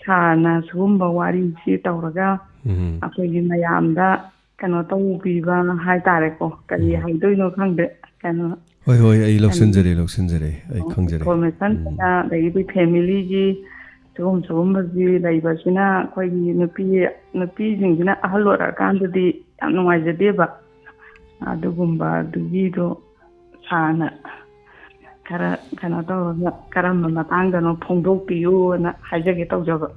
ꯁꯥꯔꯅ ꯁꯤꯒꯨꯝꯕ ꯋꯥꯔꯤꯁꯤ ꯇꯧꯔꯒ ꯎꯝ꯫ ꯑꯩꯈꯣꯏꯒꯤ ꯃꯌꯥꯝꯗ ꯀꯩꯅꯣ ꯇꯧꯕꯤꯕ ꯍꯥꯏꯇꯥꯔꯦꯀꯣ, ꯀꯔꯤ ꯎꯝ꯫ ꯍꯥꯏꯗꯣꯏꯅꯣ ꯈꯪꯗꯦ, ꯀꯩꯅꯣ, ꯍꯣꯏ, ꯍꯣꯏ, ꯑꯩ ꯀꯩꯅꯣ, ꯂꯧꯁꯤꯟꯖꯔꯦ, ꯂꯧꯁꯤꯟꯖꯔꯦ, ꯑꯩ ꯈꯪꯖꯔꯦ꯫ Information ꯎꯝ꯫ ꯑꯗꯒꯤꯗꯤ family ꯒꯤ ꯁꯤꯒꯨꯝ-, ꯁꯤꯒꯨꯝꯕꯁꯤ ꯂꯩꯕꯁꯤꯅ ꯑꯩꯈꯣꯏꯒꯤ ꯅꯨꯄꯤ, ꯅꯨꯄꯤꯁꯤꯡꯁꯤꯅ ꯑꯍꯜ ꯑꯣꯏꯔꯛꯑꯀꯥꯟꯗꯗꯤ ꯌꯥꯝ ꯅꯨꯡꯉꯥꯏꯖꯗꯦꯕ꯫ ꯑꯗꯨꯒꯨꯝꯕ ꯑꯗꯨꯒꯤꯗꯣ ꯁꯥꯔꯅ ꯈꯔ ꯀꯩꯅꯣ ꯇꯧꯔꯒ ꯀꯔꯝꯕ ꯃꯇꯥꯡꯗꯅꯣ ꯐꯣꯡꯗꯣꯛꯄꯤꯌꯨꯅ ꯍꯥꯏꯖꯒꯦ ꯇꯧꯖꯕ꯫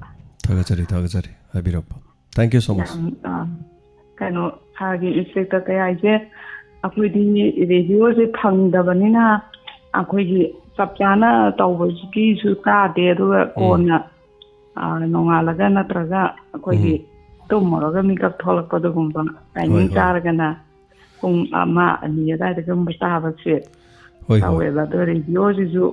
ꯊꯥꯒꯠꯆꯔꯤ, ꯊꯥꯒꯠꯆꯔꯤ ꯍꯥꯏꯕꯤꯔꯛꯄ꯫ Thank you so much. ꯌꯥꯝ, ꯑ, ꯀꯩꯅꯣ, ꯁꯥꯔꯒꯤ Inspector ꯀꯌꯥ ꯍꯥꯏꯁꯦ ꯑꯩꯈꯣꯏꯗꯤ radio ꯁꯦ ꯐꯪꯗꯕꯅꯤꯅ ꯑꯩꯈꯣꯏꯒꯤ ꯆꯞ ꯆꯥꯅ ꯇꯧꯕꯒꯤꯁꯨ ꯇꯥꯗꯦ꯫ ꯑꯗꯨꯒ ꯎꯝ꯫ ꯀꯣꯟꯅ, ꯑ, ꯅꯣꯡꯉꯥꯜꯂꯒ ꯅꯠꯇ꯭ꯔꯒ ꯑꯩꯈꯣꯏꯒꯤ ꯎꯝ꯫ ꯇꯨꯝꯃꯨꯔꯒ ꯃꯤꯀꯞ ꯊꯣꯛꯂꯛꯄ ꯑꯗꯨꯒꯨꯝꯕ ꯍꯣꯏ, timing ꯍꯣꯏ꯫ ꯆꯥꯔꯒꯅ ꯄꯨꯡ ꯑꯃ, ꯑꯅꯤ ꯑꯗꯨꯋꯥꯏꯗꯒꯨꯝꯕ ꯆꯥꯕꯁꯦ ꯍꯣꯏ, ꯍꯣꯏ꯫ ꯇꯧꯋꯦꯕ꯫ ꯑꯗꯣ radio ꯁꯤꯁꯨ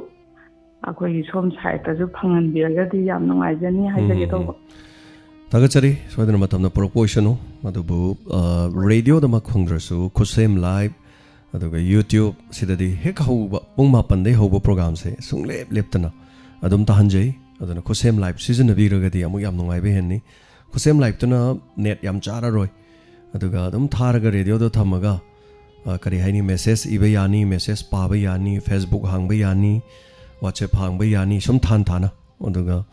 ꯑꯩꯈꯣꯏꯒꯤ ꯁꯣꯝ side ꯇꯁꯨ ꯐꯪꯍꯟꯕꯤꯔꯒꯗꯤ ꯌꯥꯝ ꯅꯨꯡꯉꯥꯏꯖꯅꯤ ꯍꯥꯏꯖꯒꯦ ꯎꯝ, ꯎꯝ, ꯇꯧꯕ꯫ ꯎꯝ꯫ ꯊꯥꯒꯠꯆꯔꯤ, ꯁꯣꯏꯗꯅ ꯃꯇꯝꯅ ꯄꯨꯔꯛꯄ ꯑꯣꯏꯁꯅꯨ꯫ ꯑꯗꯨꯕꯨ, ꯑ, radio ꯗꯃꯛ ꯐꯪꯗ꯭ꯔꯁꯨ, ꯈꯨꯠꯁꯦꯝ Live, ꯑꯗꯨꯒ YouTube ꯁꯤꯗꯗꯤ ꯍꯦꯛ ꯍꯧꯕ, ꯄꯨꯡ ꯃꯥꯄꯟꯗꯩ ꯍꯧꯕ program ꯁꯦ ꯁꯨꯡꯂꯦꯞ ꯂꯦꯞꯇꯅ ꯑꯗꯨꯝ ꯇꯥꯍꯟꯖꯩ꯫ ꯑꯗꯨꯅ ꯈꯨꯠꯁꯦꯝ Live ꯁꯤꯖꯤꯟꯅꯕꯤꯔꯒꯗꯤ ꯑꯃꯨꯛ ꯌꯥꯝ ꯅꯨꯡꯉꯥꯏꯕ ꯍꯦꯟꯅꯤ꯫ ꯈꯨꯠꯁꯦꯝ Live ꯇꯨꯅ net ꯌꯥꯝ ꯆꯥꯔꯔꯣꯏ꯫ ꯑꯗꯨꯒ ꯑꯗꯨꯝ ꯊꯥꯔꯒ radio ꯗꯣ ꯊꯝꯃꯒ, ꯑ, ꯀꯔꯤ ꯍꯥꯏꯅꯤ, message ꯏꯕ ꯌꯥꯅꯤ, message ꯄꯥꯕ ꯌꯥꯅꯤ, Facebook ꯍꯥꯡꯕ ꯌꯥꯅꯤ, WhatsApp ꯍꯥꯡꯕ ꯌꯥꯅꯤ, ꯁꯨꯝ ꯊꯥꯟ ꯊꯥꯅ꯫ ꯑꯗꯨꯒ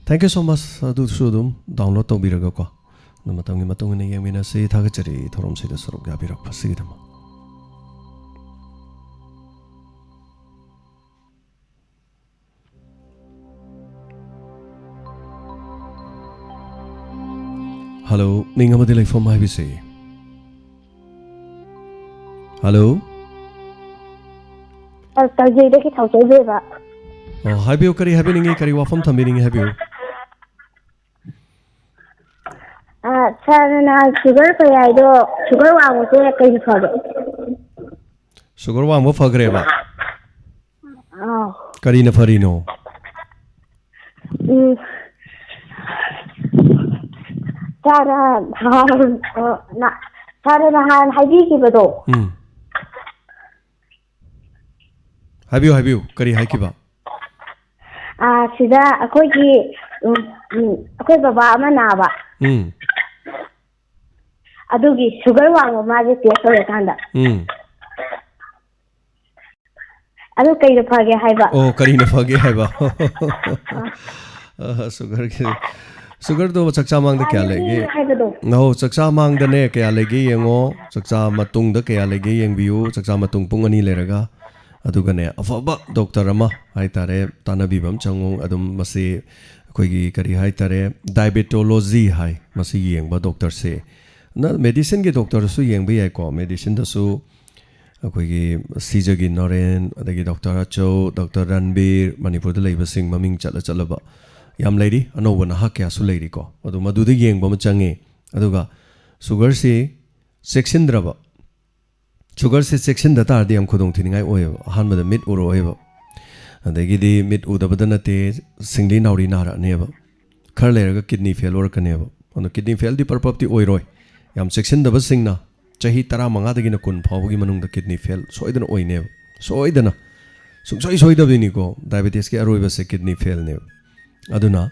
thank you so much, ꯑꯗꯨꯁꯨ ꯑꯗꯨꯝ download ꯇꯧꯕꯤꯔꯒꯀꯣ, ꯑꯗꯨ ꯃꯇꯝꯒꯤ ꯃꯇꯨꯡ ꯏꯟꯅ ꯌꯦꯡꯃꯤꯟꯅꯁꯤ꯫ ꯊꯥꯒꯠꯆꯔꯤ ꯊꯧꯔꯝꯁꯤꯗ ꯁꯔꯨꯛ ꯌꯥꯕꯤꯔꯛꯄꯁꯤꯒꯤꯗꯃꯛ꯫ Hello, ꯃꯤꯡ ꯑꯃꯗꯤ ꯂꯩꯐꯝ ꯍꯥꯏꯕꯤꯁꯤ꯫ Hello? ꯑ, ꯇꯥꯖꯩꯗꯒꯤ ꯊꯧꯖꯩꯕ꯫ ꯑꯣ, ꯍꯥꯏꯕꯤꯌꯨ, ꯀꯔꯤ ꯍꯥꯏꯕꯤꯅꯤꯡꯉꯤ, ꯀꯔꯤ ꯋꯥꯐꯝ ꯊꯝꯕꯤꯅꯤꯡꯉꯤ, ꯍꯥꯏꯕꯤꯌꯨ꯫ ꯑ, ꯁꯥꯔꯅ sugar ꯐꯩ ꯍꯥꯏꯗꯣ, sugar ꯋꯥꯡꯕꯁꯦ ꯀꯩꯒꯤ ꯐꯒꯦ? Sugar ꯋꯥꯡꯕ ꯐꯈ꯭ꯔꯦꯕ? ꯑꯥꯎ꯫ ꯀꯔꯤꯅ ꯐꯔꯤꯅꯣ? ꯎꯝ꯫ ꯆꯥꯔ ꯊꯥꯔ, ꯑ, ꯅ-, ꯁꯥꯔꯅ ꯅꯍꯥꯟ ꯍꯥꯏꯕꯤꯈꯤꯕꯗꯣ꯫ ꯎꯝ꯫ ꯍꯥꯏꯕꯤꯌꯨ, ꯍꯥꯏꯕꯤꯌꯨ꯫ ꯀꯔꯤ ꯍꯥꯏꯈꯤꯕ? ꯑꯥ, ꯁꯤꯗ ꯑꯩꯈꯣꯏꯒꯤ, ꯎꯝ, ꯎꯝ, ꯑꯩꯈꯣꯏ ꯕꯕꯥ ꯑꯃ ꯅꯥꯕ꯫ ꯎꯝ꯫ ꯑꯗꯨꯒꯤ ꯁꯨꯒꯔ ꯋꯥꯡꯕ ꯃꯥꯁꯦ ꯇꯦꯁ ꯇꯧꯔꯀꯥꯟꯗ꯫ ꯎꯝ꯫ ꯑꯗꯨ ꯀꯩꯗ ꯐꯒꯦ ꯍꯥꯏꯕ? ꯑꯣ, ꯀꯔꯤꯅ ꯐꯒꯦ ꯍꯥꯏꯕ? ꯑ, ꯁꯨꯒꯔꯒꯤ, ꯁꯨꯒꯔꯗꯣ ꯆꯥꯛꯆꯥ ꯃꯥꯡꯗ ꯀꯌꯥ ꯂꯩꯒꯦ? ꯍꯥꯏꯕꯗꯣ꯫ ꯑꯧ, ꯆꯥꯛꯆꯥ ꯃꯥꯡꯗꯅꯦ ꯀꯌꯥ ꯂꯩꯒꯦ ꯌꯦꯡꯉꯣ, ꯆꯥꯛꯆꯥ ꯃꯇꯨꯡꯗ ꯀꯌꯥ ꯂꯩꯒꯦ ꯌꯦꯡꯕꯤꯌꯨ, ꯆꯥꯛꯆꯥ ꯃꯇꯨꯡ ꯄꯨꯡ ꯑꯅꯤ ꯂꯩꯔꯒ꯫ ꯑꯗꯨꯒꯅꯦ, ꯑꯐꯕ ꯗꯣꯛꯇꯔ ꯑꯃ ꯍꯥꯏꯇꯥꯔꯦ, ꯇꯥꯟꯅꯕꯤꯕ ꯑꯃ ꯆꯪꯉꯨ꯫ ꯑꯗꯨꯝ ꯃꯁꯤ ꯑꯩꯈꯣꯏꯒꯤ ꯀꯔꯤ ꯍꯥꯏꯇꯥꯔꯦ, ꯗꯥꯏꯕꯦꯇꯣꯂꯣꯖꯤ ꯍꯥꯏ, ꯃꯁꯤ ꯌꯦꯡꯕ ꯗꯣꯛꯇꯔꯁꯦ꯫ ꯅ ꯃꯦꯗꯤꯁꯤꯟꯒꯤ ꯗꯣꯛꯇꯔꯁꯨ ꯌꯦꯡꯕ ꯌꯥꯏꯀꯣ, ꯃꯦꯗꯤꯁꯤꯟꯗꯁꯨ ꯑꯩꯈꯣꯏꯒꯤ ꯁꯤꯖꯒꯤ ꯅꯣꯔꯦꯟ, ꯑꯗꯒꯤ ꯗꯣꯛꯇꯔ ꯑꯆꯧ, ꯗꯣꯛꯇꯔ ꯔꯟꯕꯤꯔ, ꯃꯅꯤꯄꯨꯔꯗ ꯂꯩꯕꯁꯤꯡ ꯃꯃꯤꯡ ꯆꯠꯂ ꯆꯠꯂꯕ ꯌꯥꯝ ꯂꯩꯔꯤ, ꯑꯅꯧꯕ ꯅꯍꯥ ꯀꯌꯥꯁꯨ ꯂꯩꯔꯤꯀꯣ꯫ ꯑꯗꯣ ꯃꯗꯨꯗ ꯌꯦꯡꯕ ꯑꯃ ꯆꯪꯉꯦ꯫ ꯑꯗꯨꯒ ꯁꯨꯒꯔꯁꯤ ꯆꯦꯛꯁꯤꯟꯗ꯭ꯔꯕ, ꯁꯨꯒꯔꯁꯤ ꯆꯦꯛꯁꯤꯟꯗ ꯇꯥꯔꯗꯤ ꯌꯥꯝ ꯈꯨꯗꯣꯡ ꯊꯤꯅꯤꯡꯉꯥꯏ ꯑꯣꯏꯌꯦꯕ꯫ ꯑꯍꯥꯟꯕꯗ ꯃꯤꯠ ꯎꯔꯛꯑꯣꯏꯕ, ꯑꯗꯒꯤꯗꯤ ꯃꯤꯠ ꯎꯗꯕꯗ ꯅꯠꯇꯦ, ꯁꯤꯡꯂꯤ ꯅꯥꯎꯔꯤ ꯅꯥꯔꯛꯑꯅꯦꯕ꯫ ꯈꯔ ꯂꯩꯔꯒ ꯀꯤꯗꯅꯤ ꯐꯦꯜ ꯑꯣꯏꯔꯛꯀꯅꯦꯕ꯫ ꯑꯗꯣ ꯀꯤꯗꯅꯤ ꯐꯦꯜꯗꯤ ꯄꯔꯄꯞꯇꯤ ꯑꯣꯏꯔꯣꯏ꯫ ꯌꯥꯝ ꯆꯦꯛꯁꯤꯟꯗꯕꯁꯤꯡꯅ ꯆꯍꯤ ꯇꯔꯥꯃꯉꯥꯗꯒꯤꯅ ꯀꯨꯟ ꯐꯥꯎꯕꯒꯤ ꯃꯅꯨꯡꯗ ꯀꯤꯗꯅꯤ ꯐꯦꯜ ꯁꯣꯏꯗꯅ ꯑꯣꯏꯅꯦꯕ꯫ ꯁꯣꯏꯗꯅ꯫ ꯁꯨꯡꯁꯣꯏ ꯁꯣꯏꯗꯕꯤꯅꯤꯀꯣ, ꯗꯥꯏꯕꯦꯇꯤꯁꯀꯤ ꯑꯔꯣꯏꯕꯁꯦ ꯀꯤꯗꯅꯤ ꯐꯦꯜꯅꯦꯕ꯫ ꯑꯗꯨꯅ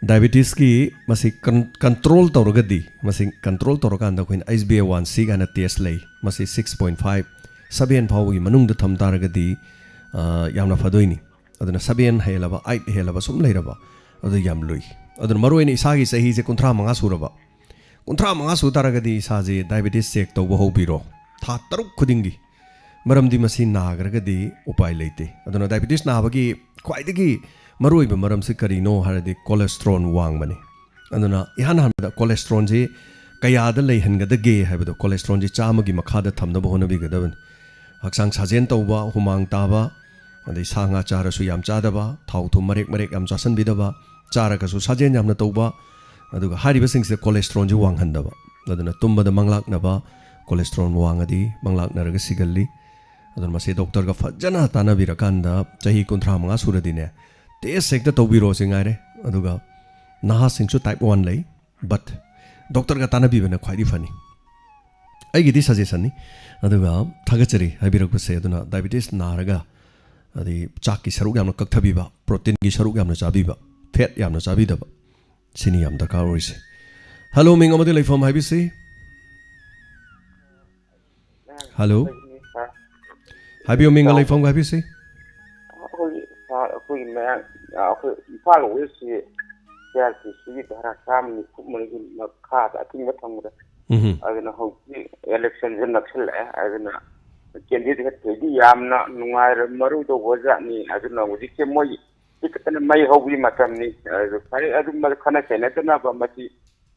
ꯗꯥꯏꯕꯦꯇꯤꯁꯀꯤ ꯃꯁꯤ ꯀꯟ-, ꯀꯟꯇ꯭ꯔꯣꯜ ꯇꯧꯔꯒꯗꯤ, ꯃꯁꯤ ꯀꯟꯇ꯭ꯔꯣꯜ ꯇꯧꯔꯀꯥꯟꯗ ꯑꯩꯈꯣꯏꯅ ꯑꯩꯆ ꯕꯤ ꯑꯦ ꯋꯥꯟ ꯁꯤ ꯀꯥꯏꯅ ꯇꯦꯁ ꯂꯩ꯫ ꯃꯁꯤ ꯁꯤꯛꯁ ꯄꯣꯏꯟ ꯐꯥꯏꯚ, ꯁꯚꯦꯟ ꯐꯥꯎꯕꯒꯤ ꯃꯅꯨꯡꯗ ꯊꯝ ꯇꯥꯔꯒꯗꯤ, ꯑ, ꯌꯥꯝꯅ ꯐꯗꯣꯏꯅꯤ꯫ ꯑꯗꯨꯅ ꯁꯚꯦꯟ ꯍꯦꯜꯂꯕ, ꯑꯩꯠ ꯍꯦꯜꯂꯕ ꯁꯨꯝ ꯂꯩꯔꯕ, ꯑꯗꯨ ꯌꯥꯝ ꯂꯨꯏ꯫ ꯑꯗꯨꯅ ꯃꯔꯨꯑꯣꯏꯅ ꯏꯁꯥꯒꯤ ꯆꯍꯤꯁꯦ ꯀꯨꯟꯊ꯭ꯔꯥ ꯃꯉꯥ ꯁꯨꯔꯕ, ꯀꯨꯟꯊ꯭ꯔꯥ ꯃꯉꯥ ꯁꯨ ꯇꯥꯔꯒꯗꯤ ꯏꯁꯥꯁꯦ ꯗꯥꯏꯕꯦꯇꯤꯁ ꯆꯦꯛ ꯇꯧꯕ ꯍꯧꯕꯤꯔꯣ, ꯊꯥ ꯇꯔꯨꯛ ꯈꯨꯗꯤꯡꯒꯤ꯫ ꯃꯔꯝꯗꯤ ꯃꯁꯤ ꯅꯥꯈ꯭ꯔꯒꯗꯤ ꯎꯄꯥꯏ ꯂꯩꯇꯦ꯫ ꯑꯗꯨꯅ ꯗꯥꯏꯕꯦꯇꯤꯁ ꯅꯥꯕꯒꯤ ꯈ꯭ꯋꯥꯏꯗꯒꯤ ꯃꯔꯨꯑꯣꯏꯕ ꯃꯔꯝꯁꯤ ꯀꯔꯤꯅꯣ ꯍꯥꯏꯔꯗꯤ ꯀꯣꯂꯦꯁꯇ꯭ꯔꯣꯜ ꯋꯥꯡꯕꯅꯤ꯫ ꯑꯗꯨꯅ ꯏꯍꯥꯟ ꯍꯥꯟꯕꯗ ꯀꯣꯂꯦꯁꯇ꯭ꯔꯣꯜꯁꯤ ꯀꯌꯥꯗ ꯂꯩꯍꯟꯒꯗꯒꯦ ꯍꯥꯏꯕꯗꯣ, ꯀꯣꯂꯦꯁꯇ꯭ꯔꯣꯜꯁꯤ ꯆꯥꯝꯃꯒꯤ ꯃꯈꯥꯗ ꯊꯝꯅꯕ ꯍꯣꯠꯅꯕꯤꯒꯗꯕꯅꯤ꯫ ꯍꯛꯆꯥꯡ ꯁꯥꯖꯦꯜ ꯇꯧꯕ, ꯍꯨꯃꯥꯡ ꯇꯥꯕ, ꯑꯗꯩ ꯁꯥ ꯉꯥ ꯆꯥꯔꯁꯨ ꯌꯥꯝ ꯆꯥꯗꯕ, ꯊꯥꯎ ꯊꯨꯝ ꯃꯔꯦꯛ ꯃꯔꯦꯛ ꯌꯥꯝ ꯆꯥꯁꯤꯟꯕꯤꯗꯕ, ꯆꯥꯔꯒꯁꯨ ꯁꯥꯖꯦꯜ ꯌꯥꯝꯅ ꯇꯧꯕ, ꯑꯗꯨꯒ ꯍꯥꯏꯔꯤꯕꯁꯤꯡꯁꯦ ꯀꯣꯂꯦꯁꯇ꯭ꯔꯣꯜꯁꯤ ꯋꯥꯡꯍꯟꯗꯕ꯫ ꯑꯗꯨꯅ ꯇꯨꯝꯕꯗ ꯃꯪꯂꯥꯛꯅꯕ, ꯀꯣꯂꯦꯁꯇ꯭ꯔꯣꯜ ꯋꯥꯡꯉꯗꯤ ꯃꯪꯂꯥꯛꯅꯔꯒ ꯁꯤꯒꯜꯂꯤ꯫ ꯑꯗꯨꯅ ꯃꯁꯤ ꯗꯣꯛꯇꯔꯒ ꯐꯖꯅ ꯇꯥꯟꯅꯕꯤꯔꯀꯥꯟꯗ, ꯆꯍꯤ ꯀꯨꯟꯊ꯭ꯔꯥ ꯃꯉꯥ ꯁꯨꯔꯗꯤꯅꯦ, ꯇꯦꯁ ꯍꯦꯛꯇ ꯇꯧꯕꯤꯔꯣ ꯁꯤ ꯉꯥꯏꯔꯦ꯫ ꯑꯗꯨꯒ ꯅꯍꯥꯁꯤꯡꯁꯨ ꯇꯥꯏꯞ ꯋꯥꯟ ꯂꯩ, ꯕꯠ ꯗꯣꯛꯇꯔꯒ ꯇꯥꯟꯅꯕꯤꯕꯅ ꯈ꯭ꯋꯥꯏꯗꯒꯤ ꯐꯅꯤ꯫ ꯑꯩꯒꯤꯗꯤ ꯁꯖꯦꯁꯟꯅꯤ꯫ ꯑꯗꯨꯒ ꯊꯥꯒꯠꯆꯔꯤ ꯍꯥꯏꯕꯤꯔꯛꯄꯁꯦ꯫ ꯑꯗꯨꯅ ꯗꯥꯏꯕꯤꯇꯤꯁ ꯅꯥꯔꯒ, ꯑꯗꯩ ꯆꯥꯛꯀꯤ ꯁꯔꯨꯛ ꯌꯥꯝꯅ ꯀꯛꯊꯕꯤꯕ, ꯄ꯭ꯔꯣꯇꯤꯟꯒꯤ ꯁꯔꯨꯛ ꯌꯥꯝꯅ ꯆꯥꯕꯤꯕ, ꯐꯦꯠ ꯌꯥꯝꯅ ꯆꯥꯕꯤꯗꯕ, ꯁꯤꯅꯤ ꯌꯥꯝ ꯗꯔꯀꯥꯔ ꯑꯣꯏꯔꯤꯁꯦ꯫ ꯍꯜꯂꯣ, ꯃꯤꯡ ꯑꯃꯗꯤ ꯂꯩꯐꯝ ꯍꯥꯏꯕꯤꯁꯤ꯫ ꯍꯜꯂꯣ꯫ ꯍꯥꯏꯕꯤꯌꯨ, ꯃꯤꯡꯒ ꯂꯩꯐꯝꯒ ꯍꯥꯏꯕꯤꯁꯤ꯫ ꯑꯩꯈꯣꯏꯒꯤ ꯁꯥꯔ, ꯑꯩꯈꯣꯏꯒꯤ ꯃꯌꯥꯝ, ꯑꯩꯈꯣꯏ ꯏꯝꯐꯥꯜ ꯋꯦꯁꯀꯤ ꯁꯤ ꯑꯥꯔ ꯄꯤ ꯁꯤꯒꯤ ꯙꯥꯔꯥ ꯆꯥꯝꯃ ꯅꯤꯐꯨ ꯃꯔꯤꯒꯤ ꯃꯈꯥꯗ ꯑꯊꯤꯡꯕ ꯊꯝꯈ꯭ꯔꯦ꯫ ꯎꯝ꯫ ꯑꯗꯨꯅ ꯍꯧꯖꯤꯛ ꯏꯂꯦꯛꯁꯟꯁꯨ ꯅꯛꯁꯤꯜꯂꯛꯑꯦ꯫ ꯑꯗꯨꯅ ꯀꯦꯟꯗꯤꯗꯦꯠꯈꯩꯗꯤ ꯌꯥꯝꯅ ꯅꯨꯡꯉꯥꯏꯔꯝꯃꯔꯣꯏꯗꯧꯕ ꯖꯥꯠꯅꯤ꯫ ꯑꯗꯨꯅ ꯍꯧꯖꯤꯛꯁꯦ ꯃꯣꯏ ꯁꯤ ꯈꯛꯇꯅ ꯃꯩ ꯍꯧꯕꯒꯤ ꯃꯇꯝꯅꯤ꯫ ꯑꯗꯨ ꯐꯔꯦ, ꯑꯗꯨꯝꯕ ꯈꯠꯅ ꯆꯩꯅꯗꯅꯕ ꯃꯁꯤ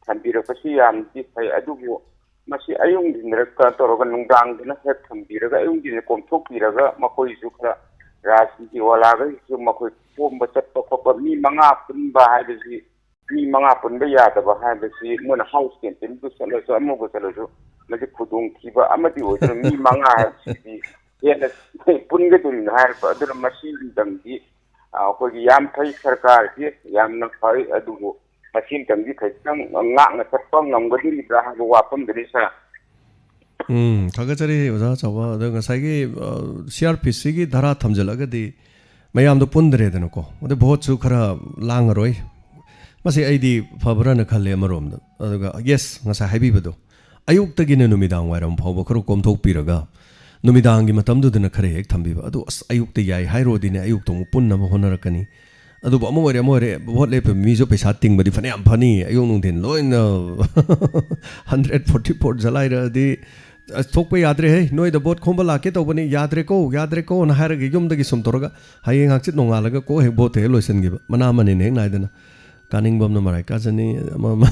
ꯊꯝꯕꯤꯔꯛꯄꯁꯤ ꯌꯥꯝꯗꯤ ꯐꯩ꯫ ꯑꯗꯨꯕꯨ ꯃꯁꯤ ꯑꯌꯨꯛ ꯅꯨꯡꯊꯤꯟꯗ ꯀꯩꯅꯣ ꯇꯧꯔꯒ ꯅꯨꯡꯗꯥꯡꯗꯅ ꯍꯦꯛ ꯊꯝꯕꯤꯔꯒ ꯑꯌꯨꯛ ꯅꯨꯡꯊꯤꯟꯗ ꯀꯣꯝꯊꯣꯛꯄꯤꯔꯒ ꯃꯈꯣꯏꯁꯨ ꯈꯔ ꯔꯥꯖꯅꯤꯇꯤ ꯋꯥꯂꯥꯈꯩꯁꯨ ꯃꯈꯣꯏ ꯈꯣꯝꯕ ꯆꯠꯄ ꯈꯣꯠꯄ ꯃꯤ ꯃꯉꯥ ꯄꯨꯟꯕ ꯍꯥꯏꯕꯁꯤ, ꯃꯤ ꯃꯉꯥ ꯄꯨꯟꯕ ꯌꯥꯗꯕ ꯍꯥꯏꯕꯁꯤ ꯃꯣꯏꯅ ꯍꯥꯎꯁ ꯀꯦꯟꯇꯤꯟꯕꯨ ꯆꯠꯂꯁꯨ ꯑꯃꯕꯨ ꯆꯠꯂꯁꯨ ꯃꯁꯤ ꯈꯨꯗꯣꯡꯊꯤꯕ ꯑꯃꯗꯤ ꯑꯣꯏꯗꯨꯅ ꯃꯤ ꯃꯉꯥ ꯍꯥꯏꯕꯁꯤꯗꯤ ꯍꯦꯟꯅ ꯄꯨꯟꯒꯗꯣꯔꯤꯅꯤ ꯍꯥꯏꯔꯛꯄ꯫ ꯑꯗꯨꯅ ꯃꯁꯤꯗꯪꯗꯤ ꯑꯩꯈꯣꯏꯒꯤ ꯌꯥꯝ ꯐꯩ, ꯁꯔꯀꯥꯔꯁꯤ ꯌꯥꯝꯅ ꯐꯩ꯫ ꯑꯗꯨꯕꯨ ꯃꯁꯤꯝꯇꯪꯗꯤ ꯈꯤꯇꯪ ꯉꯥꯛꯅ ꯆꯠꯄ ꯉꯝꯒꯗꯣꯔꯤꯕ꯭ꯔꯥ ꯍꯥꯏꯕ ꯋꯥꯐꯝꯗꯨꯅꯤ ꯁꯥꯔ꯫ ꯎꯝ, ꯊꯥꯒꯠꯆꯔꯤ ꯑꯣꯖꯥ ꯆꯥꯎꯕ꯫ ꯑꯗꯣ ꯉꯁꯥꯏꯒꯤ ꯁꯤ ꯑꯥꯔ ꯄꯤ ꯁꯤꯒꯤ ꯙꯥꯔꯥ ꯊꯝꯖꯤꯜꯂꯒꯗꯤ ꯃꯌꯥꯝꯗꯣ ꯄꯨꯟꯗ꯭ꯔꯦꯗꯅꯀꯣ, ꯑꯗ ꯚꯣꯠꯁꯨ ꯈꯔ ꯂꯥꯡꯉꯔꯣꯏ꯫ ꯃꯁꯤ ꯑꯩꯗꯤ ꯐꯕ꯭ꯔꯥꯅ ꯈꯜꯂꯦ ꯑꯃꯔꯣꯝꯗ꯫ ꯑꯗꯨꯒ ꯌꯦꯁ, ꯉꯁꯥꯏ ꯍꯥꯏꯕꯤꯕꯗꯣ, ꯑꯌꯨꯛꯇꯒꯤꯅ ꯅꯨꯃꯤꯗꯥꯡ ꯋꯥꯏꯔꯝ ꯐꯥꯎꯕ ꯈꯔ ꯀꯣꯝꯊꯣꯛꯄꯤꯔꯒ ꯅꯨꯃꯤꯗꯥꯡꯒꯤ ꯃꯇꯝꯗꯨꯗꯅ ꯈꯔ ꯍꯦꯛ ꯊꯝꯕꯤꯕ꯫ ꯑꯗꯨ ꯑꯁ, ꯑꯌꯨꯛꯇ ꯌꯥꯏ ꯍꯥꯏꯔꯨꯔꯗꯤꯅꯦ, ꯑꯌꯨꯛꯇ ꯑꯃꯨꯛ ꯄꯨꯟꯅꯕ ꯍꯣꯠꯅꯔꯛꯀꯅꯤ꯫ ꯑꯗꯨꯕꯨ ꯑꯃ ꯑꯣꯏꯔꯦ ꯑꯃ ꯑꯣꯏꯔꯦ, ꯚꯣꯠ ꯂꯦꯞꯄ ꯃꯤꯁꯨ ꯄꯩꯁꯥ ꯇꯤꯡꯕꯗꯤ ꯐꯅꯌꯥꯝ ꯐꯅꯤ꯫ ꯑꯌꯨꯛ ꯅꯨꯡꯊꯤꯟ ꯂꯣꯏꯅ ꯍꯟꯗ꯭ꯔꯦꯠ ꯐꯣꯔꯇꯤ ꯐꯣꯔ ꯆꯂꯥꯏꯔꯛꯑꯗꯤ, "ꯑꯁ, ꯊꯣꯛꯄ ꯌꯥꯗ꯭ꯔꯦꯍꯦ, ꯅꯣꯏꯗ ꯚꯣꯠ ꯈꯣꯝꯕ ꯂꯥꯛꯀꯦ ꯇꯧꯕꯅꯤ, ꯌꯥꯗ꯭ꯔꯦꯀꯣ, ꯌꯥꯗ꯭ꯔꯦꯀꯣꯅ" ꯍꯥꯏꯔꯒ ꯌꯨꯝꯗꯒꯤ ꯁꯨꯝ ꯇꯧꯔꯒ ꯍꯌꯦꯡ ꯍꯪꯆꯤꯠ ꯅꯣꯡꯉꯥꯜꯂꯒ ꯀꯣꯛ ꯍꯦꯛ ꯚꯣꯠꯇ ꯍꯦꯛ ꯂꯣꯏꯁꯤꯟꯈꯤꯕ꯫ ꯃꯅꯥ ꯑꯃꯅꯤꯅ ꯍꯦꯛ ꯅꯥꯏꯗꯅ꯫ ꯀꯥꯅꯤꯡꯕ ꯑꯃꯅ ꯃꯔꯥꯏ ꯀꯥꯖꯅꯤ꯫ ꯑꯃ ꯑꯃ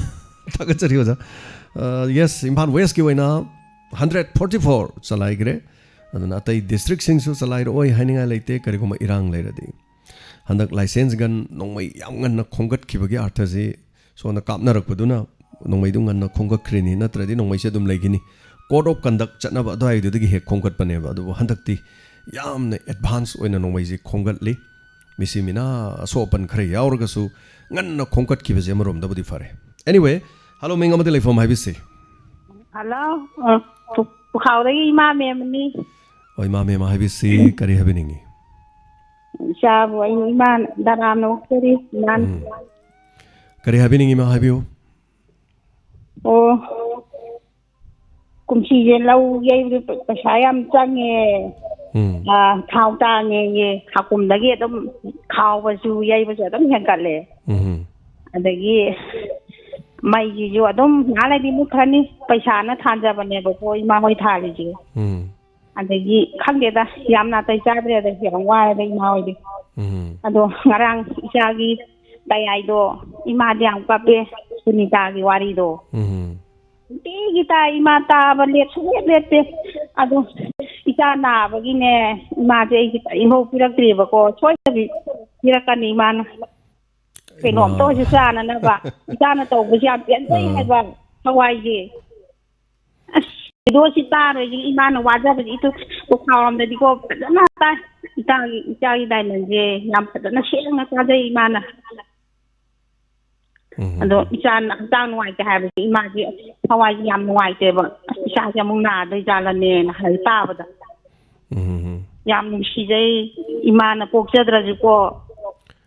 ꯊꯥꯒꯠꯆꯔꯤ ꯑꯣꯖꯥ꯫ ꯑ, ꯌꯦꯁ, ꯏꯝꯐꯥꯜ ꯋꯦꯁꯀꯤ ꯑꯣꯏꯅ ꯍꯟꯗ꯭ꯔꯦꯠ ꯐꯣꯔꯇꯤ ꯐꯣꯔ ꯆꯂꯥꯏꯈ꯭ꯔꯦ꯫ ꯑꯗꯨꯅ ꯑꯇꯩ ꯗꯤꯁꯇ꯭ꯔꯤꯛꯁꯤꯡꯁꯨ ꯆꯂꯥꯏꯔꯛꯑꯣꯏ ꯍꯥꯏꯅꯤꯡꯉꯥꯏ ꯂꯩꯇꯦ, ꯀꯔꯤꯒꯨꯝꯕ ꯏꯔꯥꯡ ꯂꯩꯔꯗꯤ꯫ ꯍꯟꯗꯛ ꯂꯥꯏꯁꯦꯟꯁ ꯒꯟ ꯅꯣꯡꯃꯩ ꯌꯥꯝ ꯉꯟꯅ ꯈꯣꯝꯒꯠꯈꯤꯕꯒꯤ ꯑꯥꯔꯊꯁꯤ ꯁꯣꯝꯗ ꯀꯥꯞꯅꯔꯛꯄꯗꯨꯅ ꯅꯣꯡꯃꯩꯗꯨ ꯉꯟꯅ ꯈꯣꯝꯒꯠꯈ꯭ꯔꯤꯅꯤ, ꯅꯠꯇ꯭ꯔꯗꯤ ꯅꯣꯡꯃꯩꯁꯦ ꯑꯗꯨꯝ ꯂꯩꯈꯤꯅꯤ꯫ Code of conduct ꯆꯠꯅꯕ ꯑꯗꯨꯋꯥꯏꯗꯨꯗꯒꯤ ꯍꯦꯛ ꯈꯣꯝꯒꯠꯄꯅꯦꯕ꯫ ꯑꯗꯨꯕꯨ ꯍꯟꯗꯛꯇꯤ ꯌꯥꯝꯅ ꯑꯦꯗꯚꯥꯟꯁ ꯑꯣꯏꯅ ꯅꯣꯡꯃꯩꯁꯤ ꯈꯣꯝꯒꯠꯂꯤ꯫ ꯃꯤꯁꯤ ꯃꯤꯅꯥ ꯑꯁꯣꯛ ꯑꯄꯟ ꯈꯔ ꯌꯥꯎꯔꯒꯁꯨ ꯉꯟꯅ ꯈꯣꯝꯒꯠꯈꯤꯕꯁꯦ ꯑꯃꯔꯣꯝꯗꯕꯨꯗꯤ ꯐꯔꯦ꯫ Anyway, ꯍꯜꯂꯣ, ꯃꯤꯡ ꯑꯃꯗꯤ ꯂꯩꯐꯝ ꯍꯥꯏꯕꯤꯁꯤ꯫ ꯍꯜꯂꯣ꯫ ꯑ, ꯄꯨ-, ꯄꯨꯈꯥꯎꯗꯒꯤ ꯏꯃꯥ ꯃꯦꯝꯕꯅꯤ꯫ ꯍꯣꯏ, ꯏꯃꯥ ꯃꯦꯝ ꯍꯥꯏꯕꯁꯤ ꯀꯔꯤ ꯍꯥꯏꯕꯤꯅꯤꯡꯉꯤ? ꯏꯆꯥꯕꯨ ꯑꯩ ꯏꯃꯥ ꯗꯔꯥꯝꯅ ꯑꯣꯛꯆꯔꯤ, ꯏꯃꯥꯅ꯫ ꯎꯝ꯫ ꯀꯔꯤ ꯍꯥꯏꯕꯤꯅꯤꯡꯉꯤ, ꯏꯃꯥ? ꯍꯥꯏꯕꯤꯌꯨ꯫ ꯑꯣ, ꯀꯨꯝꯁꯤꯁꯦ ꯂꯧ ꯌꯩꯕꯗ ꯄꯩꯁꯥ ꯌꯥꯝ ꯆꯪꯉꯦ꯫ ꯎꯝ꯫ ꯑ, ꯊꯥꯎ ꯇꯥꯡꯉꯦꯌꯦ, ꯍꯥꯀꯨꯝꯗꯒꯤ ꯑꯗꯨꯝ ꯈꯥꯎꯕꯁꯨ ꯌꯩꯕꯁꯨ ꯑꯗꯨꯝ ꯍꯦꯟꯒꯠꯂꯦ꯫ ꯎꯝ꯫ ꯑꯗꯒꯤ ꯃꯩꯁꯤꯁꯨ ꯑꯗꯨꯝ ꯉꯥꯏꯍꯥꯛ ꯂꯩꯗꯤ ꯃꯨꯠꯈ꯭ꯔꯅꯤ, ꯄꯩꯁꯥꯅ ꯊꯥꯟꯖꯕꯅꯦꯕꯀꯣ ꯏꯃꯥ ꯍꯣꯏ ꯊꯥꯜꯂꯤꯁꯦ꯫ ꯎꯝ꯫ ꯑꯗꯒꯤ ꯈꯪꯗꯦꯗ, ꯌꯥꯝ ꯅꯥꯇꯩ ꯆꯥꯗ꯭ꯔꯦꯗ, ꯌꯥꯝ ꯋꯥꯔꯦꯗ ꯏꯃꯥ ꯍꯣꯏꯗꯤ꯫ ꯎꯝ꯫ ꯑꯗꯣ ꯉꯔꯥꯡ ꯏꯆꯥꯒꯤ ꯇꯌꯥꯏꯗꯣ, ꯏꯃꯥꯗꯤ ꯌꯥꯝ ꯀꯞꯄꯦ, ꯁꯨꯅꯤꯇꯥꯒꯤ ꯋꯥꯔꯤꯗꯣ꯫ ꯎꯝ꯫ ꯅꯨꯡꯇꯤꯒꯤ ꯇꯥꯏ ꯏꯃꯥ, ꯇꯥꯕ ꯂꯦꯞ ꯁꯨꯡꯂꯦꯞ ꯂꯦꯞꯇꯦ꯫ ꯑꯗꯣ ꯏꯆꯥ ꯅꯥꯕꯒꯤꯅꯦ, ꯏꯃꯥꯁꯦ ꯑꯩ ꯈꯤꯇ ꯏꯃꯧ ꯄꯤꯔꯛꯇ꯭ꯔꯤꯕꯀꯣ, ꯁꯣꯏꯗꯕꯤ ꯄꯤꯔꯛꯀꯅꯤ ꯏꯃꯥꯅ꯫ ꯀꯩꯅꯣꯝꯇ ꯏꯃꯥ꯫ ꯑꯣꯏꯁꯨ ꯆꯥꯅꯅꯕ꯫ ꯏꯆꯥꯅ ꯇꯧꯕꯁꯦ ꯌꯥꯝ ꯄꯦꯟꯖꯩ ꯑꯥ꯫ ꯍꯥꯏꯕ, ꯊꯋꯥꯏꯁꯦ꯫ ꯑꯁ, ꯚꯤꯗꯤꯑꯣꯁꯤ ꯇꯥꯔꯣꯏꯁꯤ, ꯏꯃꯥꯅ ꯋꯥꯖꯕꯁꯤ ꯏꯇꯨ ꯄꯨꯈꯥꯎꯔꯣꯝꯗꯗꯤꯀꯣ ꯐꯖꯅ ꯇꯥꯏ꯫ ꯏꯆꯥꯒꯤ, ꯏꯆꯥꯒꯤ ꯗꯥꯏꯃꯟꯁꯦ ꯌꯥꯝ ꯐꯖꯅ ꯁꯦꯡꯅ ꯇꯥꯖꯩ ꯏꯃꯥꯅ꯫ ꯎꯝ꯫ ꯑꯗꯣ ꯏꯆꯥ ꯍꯛꯆꯥꯡ ꯅꯨꯡꯉꯥꯏꯇꯦ ꯍꯥꯏꯕꯁꯦ ꯏꯃꯥꯁꯦ ꯊꯋꯥꯏꯁꯦ ꯌꯥꯝ ꯅꯨꯡꯉꯥꯏꯇꯦꯕ꯫ ꯑꯁ, ꯏꯆꯥꯁꯦ ꯑꯃꯨꯛ ꯅꯥꯗꯣꯏ ꯖꯥꯠꯂꯅꯦꯅ ꯍꯥꯏ ꯇꯥꯕꯗ꯫ ꯎꯝ꯫ ꯌꯥꯝ ꯅꯨꯡꯁꯤꯖꯩ ꯏꯃꯥꯅ ꯄꯣꯛꯆꯗ꯭ꯔꯁꯨꯀꯣ꯫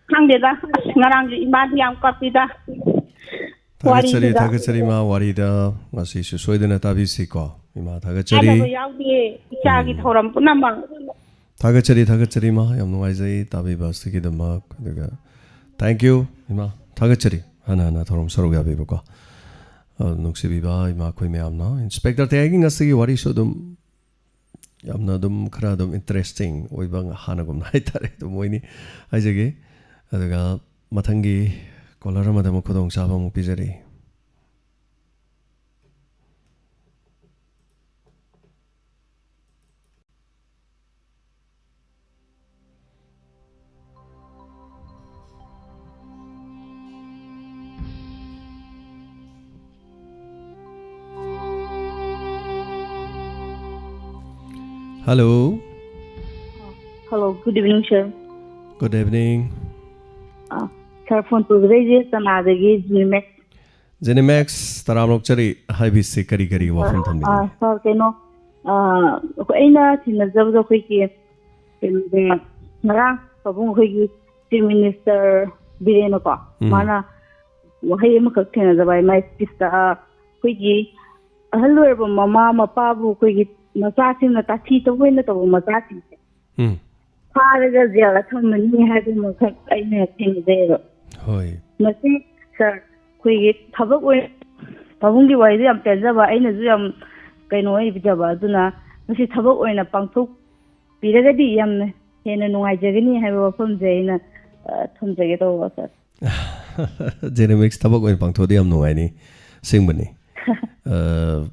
ꯈꯪꯗꯦꯗ, ꯑꯁ, ꯉꯔꯥꯡꯁꯨ ꯏꯃꯥꯗꯤ ꯌꯥꯝ ꯀꯞꯄꯤꯗ꯫ ꯊꯥꯒꯠꯆꯔꯤ, ꯋꯥꯔꯤꯗꯨꯗ꯫ ꯊꯥꯒꯠꯆꯔꯤ, ꯏꯃꯥ, ꯋꯥꯔꯤꯗ ꯉꯁꯤꯁꯨ ꯁꯣꯏꯗꯅ ꯇꯥꯕꯤꯁꯤꯀꯣ꯫ ꯏꯃꯥ, ꯊꯥꯒꯠꯆꯔꯤ꯫ ꯀꯥꯟꯅꯕ ꯌꯥꯎꯗꯦ, ꯏꯆꯥꯒꯤ ꯎꯝ꯫ ꯊꯧꯔꯝ ꯄꯨꯝꯅꯃꯛ꯫ ꯊꯥꯒꯠꯆꯔꯤ, ꯊꯥꯒꯠꯆꯔꯤ, ꯏꯃꯥ, ꯌꯥꯝ ꯅꯨꯡꯉꯥꯏꯖꯩ ꯇꯥꯕꯤꯕ ꯑꯁꯤꯒꯤꯗꯃꯛ꯫ ꯑꯗꯨꯒ thank you, ꯏꯃꯥ, ꯊꯥꯒꯠꯆꯔꯤ, ꯍꯟꯅ ꯍꯟꯅ ꯊꯧꯔꯝ ꯁꯔꯨꯛ ꯌꯥꯕꯤꯕꯀꯣ꯫ ꯑ, ꯅꯨꯡꯁꯤꯕꯤꯕ ꯏꯃꯥ ꯑꯩꯈꯣꯏ ꯃꯌꯥꯝꯅ, ꯏꯟꯁꯄꯦꯛꯇꯔ ꯇꯌꯥꯏꯒꯤ ꯉꯁꯤꯒꯤ ꯋꯥꯔꯤꯁꯨ ꯑꯗꯨꯝ ꯌꯥꯝꯅ ꯑꯗꯨꯝ ꯈꯔ ꯑꯗꯨꯝ interesting ꯑꯣꯏꯕ ꯉ-, ꯍꯥꯟꯅꯒꯨꯝꯅ ꯍꯥꯏꯇꯥꯔꯦ, ꯑꯗꯨꯝ ꯑꯣꯏꯅꯤ ꯍꯥꯏꯖꯒꯦ꯫ ꯑꯗꯨꯒ ꯃꯊꯪꯒꯤ caller ꯑꯃꯗ ꯑꯃꯨꯛ ꯈꯨꯗꯣꯡꯆꯥꯕ ꯑꯃꯨꯛ ꯄꯤꯖꯔꯤ꯫ Hello. Hello, good evening, sir. Good evening. ꯑ, sir, phone ꯇꯧꯖꯔꯛꯏꯁꯦ ꯆꯅꯥꯗꯒꯤ ꯖꯤꯃꯦꯛ꯫ Zenimax, ꯇꯔꯥꯝꯅ ꯑꯣꯛꯆꯔꯤ꯫ ꯍꯥꯏꯕꯤꯁꯤ, ꯀꯔꯤ ꯀꯔꯤ ꯋꯥꯐꯝ ꯊꯝꯕꯤꯅꯤꯡꯉꯤ? ꯑꯥ, ꯁꯥꯔ, ꯀꯩꯅꯣ, ꯑꯥ, ꯑꯩꯈꯣꯏ, ꯑꯩꯅ ꯊꯦꯡꯅꯖꯕꯗꯣ ꯑꯩꯈꯣꯏꯒꯤ, ꯀꯩꯅꯣꯁꯦ, ꯉꯔꯥꯡ ꯄꯥꯕꯨꯡ ꯑꯩꯈꯣꯏꯒꯤ ꯆꯤꯐ ꯃꯤꯅꯤꯁꯇꯔ ꯕꯤꯔꯦꯟꯅꯀꯣ, ꯎꯝ꯫ ꯃꯥꯅ ꯋꯥꯍꯩ ꯑꯃꯈꯛ ꯊꯦꯡꯅꯖꯕ ꯍꯥꯏ, ꯃꯥꯏ ꯁ꯭ꯄꯤꯁꯇ, ꯑꯩꯈꯣꯏꯒꯤ ꯑꯍꯜ ꯑꯣꯏꯔꯕ ꯃꯃꯥ ꯃꯄꯥꯕꯨ ꯑꯩꯈꯣꯏꯒꯤ ꯃꯆꯥꯁꯤꯡꯅ ꯇꯥꯊꯤ ꯇꯧꯑꯣꯏꯅ ꯇꯧꯕ ꯃꯆꯥꯁꯤꯡꯁꯦ ꯎꯝ꯫ ꯐꯥꯔꯒ ꯖꯦꯜꯗ ꯊꯝꯃꯅꯤ ꯍꯥꯏꯕ ꯑꯃꯈꯛ ꯑꯩꯅ ꯊꯦꯡꯅꯖꯩꯑꯕ꯫ ꯍꯣꯏ꯫ ꯃꯁꯤ, ꯁꯥꯔ, ꯑꯩꯈꯣꯏꯒꯤ ꯊꯕꯛ ꯑꯣꯏꯅ, ꯄꯥꯕꯨꯡꯒꯤ ꯋꯥꯔꯤꯗꯨ ꯌꯥꯝ ꯄꯦꯟꯖꯕ, ꯑꯩꯅꯁꯨ ꯌꯥꯝ ꯀꯩꯅꯣ ꯑꯣꯏꯖꯕ, ꯑꯗꯨꯅ ꯃꯁꯤ ꯊꯕꯛ ꯑꯣꯏꯅ ꯄꯥꯡꯊꯣꯛꯄꯤꯔꯒꯗꯤ ꯌꯥꯝꯅ ꯍꯦꯟꯅ ꯅꯨꯡꯉꯥꯏꯖꯒꯅꯤ ꯍꯥꯏꯕ ꯋꯥꯐꯝꯁꯦ ꯑꯩꯅ, ꯑ, ꯊꯝꯖꯒꯦ ꯇꯧꯕ, ꯁꯥꯔ꯫ Zenimax ꯊꯕꯛ ꯑꯣꯏꯅ ꯄꯥꯡꯊꯣꯛꯑꯗꯤ ꯌꯥꯝ ꯅꯨꯡꯉꯥꯏꯅꯤ, ꯑꯁꯦꯡꯕꯅꯤ꯫ ꯑ,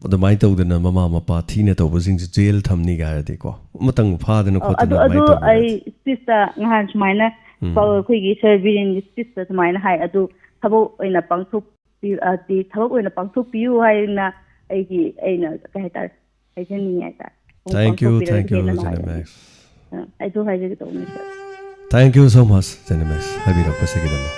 ꯑꯗꯨꯃꯥꯏꯅ ꯇꯧꯗꯅ ꯃꯃꯥ ꯃꯄꯥ ꯊꯤꯅ ꯇꯧꯕꯁꯤꯡꯁꯦ ꯖꯦꯜ ꯊꯝꯅꯤꯒ ꯍꯥꯏꯔꯗꯤꯀꯣ, ꯑꯃꯇꯪ ꯐꯥꯗꯅ ꯑꯣ, ꯈꯣꯠꯇꯅ ꯑꯗꯨ, ꯑꯗꯨꯃꯥꯏꯅ ꯑꯗꯨ ꯇꯧꯕ ꯑꯩ ꯅꯠꯇꯦ꯫ ꯁ꯭ꯄꯤꯁꯇ ꯉꯍꯥꯟ ꯁꯨꯃꯥꯏꯅ ꯎꯝ꯫ ꯄꯥꯎ-, ꯑꯩꯈꯣꯏꯒꯤ ꯁꯥꯔ ꯕꯤꯔꯦꯟꯒꯤ ꯁ꯭ꯄꯤꯁꯇ ꯁꯨꯃꯥꯏꯅ ꯍꯥꯏ, ꯑꯗꯨ ꯊꯕꯛ ꯑꯣꯏꯅ ꯄꯥꯡꯊꯣꯛꯄꯤ-, ꯑ, ꯇꯤ-, ꯊꯕꯛ ꯑꯣꯏꯅ ꯄꯥꯡꯊꯣꯛꯄꯤꯌꯨ ꯍꯥꯏꯅ ꯑꯩꯒꯤ, ꯑꯩꯅ ꯀꯩ ꯍꯥꯏꯇꯥꯔꯦ, ꯍꯥꯏꯖꯅꯤꯡꯉꯤ ꯍꯥꯏꯇꯥꯔꯦ꯫ ꯄꯥꯎ Thank you, ꯄꯥꯡꯊꯣꯛꯄꯤꯔꯒꯗꯤ thank you, ꯍꯦꯟꯅ ꯅꯨꯡꯉꯥꯏꯒꯅꯤ꯫ Zenimax꯫ ꯑ, ꯑꯩꯁꯨ ꯍꯥꯏꯖꯒꯦ ꯇꯧꯕꯅꯤ, ꯁꯥꯔ꯫ Thank you so much, Zenimax, ꯍꯥꯏꯕꯤꯔꯛꯄꯁꯤꯒꯤꯗꯃꯛ꯫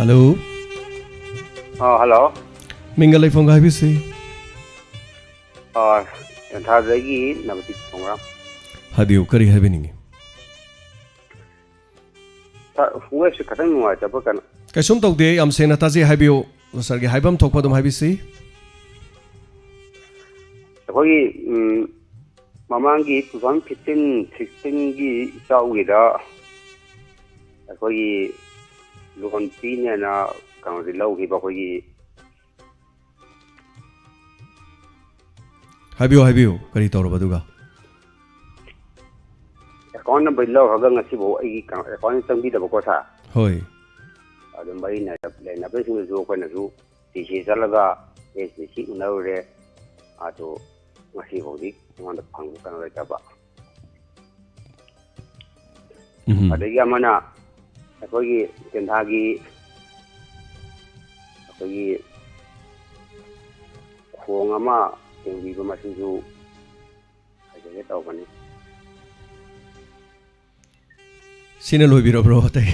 Hello꯫ Ah, hello꯫ ꯃꯤꯡꯒ ꯂꯩꯐꯝꯒ ꯍꯥꯏꯕꯤꯁꯤ꯫ ꯑꯥ, ꯇꯦꯟꯊꯥꯗꯒꯤ ꯅꯕꯗꯤꯞ ꯈꯣꯡꯒ꯭ꯔꯥꯝ꯫ ꯍꯥꯏꯕꯤꯌꯨ, ꯀꯔꯤ ꯍꯥꯏꯕꯤꯅꯤꯡꯉꯤ? ꯁꯥꯔ, ꯋꯦꯞꯁꯦ ꯈꯤꯇꯪ ꯅꯨꯡꯉꯥꯏꯇꯕ ꯀꯩꯅꯣ꯫ ꯀꯩꯁꯨꯝ ꯇꯧꯗꯦ, ꯌꯥꯝ ꯁꯦꯡꯅ ꯇꯥꯖꯩ, ꯍꯥꯏꯕꯤꯌꯨ꯫ ꯁꯥꯔꯒꯤ ꯍꯥꯏꯐꯝ ꯊꯣꯛꯄ ꯑꯗꯨꯝ ꯍꯥꯏꯕꯤꯁꯤ꯫ ꯑꯩꯈꯣꯏꯒꯤ, ꯎꯝ, ꯃꯃꯥꯡꯒꯤ two thousand fifteen sixteenꯒꯤ ꯏꯆꯥꯎꯒꯤꯗ ꯑꯩꯈꯣꯏꯒꯤ ꯂꯣꯟ ꯄꯤꯅꯦꯅ ꯀꯩꯅꯣꯗꯤ ꯂꯧꯈꯤꯕ ꯑꯩꯈꯣꯏꯒꯤ ꯍꯥꯏꯕꯤꯌꯨ, ꯍꯥꯏꯕꯤꯌꯨ, ꯀꯔꯤ ꯇꯧꯔꯕ ꯑꯗꯨꯒ? ꯑꯦꯀꯥꯎꯟ ꯅꯝꯕꯔ ꯂꯧꯔꯒ ꯉꯁꯤꯐꯥꯎ ꯑꯩꯒꯤ ꯑꯦꯀꯥꯎꯟ ꯆꯪꯕꯤꯗꯕꯀꯣ ꯁꯥꯔ꯫ ꯍꯣꯏ꯫ ꯑꯗꯨꯝ ꯃꯔꯤ ꯂꯩꯅꯕꯁꯤꯡꯗꯨꯁꯨ ꯑꯩꯈꯣꯏꯅꯁꯨ ꯁꯤ ꯁꯤ ꯆꯠꯂꯒ ꯑꯦꯁ ꯗꯤ ꯁꯤ ꯎꯅꯔꯨꯔꯦ, ꯑꯗꯣ ꯉꯁꯤꯐꯥꯎꯗꯤ ꯑꯩꯉꯣꯟꯗ ꯐꯪꯕ ꯀꯩꯅꯣ ꯂꯩꯇꯕ꯫ ꯎꯝ꯫ ꯑꯗꯒꯤ ꯑꯃꯅ ꯑꯩꯈꯣꯏꯒꯤ ꯇꯦꯟꯊꯥꯒꯤ ꯑꯩꯈꯣꯏꯒꯤ ꯈꯣꯡ ꯑꯃ ꯌꯦꯡꯕꯤꯕ ꯃꯁꯤꯁꯨ ꯍꯥꯏꯖꯒꯦ ꯇꯧꯕꯅꯤ꯫ ꯁꯤꯅ ꯂꯣꯏꯕꯤꯔꯕ꯭ꯔꯣ? ꯑꯇꯩ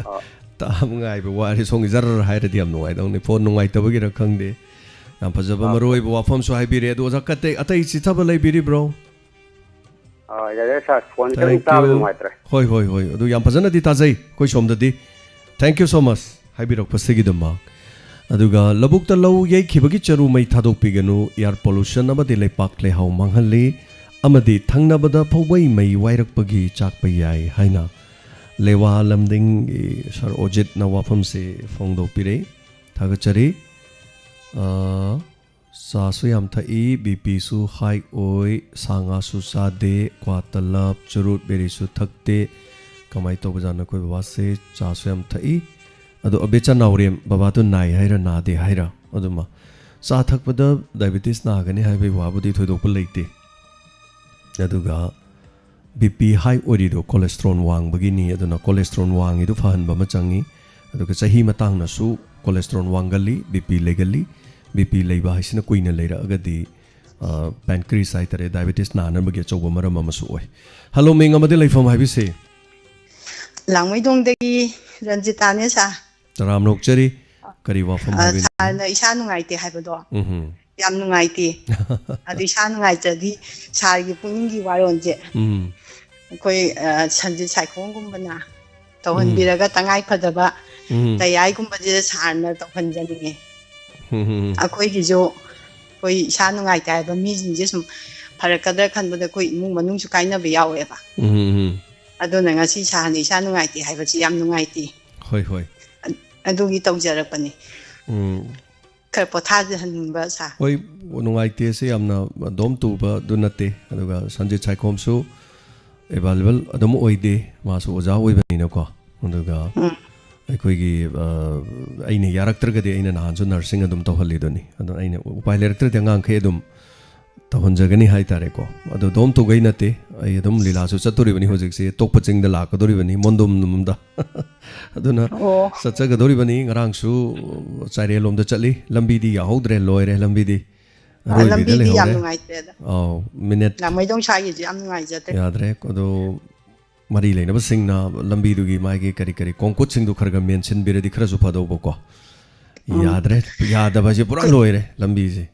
ꯑ, ꯇꯥꯕ ꯉꯥꯏꯕ ꯋꯥꯔꯦ꯫ ꯁꯣꯝꯒꯤ ꯖꯔ ꯍꯥꯏꯔꯗꯤ ꯌꯥꯝ ꯅꯨꯡꯉꯥꯏꯗꯧꯅꯤ꯫ ꯐꯣꯟ ꯅꯨꯡꯉꯥꯏꯇꯕꯒꯤꯔ ꯈꯪꯗꯦ꯫ ꯌꯥꯝ ꯐꯖꯕ ꯑ, ꯃꯔꯨ ꯑꯣꯏꯕ ꯋꯥꯐꯝꯁꯨ ꯍꯥꯏꯕꯤꯔꯦ꯫ ꯑꯗꯣ ꯑꯣꯖꯥ ꯀꯇꯩ ꯑꯇꯩ ꯆꯤꯊꯕ ꯂꯩꯕꯤꯔꯤꯕ꯭ꯔꯣ? ꯑ, ꯌꯥꯔꯦ ꯁꯥꯔ, ꯐꯣꯟ ꯈꯤꯇꯪ Thank ꯇꯥꯕ you. ꯅꯨꯡꯉꯥꯏꯇ꯭ꯔꯦ꯫ ꯍꯣꯏ, ꯍꯣꯏ, ꯍꯣꯏ꯫ ꯑꯗꯨ ꯌꯥꯝ ꯐꯖꯅꯗꯤ ꯇꯥꯖꯩ ꯑꯩꯈꯣꯏ ꯁꯣꯝꯗꯗꯤ꯫ Thank you so much ꯍꯥꯏꯕꯤꯔꯛꯄꯁꯤꯒꯤꯗꯃꯛ꯫ ꯑꯗꯨꯒ ꯂꯧꯕꯨꯛꯇ ꯂꯧ ꯌꯩꯈꯤꯕꯒꯤ ꯆꯔꯨ ꯃꯩ ꯊꯥꯗꯣꯛꯄꯤꯒꯅꯨ, air pollution ꯑꯃꯗꯤ ꯂꯩꯄꯥꯛ ꯂꯩꯍꯥꯎ ꯃꯥꯡꯍꯜꯂꯤ, ꯑꯃꯗꯤ ꯊꯪꯅꯕꯗ ꯐꯧꯕꯩ ꯃꯩ ꯋꯥꯏꯔꯛꯄꯒꯤ ꯆꯥꯛꯄ ꯌꯥꯏ ꯍꯥꯏꯅ ꯂꯦꯋꯥ ꯂꯝꯗꯤꯡꯒꯤ ꯁꯥꯔ ꯑꯣꯖꯤꯠꯅ ꯋꯥꯐꯝꯁꯦ ꯐꯣꯡꯗꯣꯛꯄꯤꯔꯦ꯫ ꯊꯥꯒꯠꯆꯔꯤ꯫ ꯑ, ꯆꯥꯁꯨ ꯌꯥꯝ ꯊꯛꯏ, ꯕꯤ ꯄꯤꯁꯨ ꯍꯥꯏ ꯑꯣꯏ, ꯁꯥ ꯉꯥꯁꯨ ꯆꯥꯗꯦ, ꯀ꯭ꯋꯥ ꯇꯂꯞ, ꯆꯨꯔꯨꯠ, ꯕꯦꯔꯤꯁꯨ ꯊꯛꯇꯦ꯫ ꯀꯃꯥꯏꯅ ꯇꯧꯕꯖꯥꯠꯅꯣ ꯑꯩꯈꯣꯏ ꯕꯕꯥꯁꯦ? ꯆꯥꯁꯨ ꯌꯥꯝ ꯊꯛꯏ꯫ ꯑꯗꯣ ꯑꯕꯦꯆꯥ ꯅꯥꯎꯔꯦꯝ, ꯕꯕꯥꯗꯣ ꯅꯥꯏ ꯍꯥꯏꯔ ꯅꯥꯗꯦ ꯍꯥꯏꯔ? ꯑꯗꯨꯃ ꯆꯥ ꯊꯛꯄꯗ diabetes ꯅꯥꯒꯅꯤ ꯍꯥꯏꯕꯒꯤ ꯋꯥꯕꯨꯗꯤ ꯊꯣꯏꯗꯣꯛꯄ ꯂꯩꯇꯦ꯫ ꯑꯗꯨꯒ ꯕꯤ ꯄꯤ ꯍꯥꯏ ꯑꯣꯏꯔꯤꯗꯣ cholesterol ꯋꯥꯡꯕꯒꯤꯅꯤ꯫ ꯑꯗꯨꯅ cholesterol ꯋꯥꯡꯉꯤꯗꯣ ꯐꯍꯟꯕ ꯑꯃ ꯆꯪꯉꯤ꯫ ꯑꯗꯨꯒ ꯆꯍꯤ ꯃꯇꯥꯡꯅꯁꯨ cholesterol ꯋꯥꯡꯒꯜꯂꯤ, ꯕꯤ ꯄꯤ ꯂꯩꯒꯜꯂꯤ꯫ ꯕꯤ ꯄꯤ ꯂꯩꯕ ꯍꯥꯏꯁꯤꯅ ꯀꯨꯏꯅ ꯂꯩꯔꯛꯑꯒꯗꯤ, ꯑ, pancreas ꯍꯥꯏꯇꯥꯔꯦ, diabetes ꯅꯥꯅꯕꯒꯤ ꯑꯆꯧꯕ ꯃꯔꯝ ꯑꯃꯁꯨ ꯑꯣꯏ꯫ ꯍꯜꯂꯣ, ꯃꯤꯡ ꯑꯃꯗꯤ ꯂꯩꯐꯝ ꯍꯥꯏꯕꯤꯁꯦ? ꯂꯥꯡꯃꯩꯗꯣꯡꯗꯒꯤ ꯔꯟꯖꯤꯇꯥꯅꯦ ꯁꯥꯔ꯫ ꯇꯔꯥꯝꯅ ꯑꯣꯛꯆꯔꯤ꯫ ꯀꯔꯤ ꯋꯥꯐꯝ ꯑ, ꯍꯥꯏꯕꯤꯅꯤꯡ? ꯁꯥꯔꯅ ꯏꯁꯥ ꯅꯨꯡꯉꯥꯏꯇꯦ ꯍꯥꯏꯕꯗꯣ ꯎꯝꯍꯨꯝ꯫ ꯌꯥꯝ ꯅꯨꯡꯉꯥꯏꯇꯦ꯫ ꯑꯗꯨ ꯏꯁꯥ ꯅꯨꯡꯉꯥꯏꯇ꯭ꯔꯗꯤ ꯁꯥꯔꯒꯤ ꯄꯨꯛꯅꯤꯡꯒꯤ ꯋꯥꯔꯣꯜꯁꯦ ꯎꯝ꯫ ꯑꯩꯈꯣꯏ, ꯑ, ꯁꯟꯖꯤꯠ ꯁꯥꯏꯈꯣꯝꯒꯨꯝꯕꯅ ꯇꯧꯍꯟꯕꯤꯔꯒ ꯇꯉꯥꯏ ꯐꯗꯕ ꯎꯝ꯫ ꯇꯌꯥꯏꯒꯨꯝꯕꯗꯁꯦ ꯁꯥꯔꯅ ꯇꯧꯍꯟꯖꯅꯤꯡꯉꯦ꯫ ꯎꯝ, ꯎꯝ, ꯎꯝ꯫ ꯑꯩꯈꯣꯏꯒꯤꯁꯨ ꯑꯩꯈꯣꯏ ꯏꯁꯥ ꯅꯨꯡꯉꯥꯏꯇꯦ ꯍꯥꯏꯕ ꯃꯤꯁꯤꯡꯁꯦ ꯁꯨꯝ ꯐꯔꯛꯀꯗ꯭ꯔꯥ ꯈꯟꯕꯗ ꯑꯩꯈꯣꯏ ꯏꯃꯨꯡ ꯃꯅꯨꯡꯁꯨ ꯀꯥꯏꯅꯕ ꯌꯥꯎꯋꯦꯕ꯫ ꯎꯝ, ꯎꯝ, ꯎꯝ꯫ ꯑꯗꯨꯅ ꯉꯁꯤ ꯁꯥꯔꯅ ꯏꯁꯥ ꯅꯨꯡꯉꯥꯏꯇꯦ ꯍꯥꯏꯕꯁꯤ ꯌꯥꯝ ꯅꯨꯡꯉꯥꯏꯇꯦ꯫ ꯍꯣꯏ, ꯍꯣꯏ꯫ ꯑꯗꯨꯒꯤ ꯇꯧꯖꯔꯛꯄꯅꯤ꯫ ꯎꯝ꯫ ꯈꯔ ꯄꯣꯊꯥꯖꯍꯟꯅꯤꯡꯕ ꯁꯥꯔ꯫ ꯍꯣꯏ, ꯅꯨꯡꯉꯥꯏꯇꯦ꯫ ꯁꯤ ꯌꯥꯝꯅ ꯑꯗꯣꯝ ꯇꯨꯕꯗꯨ ꯅꯠꯇꯦ꯫ ꯑꯗꯨꯒ ꯁꯟꯖꯤꯠ ꯁꯥꯏꯈꯣꯝꯁꯨ available ꯑꯗꯨꯝ ꯑꯣꯏꯗꯦ, ꯃꯥꯁꯨ ꯑꯣꯖꯥ ꯑꯣꯏꯕꯅꯤꯅꯀꯣ꯫ ꯑꯗꯨꯒ ꯎꯝ꯫ ꯑꯩꯈꯣꯏꯒꯤ, ꯑ, ꯑꯩꯅ ꯌꯥꯔꯛꯇ꯭ꯔꯒꯗꯤ ꯑꯩꯅ ꯅꯍꯥꯟꯁꯨ nursing ꯑꯗꯨꯝ ꯇꯧꯍꯜꯂꯤꯗꯨꯅꯤ꯫ ꯑꯗꯣ ꯑꯩꯅ ꯎꯄꯥꯏ ꯂꯩꯔꯛꯇ꯭ꯔꯗꯤ ꯑꯉꯥꯡꯈꯩ ꯑꯗꯨꯝ ꯇꯧꯍꯟꯖꯒꯅꯤ ꯍꯥꯏꯇꯥꯔꯦꯀꯣ꯫ ꯑꯗꯣ ꯑꯗꯣꯝ ꯇꯨꯒꯩ ꯅꯠꯇꯦ, ꯑꯩ ꯑꯗꯨꯝ ꯂꯤꯂꯥꯁꯨ ꯆꯠꯇꯣꯔꯤꯕꯅꯤ ꯍꯧꯖꯤꯛꯁꯦ, ꯇꯣꯛꯄ ꯆꯤꯡꯗ ꯂꯥꯛꯀꯗꯣꯔꯤꯕꯅꯤ ꯃꯣꯟꯗꯨꯝ ꯅꯨꯝꯗ꯫ ꯑꯗꯨꯅ ꯑꯣ꯫ ꯆꯠꯆꯒꯗꯧꯔꯤꯕꯅꯤ꯫ ꯉꯔꯥꯡꯁꯨ ꯆꯥꯏꯔꯦꯜꯂꯣꯝꯗ ꯆꯠꯂꯤ, ꯂꯝꯕꯤꯗꯤ ꯌꯥꯍꯧꯗ꯭ꯔꯦ, ꯂꯣꯏꯔꯦ ꯂꯝꯕꯤꯗꯤ꯫ ꯑ, ꯑꯔꯣꯏꯕꯤꯗ ꯂꯝꯕꯤꯗꯤ ꯌꯥꯝ ꯂꯩꯍꯧꯔꯦ꯫ ꯅꯨꯡꯉꯥꯏꯇꯦꯗ꯫ ꯑꯥꯎ, ꯃꯤꯅꯤꯠ ꯂꯥꯃꯩꯗꯣꯡ ꯁ꯭ꯋꯥꯏꯒꯤꯁꯦ ꯌꯥꯝ ꯅꯨꯡꯉꯥꯏꯖꯗ꯭ꯔꯦ꯫ ꯌꯥꯗ꯭ꯔꯦ꯫ ꯑꯗꯣ ꯃꯔꯤ ꯂꯩꯅꯕꯁꯤꯡꯅ ꯂꯝꯕꯤꯗꯨꯒꯤ ꯃꯥꯒꯤ ꯀꯔꯤ ꯀꯔꯤ ꯀꯣꯡꯀꯨꯠꯁꯤꯡꯗꯨ ꯈꯔ ꯈꯔ ꯃꯦꯟꯁꯤꯟꯕꯤꯔꯗꯤ ꯈꯔꯁꯨ ꯐꯗꯧꯕꯀꯣ꯫ ꯎꯝ꯫ ꯌꯥꯗ꯭ꯔꯦ꯫ ꯌꯥꯗꯕ ꯍꯥꯏꯁꯦ ꯄꯨꯔꯥ ꯑꯩꯈꯣꯏ ꯂꯣꯏꯔꯦ ꯂꯝꯕꯤꯁꯦ꯫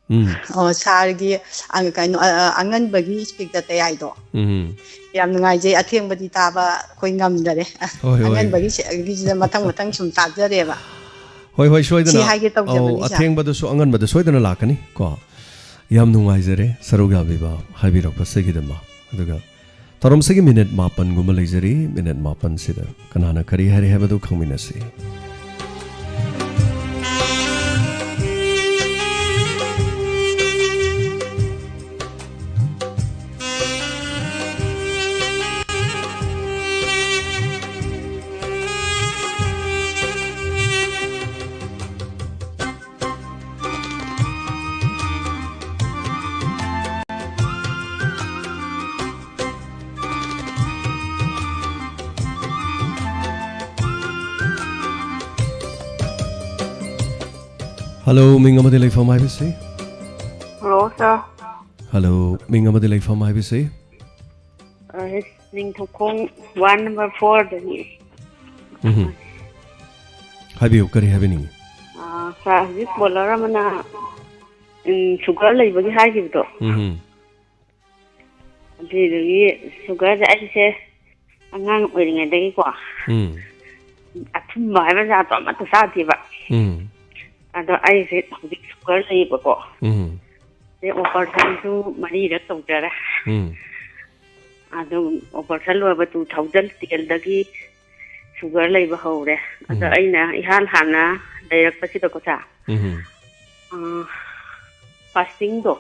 ꯎꯝ꯫ ꯑꯣ, ꯁꯥꯔꯒꯤ, ꯑ, ꯀꯩꯅꯣ, ꯑ, ꯑ, ꯑꯉꯟꯕꯒꯤ ꯏꯁꯄꯤꯛꯇ ꯇꯌꯥꯏꯗꯣ꯫ ꯎꯝ꯫ ꯌꯥꯝ ꯅꯨꯡꯉꯥꯏꯖꯩ꯫ ꯑꯊꯦꯡꯕꯗꯤ ꯇꯥꯕ ꯑꯩꯈꯣꯏ ꯉꯝꯗꯔꯦ꯫ ꯍꯣꯏ, ꯍꯣꯏ꯫ ꯑꯉꯟꯕꯒꯤ ꯁꯦ-, ꯒꯤꯁꯤꯗ ꯃꯊꯪ ꯃꯊꯪ ꯁꯨꯝ ꯇꯥꯖꯔꯦꯕ꯫ ꯍꯣꯏ, ꯍꯣꯏ, ꯁꯤ ꯁꯣꯏꯗꯅ꯫ ꯍꯥꯏꯒꯦ ꯇꯧꯖꯕꯅꯤ, ꯑꯧ, ꯁꯥꯔ꯫ ꯑꯊꯦꯡꯕꯗ ꯁꯣꯏꯗꯅ ꯂꯥꯛꯀꯅꯤ ꯀꯣ꯫ ꯌꯥꯝ ꯅꯨꯡꯉꯥꯏꯖꯔꯦ ꯁꯔꯨꯛ ꯌꯥꯕꯤꯕ ꯍꯥꯏꯕꯤꯔꯛꯄꯁꯤꯒꯤꯗꯃꯛ꯫ ꯑꯗꯨꯒ ꯊꯧꯔꯝꯁꯤꯒꯤ ꯃꯤꯅꯤꯠ ꯃꯥꯄꯟꯒꯨꯝꯕ ꯂꯩꯖꯔꯤ꯫ ꯃꯤꯅꯤꯠ ꯃꯥꯄꯟꯁꯤꯗ ꯀꯅꯥꯅ ꯀꯔꯤ ꯍꯥꯏꯔꯤ ꯍꯥꯏꯕꯗꯨ ꯈꯪꯃꯤꯟꯅꯁꯤ꯫ ꯍꯜꯂꯣ, ꯃꯤꯡ ꯑꯃꯗꯤ ꯂꯩꯐꯝ ꯍꯥꯏꯕꯁꯤ? ꯍꯜꯂꯣ, ꯁꯥꯔ꯫ ꯍꯜꯂꯣ, ꯃꯤꯡ ꯑꯃꯗꯤ ꯂꯩꯐꯝ ꯍꯥꯏꯕꯁꯤ? ꯑ, ꯅꯤꯡꯊꯧꯈꯣꯡ ꯋꯥꯔꯗ ꯅꯝꯕꯔ ꯐꯣꯔꯗꯒꯤ꯫ ꯎꯝ꯫ ꯍꯥꯏꯕꯤꯌꯨ, ꯀꯔꯤ ꯍꯥꯏꯕꯤꯅꯤꯡꯉꯤ? ꯑ, ꯁꯥꯔ, ꯍꯧꯖꯤꯛ ꯀꯣꯂꯔ ꯑꯃꯅ, ꯎꯝ, ꯁꯨꯒꯔ ꯂꯩꯕꯒꯤ ꯍꯥꯏꯈꯤꯕꯗꯣ꯫ ꯎꯝ꯫ ꯑꯗꯨꯗꯨꯒꯤ ꯁꯨꯒꯔꯁꯦ ꯑꯩꯁꯦ ꯑꯉꯥꯡ ꯑꯣꯏꯔꯤꯉꯩꯗꯒꯤꯀꯣ, ꯎꯝ꯫ ꯑꯊꯨꯝꯕ ꯍꯥꯏꯕ ꯖꯥꯠꯇꯣ ꯑꯃꯠꯇ ꯆꯥꯗꯦꯕ꯫ ꯎꯝ꯫ ꯑꯗꯣ ꯑꯩꯁꯦ ꯍꯧꯖꯤꯛ ꯁꯨꯒꯔ ꯂꯩꯌꯦꯕꯀꯣ꯫ ꯎꯝ꯫ ꯑꯗꯩ ꯑꯣꯄꯔꯦꯁꯟꯁꯨ ꯃꯔꯤꯔꯛ ꯇꯧꯖꯔꯦ꯫ ꯎꯝ꯫ ꯑꯗꯨ ꯑꯣꯄꯔꯦꯁꯟ ꯂꯣꯏꯕ two thousand ten ꯗꯒꯤ ꯁꯨꯒꯔ ꯂꯩꯕ ꯍꯧꯔꯦ꯫ ꯑꯗ ꯎꯝ꯫ ꯑꯩꯅ ꯏꯍꯥꯟ ꯍꯥꯟꯅ ꯂꯩꯔꯛꯄꯁꯤꯗꯀꯣ ꯁꯥꯔ, ꯎꯝ꯫ ꯑ, ꯐꯥꯁꯇꯤꯡꯗꯣ,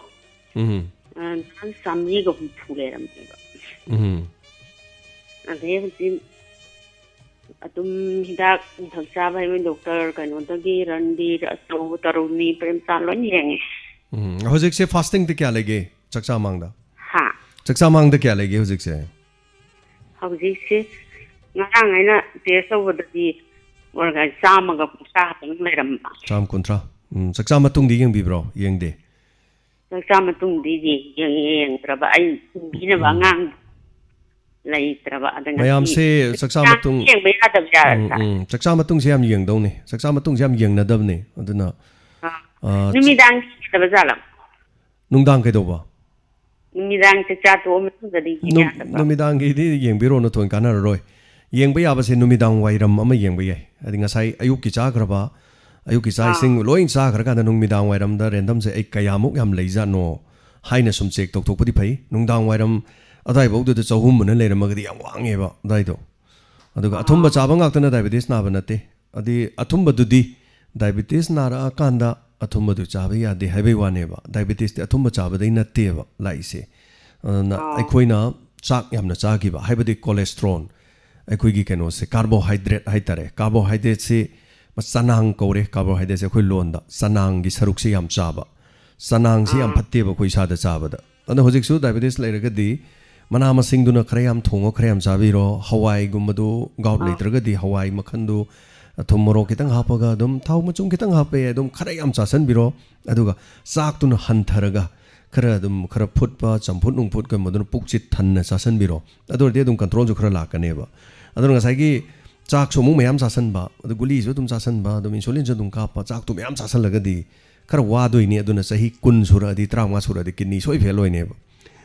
ꯎꯝ꯫ ꯑ, ꯒ꯭ꯔꯥꯝ ꯆꯥꯃꯔꯤꯒ ꯍꯨꯝꯐꯨ ꯂꯩꯔꯝꯃꯦꯕ꯫ ꯎꯝ꯫ ꯑꯗꯩ ꯍꯧꯖꯤꯛ ꯑꯗꯨꯝ ꯍꯤꯗꯥꯛ ꯅꯨꯡꯊꯛ ꯆꯥꯕ ꯍꯥꯏꯕ ꯗꯣꯛꯇꯔ ꯀꯩꯅꯣꯗꯒꯤ ꯔꯟꯕꯤꯔ ꯑꯆꯧꯕ ꯇꯔꯨꯅꯤ ꯄ꯭ꯔꯦꯝꯆꯥꯟ ꯂꯣꯏ ꯌꯦꯡꯉꯦ꯫ ꯎꯝ, ꯍꯧꯖꯤꯛꯁꯦ ꯐꯥꯁꯇꯤꯡꯗꯤ ꯀꯌꯥ ꯂꯩꯒꯦ? ꯆꯥꯛꯆꯥ ꯃꯥꯡꯗ? ꯍꯥ? ꯆꯥꯛꯆꯥ ꯃꯥꯡꯗ ꯀꯌꯥ ꯂꯩꯒꯦ ꯍꯧꯖꯤꯛꯁꯦ? ꯍꯧꯖꯤꯛꯁꯦ ꯉꯔꯥꯡ ꯑꯩꯅ ꯇꯦꯁ ꯇꯧꯕꯗꯗꯤ ꯑꯣꯔꯒꯥꯟ ꯆꯥꯝꯃꯒ ꯀꯨꯟꯊ꯭ꯔꯥ ꯈꯛꯇꯪ ꯂꯩꯔꯝꯕ꯫ ꯆꯥꯝꯃ ꯀꯨꯟꯊ꯭ꯔꯥ꯫ ꯎꯝ, ꯆꯥꯛꯆꯥ ꯃꯇꯨꯡꯗꯤ ꯌꯦꯡꯕꯤꯕ꯭ꯔꯣ? ꯌꯦꯡꯗꯦ? ꯆꯥꯛꯆꯥ ꯃꯇꯨꯡꯗꯤ ꯌꯦꯡ-, ꯌꯦꯡ-, ꯌꯦꯡꯗ꯭ꯔꯕ꯫ ꯑꯩ ꯌꯦꯡꯕꯤꯅꯕ ꯎꯝ꯫ ꯑꯉꯥꯡ ꯂꯩꯇ꯭ꯔꯕ꯫ ꯑꯗ ꯉꯁꯤ ꯃꯌꯥꯝꯁꯦ ꯆꯥꯛꯆꯥ ꯆꯥꯛ ꯃꯇꯨꯡ ꯌꯦꯡꯕ ꯌꯥꯗꯕ ꯌꯥꯔ ꯎꯝ, ꯁꯥꯔ? ꯎꯝ꯫ ꯆꯥꯛꯆꯥ ꯃꯇꯨꯡꯁꯦ ꯌꯥꯝ ꯌꯦꯡꯗꯧꯅꯦ꯫ ꯆꯥꯛꯆꯥ ꯃꯇꯨꯡꯁꯦ ꯌꯥꯝ ꯌꯦꯡꯅꯗꯕꯅꯦ꯫ ꯑꯗꯨꯅ, ꯑꯥ, ꯑꯥ, ꯆ- ꯅꯨꯃꯤꯗꯥꯡ ꯌꯦꯡꯗꯕ ꯖꯥꯠꯂꯣ? ꯅꯨꯡꯗꯥꯡ ꯀꯩꯗꯧꯕ? ꯅꯨꯃꯤꯗꯥꯡ ꯆꯥꯛꯆꯥ ꯇꯣꯛꯑ ꯃꯇꯨꯡꯗꯗꯤ ꯌꯦꯡ ꯅꯨ-, ꯌꯥꯗꯕ꯭ꯔꯣ? ꯅꯨꯃꯤꯗꯥꯡꯒꯤꯗꯤ ꯌꯦꯡꯕꯤꯔꯣꯅꯨ, ꯊꯣꯏꯅ ꯀꯥꯟꯅꯔꯔꯣꯏ꯫ ꯌꯦꯡꯕ ꯌꯥꯕꯁꯦ ꯅꯨꯃꯤꯗꯥꯡ ꯋꯥꯏꯔꯝ ꯑꯃ ꯌꯦꯡꯕ ꯌꯥꯏ꯫ ꯍꯥꯏꯗꯤ ꯉꯁꯥꯏ ꯑꯌꯨꯛꯀꯤ ꯆꯥꯈ꯭ꯔꯕ, ꯑꯌꯨꯛꯀꯤ ꯆꯥꯛ ꯑꯥ꯫ ꯏꯁꯤꯡ ꯂꯣꯏ ꯆꯥꯈ꯭ꯔꯀꯥꯟꯗ ꯅꯨꯃꯤꯗꯥꯡ ꯋꯥꯏꯔꯝꯗ ꯔꯦꯟꯗꯝꯁꯦ ꯑꯩ ꯀꯌꯥꯃꯨꯛ ꯌꯥꯝ ꯂꯩꯖꯥꯠꯅꯣ ꯍꯥꯏꯅ ꯁꯨꯝ ꯆꯦꯛ ꯇꯧꯊꯣꯛꯄꯗꯤ ꯐꯩ꯫ ꯅꯨꯡꯗꯥꯡ ꯋꯥꯏꯔꯝ ꯑꯗꯥꯏꯐꯥꯎꯗꯨꯗ ꯆꯍꯨꯝ ꯑꯅ ꯂꯩꯔꯝꯃꯒꯗꯤ ꯌꯥꯝ ꯋꯥꯡꯉꯦꯕ ꯑꯗꯥꯏꯗꯣ꯫ ꯑꯗꯨꯒ ꯑꯥ꯫ ꯑꯊꯨꯝꯕ ꯆꯥꯕ ꯉꯥꯛꯇꯅ ꯗꯥꯏꯕꯦꯇꯤꯁ ꯅꯥꯕ ꯅꯠꯇꯦ꯫ ꯑꯗꯤ ꯑꯊꯨꯝꯕꯗꯨꯗꯤ ꯗꯥꯏꯕꯦꯇꯤꯁ ꯅꯥꯔꯛꯑꯀꯥꯟꯗ ꯑꯊꯨꯝꯕꯗꯨ ꯆꯥꯕ ꯌꯥꯗꯦ ꯍꯥꯏꯕꯩ ꯋꯥꯅꯦꯕ꯫ ꯗꯥꯏꯕꯦꯇꯤꯁꯇꯤ ꯑꯊꯨꯝꯕ ꯆꯥꯕꯗꯩ ꯅꯠꯇꯦꯕ ꯂꯥꯛꯏꯁꯦ꯫ ꯑꯗꯨꯅ ꯑꯥ꯫ ꯑꯩꯈꯣꯏꯅ ꯆꯥꯛ ꯌꯥꯝꯅ ꯆꯥꯈꯤꯕ, ꯍꯥꯏꯕꯗꯤ ꯀꯣꯂꯦꯁꯇ꯭ꯔꯣꯜ, ꯑꯩꯈꯣꯏꯒꯤ ꯀꯩꯅꯣꯁꯦ, ꯀꯥꯔꯕꯣꯍꯥꯏꯗ꯭ꯔꯦꯠ ꯍꯥꯏꯇꯥꯔꯦ꯫ ꯀꯥꯔꯕꯣꯍꯥꯏꯗ꯭ꯔꯦꯠꯁꯤ ꯆꯅꯥꯡ ꯀꯧꯔꯦ꯫ ꯀꯥꯔꯕꯣꯍꯥꯏꯗ꯭ꯔꯦꯠꯁꯦ ꯑꯩꯈꯣꯏ ꯂꯣꯟꯗ ꯆꯅꯥꯡꯒꯤ ꯁꯔꯨꯛꯁꯦ ꯌꯥꯝ ꯆꯥꯕ꯫ ꯆꯅꯥꯡꯁꯤ ꯌꯥꯝ ꯑꯥ꯫ ꯐꯠꯇꯦꯕ ꯑꯩꯈꯣꯏ ꯏꯁꯥꯗ ꯆꯥꯕꯗ꯫ ꯑꯗꯣ ꯍꯧꯖꯤꯛꯁꯨ ꯗꯥꯏꯕꯦꯇꯤꯁ ꯂꯩꯔꯒꯗꯤ ꯃꯅꯥ ꯃꯁꯤꯡꯗꯨꯅ ꯈꯔ ꯌꯥꯝ ꯊꯣꯡꯉꯣ, ꯈꯔ ꯌꯥꯝ ꯆꯥꯕꯤꯔꯣ꯫ ꯍꯋꯥꯏꯒꯨꯝꯕꯗꯣ, ꯒꯥꯎꯠ ꯑꯥ꯫ ꯂꯩꯇ꯭ꯔꯒꯗꯤ ꯍꯋꯥꯏ ꯃꯈꯟꯗꯣ, ꯊꯨꯝ ꯃꯣꯔꯣꯛ ꯈꯤꯇꯪ ꯍꯥꯞꯄꯒ ꯑꯗꯨꯝ ꯊꯥꯎ ꯃꯆꯨꯝ ꯈꯤꯇꯪ ꯍꯥꯞꯄꯦ, ꯑꯗꯨꯝ ꯈꯔ ꯌꯥꯝ ꯆꯥꯁꯟꯕꯤꯔꯣ꯫ ꯑꯗꯨꯒ ꯆꯥꯛꯇꯨꯅ ꯍꯟꯊꯔꯒ ꯈꯔ ꯑꯗꯨꯝ ꯈꯔ ꯐꯨꯠꯄ, ꯆꯝꯐꯨꯠ ꯅꯨꯡꯐꯨꯠꯀꯨꯝꯕꯗꯨꯅ ꯄꯨꯛꯁꯤ ꯊꯟꯅ ꯆꯥꯁꯟꯕꯤꯔꯣ꯫ ꯑꯗꯨ ꯑꯣꯏꯔꯗꯤ ꯑꯗꯨꯝ ꯀꯟꯇ꯭ꯔꯣꯜꯁꯨ ꯈꯔ ꯂꯥꯛꯀꯅꯦꯕ꯫ ꯑꯗꯨꯅ ꯉꯁꯥꯏꯒꯤ ꯆꯥꯛꯁꯨ ꯑꯃꯨꯛ ꯃꯌꯥꯝ ꯆꯥꯁꯟꯕ, ꯑꯗꯨ ꯒꯨꯂꯤꯁꯨ ꯑꯗꯨꯝ ꯆꯥꯁꯟꯕ, ꯑꯗꯨꯝ ꯏꯟꯁꯨꯂꯤꯟꯁꯨ ꯑꯗꯨꯝ ꯀꯥꯞꯄ, ꯆꯥꯛꯇꯨ ꯃꯌꯥꯝ ꯆꯥꯁꯜꯂꯒꯗꯤ ꯈꯔ ꯋꯥꯗꯣꯏꯅꯤ꯫ ꯑꯗꯨꯅ ꯆꯍꯤ ꯀꯨꯟ ꯁꯨꯔꯛꯑꯗꯤ, ꯇꯔꯥꯃꯉꯥ ꯁꯨꯔꯛꯑꯗꯤ ꯀꯤꯗꯅꯤ ꯁꯣꯏ ꯐꯦꯜ ꯑꯣꯏꯅꯦꯕ꯫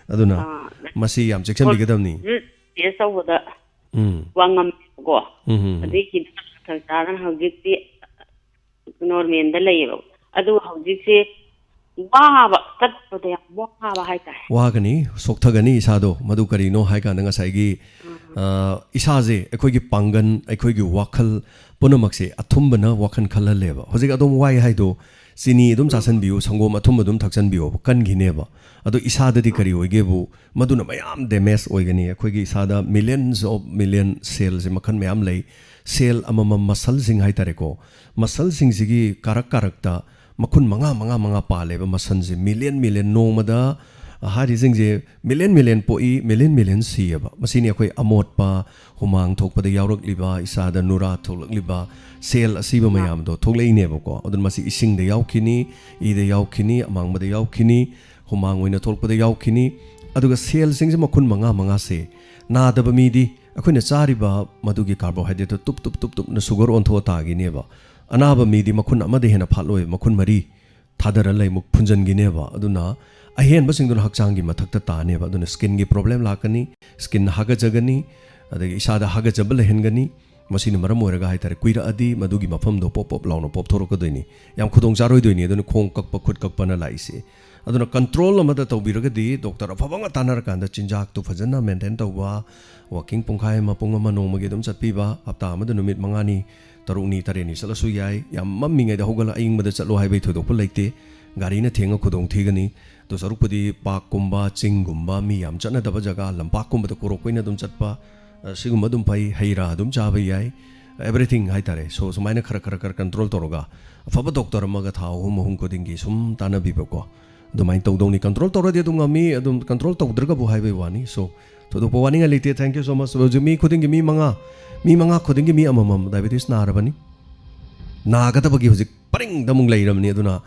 ꯑꯗꯨꯅ ꯑꯥ, ꯃꯁꯤ ꯌꯥꯝ ꯆꯦꯛꯁꯤꯟꯕꯤꯒꯗꯕꯅꯤ꯫ ꯇꯦꯁ ꯇꯧꯕꯗ ꯎꯝ꯫ ꯋꯥ ꯉꯝꯃꯦꯕꯀꯣ꯫ ꯎꯝ, ꯎꯝ, ꯎꯝ꯫ ꯑꯗꯩ ꯍꯤꯗꯥꯛ ꯈꯔ ꯆꯥꯗꯅ ꯍꯧꯖꯤꯛꯇꯤ ꯅꯣꯔꯃꯦꯜꯗ ꯂꯩꯌꯦꯕ꯫ ꯑꯗꯨꯒ ꯍꯧꯖꯤꯛꯁꯦ ꯋꯥꯕ, ꯆꯠꯄꯗ ꯌꯥꯝ ꯋꯥꯕ ꯍꯥꯏꯇꯥꯔꯦ꯫ ꯋꯥꯒꯅꯤ, ꯁꯣꯛꯊꯒꯅꯤ ꯏꯁꯥꯗꯣ꯫ ꯃꯗꯨ ꯀꯔꯤꯅꯣ ꯍꯥꯏ ꯀꯥꯟꯗ ꯉꯁꯥꯏꯒꯤ ꯎꯝ꯫ ꯑ, ꯏꯁꯥꯁꯦ, ꯑꯩꯈꯣꯏꯒꯤ ꯄꯥꯡꯒꯜ, ꯑꯩꯈꯣꯏꯒꯤ ꯋꯥꯈꯜ ꯄꯨꯝꯅꯃꯛꯁꯦ ꯑꯊꯨꯝꯕꯅ ꯋꯥꯈꯜ ꯈꯜꯍꯜꯂꯦꯕ꯫ ꯍꯧꯖꯤꯛ ꯑꯗꯨꯝ ꯋꯥꯏ ꯍꯥꯏꯗꯣ, ꯆꯤꯅꯤ ꯑꯗꯨꯝ ꯆꯥꯁꯟꯕꯤꯌꯨ, ꯁꯪꯒꯣꯝ ꯑꯊꯨꯝꯕ ꯑꯗꯨꯝ ꯊꯛꯆꯟꯕꯤꯌꯣꯕ, ꯀꯟꯈꯤꯅꯦꯕ꯫ ꯑꯗꯣ ꯏꯁꯥꯗꯗꯤ ꯀꯔꯤ ꯑꯣꯏꯒꯦꯕꯨ, ꯃꯗꯨꯅ ꯃꯌꯥꯝ damage ꯑꯣꯏꯒꯅꯤ꯫ ꯑꯩꯈꯣꯏꯒꯤ ꯏꯁꯥꯗ millions of million cellꯁꯦ ꯃꯈꯜ ꯃꯌꯥꯝ ꯂꯩ꯫ Cell ꯑꯃꯃꯝ muscleꯁꯤꯡ ꯍꯥꯏꯇꯥꯔꯦꯀꯣ, muscleꯁꯤꯡꯁꯤꯒꯤ ꯀꯥꯔꯛ ꯀꯥꯔꯛꯇ ꯃꯈꯨꯟ ꯃꯉꯥ, ꯃꯉꯥ, ꯃꯉꯥ ꯄꯥꯜꯂꯦꯕ꯫ Muscleꯁꯦ million million, ꯅꯣꯡꯃꯗ ꯍꯥꯏꯔꯤꯁꯤꯡꯁꯦ million million ꯄꯣꯛꯏ, million million ꯁꯤꯌꯦꯕ꯫ ꯃꯁꯤꯅꯤ ꯑꯩꯈꯣꯏ ꯑꯃꯣꯠꯄ, ꯍꯨꯃꯥꯡ ꯊꯣꯛꯄꯗ ꯌꯥꯎꯔꯛꯂꯤꯕ, ꯏꯁꯥꯗ ꯅꯨꯔꯥ ꯊꯣꯛꯂꯛꯂꯤꯕ, cell ꯑꯁꯤꯕ ꯃꯌꯥꯝꯗꯣ ꯊꯣꯛꯂꯛꯏꯅꯦꯕꯀꯣ꯫ ꯑꯗꯨꯅ ꯃꯁꯤ ꯏꯁꯤꯡꯗ ꯌꯥꯎꯈꯤꯅꯤ, ꯏꯗ ꯌꯥꯎꯈꯤꯅꯤ, ꯑꯃꯥꯡꯕꯗ ꯌꯥꯎꯈꯤꯅꯤ, ꯍꯨꯃꯥꯡ ꯑꯣꯏꯅ ꯊꯣꯛꯂꯛꯄꯗ ꯌꯥꯎꯈꯤꯅꯤ꯫ ꯑꯗꯨꯒ cellꯁꯤꯡꯁꯦ ꯃꯈꯨꯟ ꯃꯉꯥ ꯃꯉꯥꯁꯦ, ꯅꯥꯗꯕ ꯃꯤꯗꯤ ꯑꯩꯈꯣꯏꯅ ꯆꯥꯔꯤꯕ ꯃꯗꯨꯒꯤ carbohydrateꯇꯣ ꯇꯨꯞ ꯇꯨꯞ ꯇꯨꯞ ꯇꯨꯞꯅ sugar ꯑꯣꯟꯊꯣꯛꯑ ꯇꯥꯈꯤꯅꯦꯕ꯫ ꯑꯅꯥꯕ ꯃꯤꯗꯤ ꯃꯈꯨꯟ ꯑꯃꯗ ꯍꯦꯟꯅ ꯐꯥꯠꯂꯣꯏ, ꯃꯈꯨꯟ ꯃꯔꯤ ꯊꯥꯗꯔ ꯂꯩꯃꯨꯛ ꯐꯨꯟꯖꯟꯈꯤꯅꯦꯕ꯫ ꯑꯗꯨꯅ ꯑꯍꯦꯟꯕꯁꯤꯡꯗꯨꯅ ꯍꯛꯆꯥꯡꯒꯤ ꯃꯊꯛꯇ ꯇꯥꯅꯦꯕ꯫ ꯑꯗꯨꯅ skinꯒꯤ problem ꯂꯥꯛꯀꯅꯤ, skin ꯍꯥꯒꯠꯆꯒꯅꯤ, ꯑꯗꯒꯤ ꯏꯁꯥꯗ ꯍꯥꯒꯠꯆꯕ ꯂꯩꯍꯟꯒꯅꯤ꯫ ꯃꯁꯤꯅ ꯃꯔꯝ ꯑꯣꯏꯔꯒ ꯍꯥꯏꯇꯥꯔꯦ, ꯀꯨꯏꯔꯛꯑꯗꯤ ꯃꯗꯨꯒꯤ ꯃꯐꯝꯗꯣ ꯄꯣꯞ ꯄꯣꯞ ꯂꯥꯎꯅ ꯄꯣꯞꯊꯣꯔꯛꯀꯗꯣꯏꯅꯤ꯫ ꯌꯥꯝ ꯈꯨꯗꯣꯡ ꯆꯥꯔꯣꯏꯗꯣꯏꯅꯤ꯫ ꯑꯗꯨꯅ ꯈꯣꯡ ꯀꯛꯄ, ꯈꯨꯠ ꯀꯛꯄꯅ ꯂꯥꯛꯏꯁꯦ꯫ ꯑꯗꯨꯅ control ꯑꯃꯗ ꯇꯧꯕꯤꯔꯒꯗꯤ, doctor ꯑꯐꯕ ꯑꯃ ꯇꯥꯟꯅꯔꯀꯥꯟꯗ ꯆꯤꯟꯖꯥꯛꯇꯨ ꯐꯖꯅ maintain ꯇꯧꯕ, walking ꯄꯨꯡꯈꯥꯏ ꯑꯃ, ꯄꯨꯡ ꯑꯃ ꯅꯣꯡꯃꯒꯤ ꯑꯗꯨꯝ ꯆꯠꯄꯤꯕ, ꯍꯞꯇꯥ ꯑꯃꯗ ꯅꯨꯃꯤꯠ ꯃꯉꯥꯅꯤ, ꯇꯔꯨꯛꯅꯤ, ꯇꯔꯦꯠꯅꯤ ꯆꯠꯂꯁꯨ ꯌꯥꯏ꯫ ꯌꯥꯝ ꯃꯝꯃꯤꯉꯩꯗ ꯍꯧꯒꯠꯂ ꯑꯏꯪꯕꯗ ꯆꯠꯂꯣ ꯍꯥꯏꯕꯒꯤ ꯊꯣꯏꯗꯣꯛꯄ ꯂꯩꯇꯦ꯫ ꯒꯥꯔꯤꯅ ꯊꯦꯡꯉ ꯈꯨꯗꯣꯡ ꯊꯤꯒꯅꯤ꯫ ꯑꯗꯨ ꯁꯔꯨꯛꯄꯨꯗꯤ parkꯀꯨꯝꯕ, ꯆꯤꯡꯒꯨꯝꯕ, ꯃꯤ ꯌꯥꯝ ꯆꯠꯅꯗꯕ ꯖꯒꯥ, ꯂꯝꯄꯥꯛꯀꯨꯝꯕꯗ ꯀꯣꯔꯣꯛ ꯀꯣꯏꯅ ꯑꯗꯨꯝ ꯆꯠꯄ, ꯑ, ꯁꯤꯒꯨꯝꯕ ꯑꯗꯨꯝ ꯐꯩ꯫ ꯍꯩ ꯔꯥ ꯑꯗꯨꯝ ꯆꯥꯕ ꯌꯥꯏ, everything ꯍꯥꯏꯇꯥꯔꯦ꯫ So, ꯁꯨꯃꯥꯏꯅ ꯈꯔ, ꯈꯔ, ꯈꯔ control ꯇꯧꯔꯒ, ꯑꯐꯕ doctor ꯑꯃꯒ ꯊꯥ ꯑꯍꯨꯝ, ꯑꯍꯨꯝ ꯈꯨꯗꯤꯡꯒꯤ ꯁꯨꯝ ꯇꯥꯟꯅꯕꯤꯕꯀꯣ, ꯑꯗꯨꯃꯥꯏꯅ ꯇꯧꯗꯧꯅꯤ꯫ Control ꯇꯧꯔꯗꯤ ꯑꯗꯨꯝ ꯉꯝꯃꯤ, ꯑꯗꯨꯝ control ꯇꯧꯗ꯭ꯔꯒꯕꯨ ꯍꯥꯏꯕꯒꯤ ꯋꯥꯅꯤ꯫ So, ꯊꯣꯏꯗꯣꯛꯄ ꯋꯥꯅꯤꯡꯉꯥꯏ ꯂꯩꯇꯦ꯫ Thank you so much꯫ ꯍꯧꯖꯤꯛ ꯃꯤ ꯈꯨꯗꯤꯡꯒꯤ ꯃꯤ ꯃꯉꯥ, ꯃꯤ ꯃꯉꯥ ꯈꯨꯗꯤꯡꯒꯤ ꯃꯤ ꯑꯃꯃꯝ diabetes ꯅꯥꯔꯕꯅꯤ꯫ ꯅꯥꯒꯗꯕꯒꯤ ꯍꯧꯖꯤꯛ ꯄꯔꯤꯡꯗ ꯑꯃꯨꯛ ꯂꯩꯔꯕꯅꯤ꯫ ꯑꯗꯨꯅ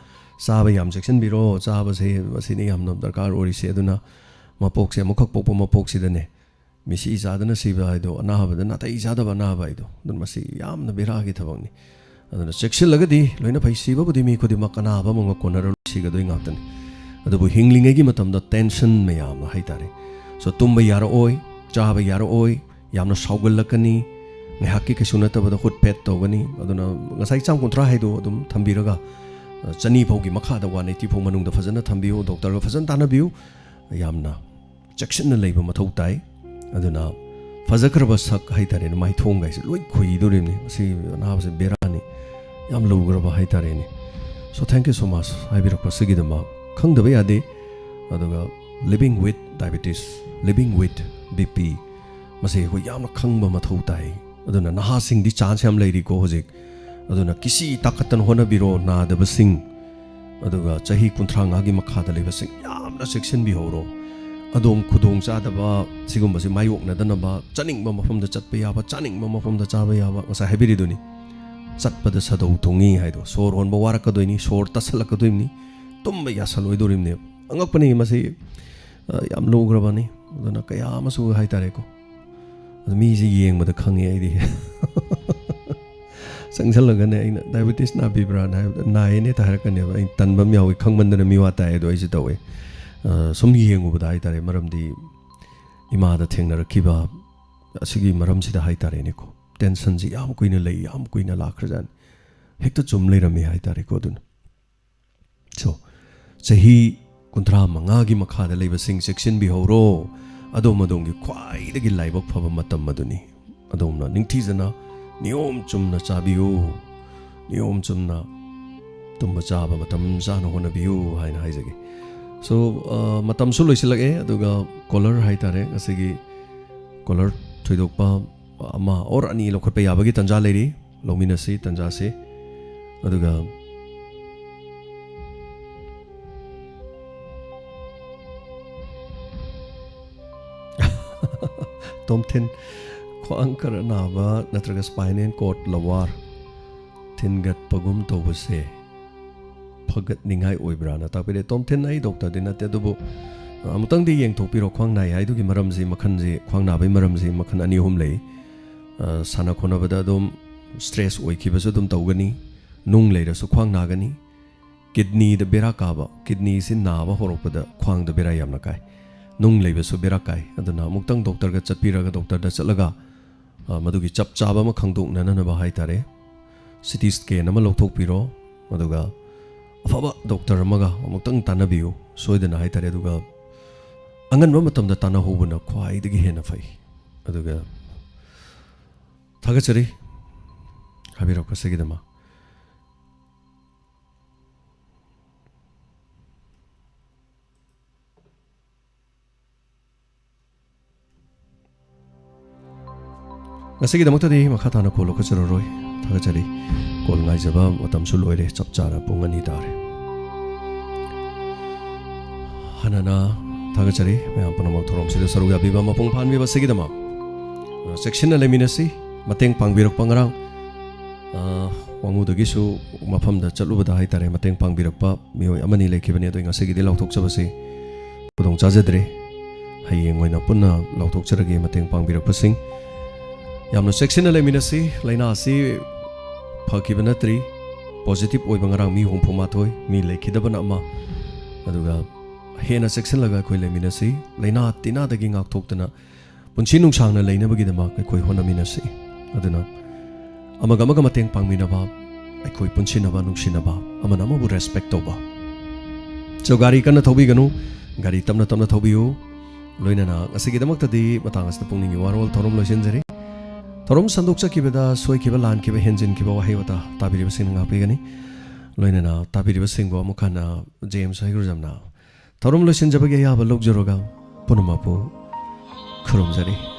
ꯆꯥꯕ ꯌꯥꯝ ꯆꯦꯛꯁꯤꯟꯕꯤꯔꯣ꯫ ꯆꯥꯕꯁꯦ ꯃꯁꯤꯅꯤ ꯌꯥꯝꯅ ꯗꯔꯀꯥꯔ ꯑꯣꯏꯔꯤꯁꯦ꯫ ꯑꯗꯨꯅ ꯃꯄꯣꯛꯁꯦ ꯑꯃꯨꯛꯈꯛ ꯄꯣꯛꯄ ꯃꯄꯣꯛꯁꯤꯗꯅꯦ, ꯃꯤꯁꯤ ꯆꯥꯗꯅ ꯁꯤꯕ ꯍꯥꯏꯗꯣ, ꯑꯅꯥꯕꯗ ꯅꯥꯇꯩ ꯆꯥꯗꯕ ꯑꯅꯥꯕ ꯍꯥꯏꯗꯣ, ꯑꯗꯨꯅ ꯃꯁꯤ ꯌꯥꯝꯅ ꯕꯦꯔꯥꯒꯤ ꯊꯕꯛꯅꯤ꯫ ꯑꯗꯨꯅ ꯆꯦꯛꯁꯤꯜꯂꯒꯗꯤ ꯂꯣꯏꯅ ꯐꯩ꯫ ꯁꯤꯕꯕꯨꯗꯤ ꯃꯤ ꯈꯨꯗꯤꯡꯃꯛ, ꯑꯅꯥꯕ ꯑꯃꯒ ꯀꯣꯟꯅꯔ ꯁꯤꯒꯗꯣꯏ ꯉꯥꯛꯇꯅꯤ꯫ ꯑꯗꯨꯕꯨ ꯍꯤꯡꯂꯤꯉꯩꯒꯤ ꯃꯇꯝꯗ tension ꯃꯌꯥꯝ ꯍꯥꯏꯇꯥꯔꯦ꯫ So, ꯇꯨꯝꯕ ꯌꯥꯔꯛꯑꯣꯏ, ꯆꯥꯕ ꯌꯥꯔꯛꯑꯣꯏ, ꯌꯥꯝꯅ ꯁꯥꯎꯒꯠꯂꯛꯀꯅꯤ, ꯉꯥꯏꯍꯥꯛꯀꯤ ꯀꯩꯁꯨ ꯅꯠꯇꯕꯗ ꯍꯨꯠ ꯐꯦꯠ ꯇꯧꯒꯅꯤ꯫ ꯑꯗꯨꯅ ꯉꯁꯥꯏ ꯆꯥꯝ ꯀꯨꯟꯊ꯭ꯔꯥ ꯍꯥꯏꯗꯣ ꯑꯗꯨꯝ ꯊꯝꯕꯤꯔꯒ, ꯑ, ꯆꯅꯤ ꯐꯥꯎꯒꯤ ꯃꯈꯥꯗ, one eighty ꯐꯥꯎ ꯃꯅꯨꯡꯗ ꯐꯖꯅ ꯊꯝꯕꯤꯌꯨ, doctorꯒ ꯐꯖꯅ ꯇꯥꯟꯅꯕꯤꯌꯨ꯫ ꯌꯥꯝꯅ ꯆꯦꯛꯁꯤꯟꯅ ꯂꯩꯕ ꯃꯊꯧ ꯇꯥꯏ꯫ ꯑꯗꯨꯅ ꯐꯖꯈ꯭ꯔꯕ ꯁꯛ ꯍꯥꯏꯇꯥꯔꯦꯅꯦ, ꯃꯥꯏꯊꯣꯡꯒꯥꯏꯁꯦ ꯂꯣꯏ ꯈꯣꯏꯗꯣꯔꯤꯕꯅꯤ꯫ ꯑꯁꯤ ꯑꯅꯥꯕꯁꯦ ꯕꯦꯔꯥꯅꯤ, ꯌꯥꯝ ꯂꯨꯈ꯭ꯔꯕ ꯍꯥꯏꯇꯥꯔꯦꯅꯦ꯫ So thank you so much ꯍꯥꯏꯕꯤꯔꯛꯄꯁꯤꯒꯤꯗꯃꯛ꯫ ꯈꯪꯗꯕ ꯌꯥꯗꯦ꯫ ꯑꯗꯨꯒ living with diabetes, living with B P, ꯃꯁꯤ ꯑꯩꯈꯣꯏ ꯌꯥꯝꯅ ꯈꯪꯕ ꯃꯊꯧ ꯇꯥꯏ꯫ ꯑꯗꯨꯅ ꯅꯍꯥꯁꯤꯡꯗꯤ ꯆꯥꯟꯁ ꯌꯥꯝ ꯂꯩꯔꯤꯀꯣ ꯍꯧꯖꯤꯛ꯫ ꯑꯗꯨꯅ ꯀꯤꯁꯤ ꯇꯥꯈꯠꯇꯅ ꯍꯣꯠꯅꯕꯤꯔꯣ ꯅꯥꯗꯕꯁꯤꯡ꯫ ꯑꯗꯨꯒ ꯆꯍꯤ ꯀꯨꯟꯊ꯭ꯔꯥ ꯃꯉꯥꯒꯤ ꯃꯈꯥꯗ ꯂꯩꯕꯁꯤꯡ ꯌꯥꯝꯅ ꯆꯦꯛꯁꯤꯟꯕꯤꯍꯧꯔꯣ꯫ ꯑꯗꯣꯝ ꯈꯨꯗꯣꯡ ꯆꯥꯗꯕ ꯁꯤꯒꯨꯝꯕꯁꯤ ꯃꯥꯌꯣꯛꯅꯗꯅꯕ ꯆꯠꯅꯤꯡꯕ ꯃꯐꯝꯗ ꯆꯠꯄ ꯌꯥꯕ, ꯆꯥꯅꯤꯡꯕ ꯃꯐꯝꯗ ꯆꯥꯕ ꯌꯥꯕ, ꯉꯁꯥꯏ ꯍꯥꯏꯕꯤꯔꯤꯗꯨꯅꯤ, ꯆꯠꯄꯗ ꯁꯥꯗꯧ ꯊꯨꯡꯉꯤ ꯍꯥꯏꯗꯣ꯫ ꯁꯣꯔ ꯍꯣꯟꯕ ꯋꯥꯔꯛꯀꯗꯣꯏꯅꯤ, ꯁꯣꯔ ꯇꯠꯁꯜꯂꯛꯀꯗꯣꯏꯅꯤ, ꯇꯨꯝꯕ ꯌꯥꯁꯜꯂꯣꯏꯗꯣꯔꯤꯕꯅꯦꯕ꯫ ꯑꯉꯛꯄꯅꯤ ꯃꯁꯤ, ꯑ, ꯌꯥꯝ ꯂꯨꯈ꯭ꯔꯕꯅꯤ꯫ ꯑꯗꯨꯅ ꯀꯌꯥ ꯑꯃꯁꯨ ꯍꯥꯏꯇꯥꯔꯦꯀꯣ, ꯑꯗꯨ ꯃꯤꯁꯦ ꯌꯦꯡꯕꯗ ꯈꯪꯉꯦ ꯑꯩꯗꯤ꯫ ꯆꯪꯁꯜꯂꯒꯅꯦ ꯑꯩꯅ, "ꯗꯥꯏꯕꯦꯇꯤꯁ ꯅꯥꯕꯤꯕ꯭ꯔꯥꯅ?" ꯍꯥꯏꯕꯗ, "ꯅꯥꯏꯌꯦꯅꯦ" ꯍꯦꯛꯇ ꯍꯥꯏꯔꯛꯀꯅꯦꯕ꯫ ꯑꯩꯅ ꯇꯟꯕ ꯑꯃ ꯌꯥꯎꯋꯤ, ꯈꯪꯃꯟꯗꯅ ꯃꯤꯋꯥ ꯇꯥꯏ꯫ ꯑꯗꯣ ꯑꯩꯁꯨ ꯇꯧꯋꯦ꯫ ꯑ, ꯁꯨꯝ ꯌꯦꯡꯉꯨꯕꯗ ꯍꯥꯏꯇꯥꯔꯦ, ꯃꯔꯝꯗꯤ ꯏꯃꯥꯗ ꯊꯦꯡꯅꯔꯛꯈꯤꯕ ꯑꯁꯤꯒꯤ ꯃꯔꯝꯁꯤꯗ ꯍꯥꯏꯇꯥꯔꯦꯅꯦꯀꯣ, ꯇꯦꯟꯁꯟꯁꯤ ꯌꯥꯝ ꯀꯨꯏꯅ ꯂꯩ, ꯌꯥꯝ ꯀꯨꯏꯅ ꯂꯥꯛꯈ꯭ꯔꯖꯥꯠꯅꯤ꯫ ꯍꯦꯛꯇ ꯆꯨꯝ ꯂꯩꯔꯝꯃꯤ ꯍꯥꯏꯇꯥꯔꯦꯀꯣ꯫ ꯑꯗꯨꯅ, so, ꯆꯍꯤ ꯀꯨꯟꯊ꯭ꯔꯥ ꯃꯉꯥꯒꯤ ꯃꯈꯥꯗ ꯂꯩꯕꯁꯤꯡ ꯆꯦꯛꯁꯤꯟꯕꯤꯍꯧꯔꯣ꯫ ꯑꯗꯣꯝ ꯑꯗꯣꯝꯒꯤ ꯈ꯭ꯋꯥꯏꯗꯒꯤ ꯂꯥꯏꯕꯛ ꯐꯕ ꯃꯇꯝ ꯑꯗꯨꯅꯤ꯫ ꯑꯗꯣꯝꯅ ꯅꯤꯡꯊꯤꯖꯅ ꯅꯤꯌꯣꯝ ꯆꯨꯝꯅ ꯆꯥꯕꯤꯌꯨ, ꯅꯤꯌꯣꯝ ꯆꯨꯝꯅ ꯇꯨꯝꯕ ꯆꯥꯕ ꯃꯇꯝ ꯆꯥꯅ ꯍꯣꯠꯅꯕꯤꯌꯨ ꯍꯥꯏꯅ ꯍꯥꯏꯖꯒꯦ꯫ So, ꯑ, ꯃꯇꯝꯁꯨ ꯂꯣꯏꯁꯤꯜꯂꯛꯑꯦ, ꯑꯗꯨꯒ ꯀꯣꯂꯔ ꯍꯥꯏꯇꯥꯔꯦ, ꯉꯁꯤꯒꯤ ꯀꯣꯂꯔ ꯊꯣꯏꯗꯣꯛꯄ ꯑꯃ ꯑꯣꯔ ꯑꯅꯤ ꯂꯧꯈꯠꯄ ꯌꯥꯕꯒꯤ ꯇꯥꯟꯖꯥ ꯂꯩꯔꯤ꯫ ꯂꯧꯃꯤꯟꯅꯁꯤ ꯇꯥꯟꯖꯥꯁꯤ꯫ ꯑꯗꯨꯒ ꯇꯣꯝꯊꯤꯟ, ꯈ꯭ꯋꯥꯡ ꯈꯔ ꯅꯥꯕ ꯅꯠꯇ꯭ꯔꯒ spinal cord, lower ꯊꯤꯟꯒꯠꯄꯒꯨꯝ ꯇꯧꯕꯁꯦ ꯐꯒꯠꯅꯤꯡꯉꯥꯏ ꯑꯣꯏꯕ꯭ꯔꯥꯅ ꯇꯥꯛꯄꯤꯔꯦ꯫ ꯇꯣꯝꯊꯤꯟ, ꯑꯩ ꯗꯣꯛꯇꯔꯗꯤ ꯅꯠꯇꯦ, ꯑꯗꯨꯕꯨ, ꯑ, ꯑꯃꯨꯛꯇꯪꯗꯤ ꯌꯦꯡꯊꯣꯛꯄꯤꯔꯣ꯫ ꯈ꯭ꯋꯥꯡ ꯅꯥꯏ ꯍꯥꯏꯗꯨꯒꯤ ꯃꯔꯝꯁꯤ, ꯃꯈꯜꯁꯤ, ꯈ꯭ꯋꯥꯡ ꯅꯥꯕꯒꯤ ꯃꯔꯝꯁꯤ ꯃꯈꯜ ꯑꯅꯤ ꯑꯍꯨꯝ ꯂꯩ꯫ ꯑ, ꯁꯥꯟꯅ ꯈꯣꯠꯅꯕꯗ ꯑꯗꯨꯝ stress ꯑꯣꯏꯈꯤꯕꯁꯨ ꯑꯗꯨꯝ ꯇꯧꯒꯅꯤ, ꯅꯨꯡ ꯂꯩꯔꯁꯨ ꯈ꯭ꯋꯥꯡ ꯅꯥꯒꯅꯤ, ꯀꯤꯗꯅꯤꯗ ꯕꯦꯔꯥ ꯀꯥꯕ, ꯀꯤꯗꯅꯤꯁꯤ ꯅꯥꯕ ꯍꯧꯔꯛꯄꯗ ꯈ꯭ꯋꯥꯡꯗ ꯕꯦꯔꯥ ꯌꯥꯝꯅ ꯀꯥꯏ, ꯅꯨꯡ ꯂꯩꯕꯁꯨ ꯕꯦꯔꯥ ꯀꯥꯏ꯫ ꯑꯗꯨꯅ ꯑꯃꯨꯛꯇꯪ ꯗꯣꯛꯇꯔꯒ ꯆꯠꯄꯤꯔꯒ, ꯗꯣꯛꯇꯔꯗ ꯆꯠꯂꯒ, ꯑ, ꯃꯗꯨꯒꯤ ꯆꯞ ꯆꯥꯕ ꯑꯃ ꯈꯪꯗꯣꯛꯅꯅꯕ ꯍꯥꯏꯇꯥꯔꯦ, ꯁꯤ ꯇꯤ ꯁ꯭ꯀꯦꯟ ꯑꯃ ꯂꯧꯊꯣꯛꯄꯤꯔꯣ꯫ ꯑꯗꯨꯒ ꯑꯐꯕ ꯗꯣꯛꯇꯔ ꯑꯃꯒ ꯑꯃꯨꯛꯇꯪ ꯇꯥꯟꯅꯕꯤꯌꯨ ꯁꯣꯏꯗꯅ ꯍꯥꯏꯇꯥꯔꯦ꯫ ꯑꯗꯨꯒ ꯑꯉꯟꯕ ꯃꯇꯝꯗ ꯇꯥꯟꯅꯍꯧꯕꯅ ꯈ꯭ꯋꯥꯏꯗꯒꯤ ꯍꯦꯟꯅ ꯐꯩ꯫ ꯑꯗꯨꯒ ꯊꯥꯒꯠꯆꯔꯤ ꯍꯥꯏꯕꯤꯔꯛꯄꯁꯤꯒꯤꯗꯃꯛ꯫ ꯉꯁꯤꯒꯤꯗꯃꯛꯇꯗꯤ ꯃꯈꯥ ꯇꯥꯅ ꯀꯣꯜ ꯂꯧꯈꯠꯆꯔꯔꯣꯏ꯫ ꯊꯥꯒꯠꯆꯔꯤ꯫ ꯀꯣꯜ ꯉꯥꯏꯖꯕ ꯃꯇꯝꯁꯨ ꯂꯣꯏꯔꯦ꯫ ꯆꯞ ꯆꯥꯅ ꯄꯨꯡ ꯑꯅꯤ ꯇꯥꯔꯦ꯫ ꯍꯥꯟꯅꯅ ꯊꯥꯒꯠꯆꯔꯤ ꯃꯌꯥꯝ ꯄꯨꯝꯅꯃꯛ ꯊꯧꯔꯝꯁꯤꯗ ꯁꯔꯨꯛ ꯌꯥꯕꯤꯕ ꯃꯄꯨꯡ ꯐꯥꯍꯟꯕꯤꯕꯁꯤꯒꯤꯗꯃꯛ꯫ ꯑ, ꯆꯦꯛꯁꯤꯟꯅ ꯂꯩꯃꯤꯟꯅꯁꯤ꯫ ꯃꯇꯦꯡ ꯄꯥꯡꯕꯤꯔꯛꯄ ꯉꯔꯥꯡ, ꯑ, ꯋꯥꯉꯨꯗꯒꯤꯁꯨ ꯃꯐꯝꯗ ꯆꯠꯂꯨꯕꯗ ꯍꯥꯏꯇꯥꯔꯦ, ꯃꯇꯦꯡ ꯄꯥꯡꯕꯤꯔꯛꯄ ꯃꯤꯑꯣꯏ ꯑꯃꯅꯤ ꯂꯩꯈꯤꯕꯅꯤ꯫ ꯑꯗꯣ ꯉꯁꯤꯒꯤꯗꯤ ꯂꯥꯎꯊꯣꯛꯆꯕꯁꯤ ꯈꯨꯗꯣꯡ ꯆꯥꯖꯗ꯭ꯔꯦ꯫ ꯍꯌꯦꯡ ꯑꯣꯏꯅ ꯄꯨꯟꯅ ꯂꯥꯎꯊꯣꯛꯆꯔꯒꯦ ꯃꯇꯦꯡ ꯄꯥꯡꯕꯤꯔꯛꯄꯁꯤꯡ꯫ ꯌꯥꯝꯅ ꯆꯦꯛꯁꯤꯟꯅ ꯂꯩꯃꯤꯟꯅꯁꯤ꯫ ꯂꯥꯏꯅꯥ ꯑꯁꯤ ꯐꯈꯤꯕ ꯅꯠꯇ꯭ꯔꯤ꯫ ꯄꯣꯖꯤꯇꯤꯚ ꯑꯣꯏꯕ ꯉꯔꯥꯡ ꯃꯤ ꯍꯨꯝꯐꯨ ꯃꯥꯊꯣꯏ, ꯃꯤ ꯂꯩꯈꯤꯗꯕꯅ ꯑꯃ꯫ ꯑꯗꯨꯒ ꯍꯦꯟꯅ ꯆꯦꯛꯁꯤꯜꯂꯒ ꯑꯩꯈꯣꯏ ꯂꯩꯃꯤꯟꯅꯁꯤ꯫ ꯂꯥꯏꯅꯥ ꯇꯤꯟꯅꯥꯗꯒꯤ ꯉꯥꯛꯊꯣꯛꯇꯅ ꯄꯨꯟꯁꯤ ꯅꯨꯡꯁꯥꯡꯅ ꯂꯩꯅꯕꯒꯤꯗꯃꯛ ꯑꯩꯈꯣꯏ ꯍꯣꯠꯅꯃꯤꯟꯅꯁꯤ꯫ ꯑꯗꯨꯅ ꯑꯃꯒ ꯑꯃꯒ ꯃꯇꯦꯡ ꯄꯥꯡꯃꯤꯟꯅꯕ, ꯑꯩꯈꯣꯏ ꯄꯨꯟꯁꯤꯟꯅꯕ, ꯅꯨꯡꯁꯤꯅꯕ, ꯑꯃꯅ ꯑꯃꯕꯨ ꯔꯦꯁꯄꯦꯛ ꯇꯧꯕ꯫ So, ꯒꯥꯔꯤ ꯀꯟꯅ ꯊꯧꯕꯤꯒꯅꯨ, ꯒꯥꯔꯤ ꯇꯞꯅ ꯇꯞꯅ ꯊꯧꯕꯤꯌꯨ꯫ ꯂꯣꯏꯅꯅ ꯉꯁꯤꯒꯤꯗꯃꯛꯇꯗꯤ ꯃꯇꯥꯡ ꯑꯁꯤꯗ ꯄꯨꯛꯅꯤꯡꯒꯤ ꯋꯥꯔꯣꯜ ꯊꯧꯔꯝ ꯂꯣꯏꯁꯤꯟꯖꯔꯤ꯫ ꯊꯧꯔꯝ ꯁꯟꯗꯣꯛꯆꯈꯤꯕꯗ ꯁꯣꯏꯈꯤꯕ, ꯂꯥꯟꯈꯤꯕ, ꯍꯦꯟꯖꯤꯟꯈꯤꯕ ꯋꯥꯍꯩ ꯋꯥꯇꯥ ꯇꯥꯕꯤꯔꯤꯕꯁꯤꯡꯅ ꯉꯥꯛꯄꯤꯒꯅꯤ꯫ ꯂꯣꯏꯅꯅ ꯇꯥꯕꯤꯔꯤꯕꯁꯤꯡꯕꯨ ꯑꯃꯨꯛ ꯍꯟꯅ ꯖꯦꯝꯁ ꯍꯩꯒ꯭ꯔꯨꯖꯝꯅ ꯊꯧꯔꯝ ꯂꯣꯏꯁꯤꯟꯖꯕꯒꯤ ꯑꯌꯥꯕ ꯂꯧꯖꯔꯒ ꯄꯨꯝꯅꯃꯛꯄꯨ ꯈꯨꯔꯨꯝꯖꯔꯤ꯫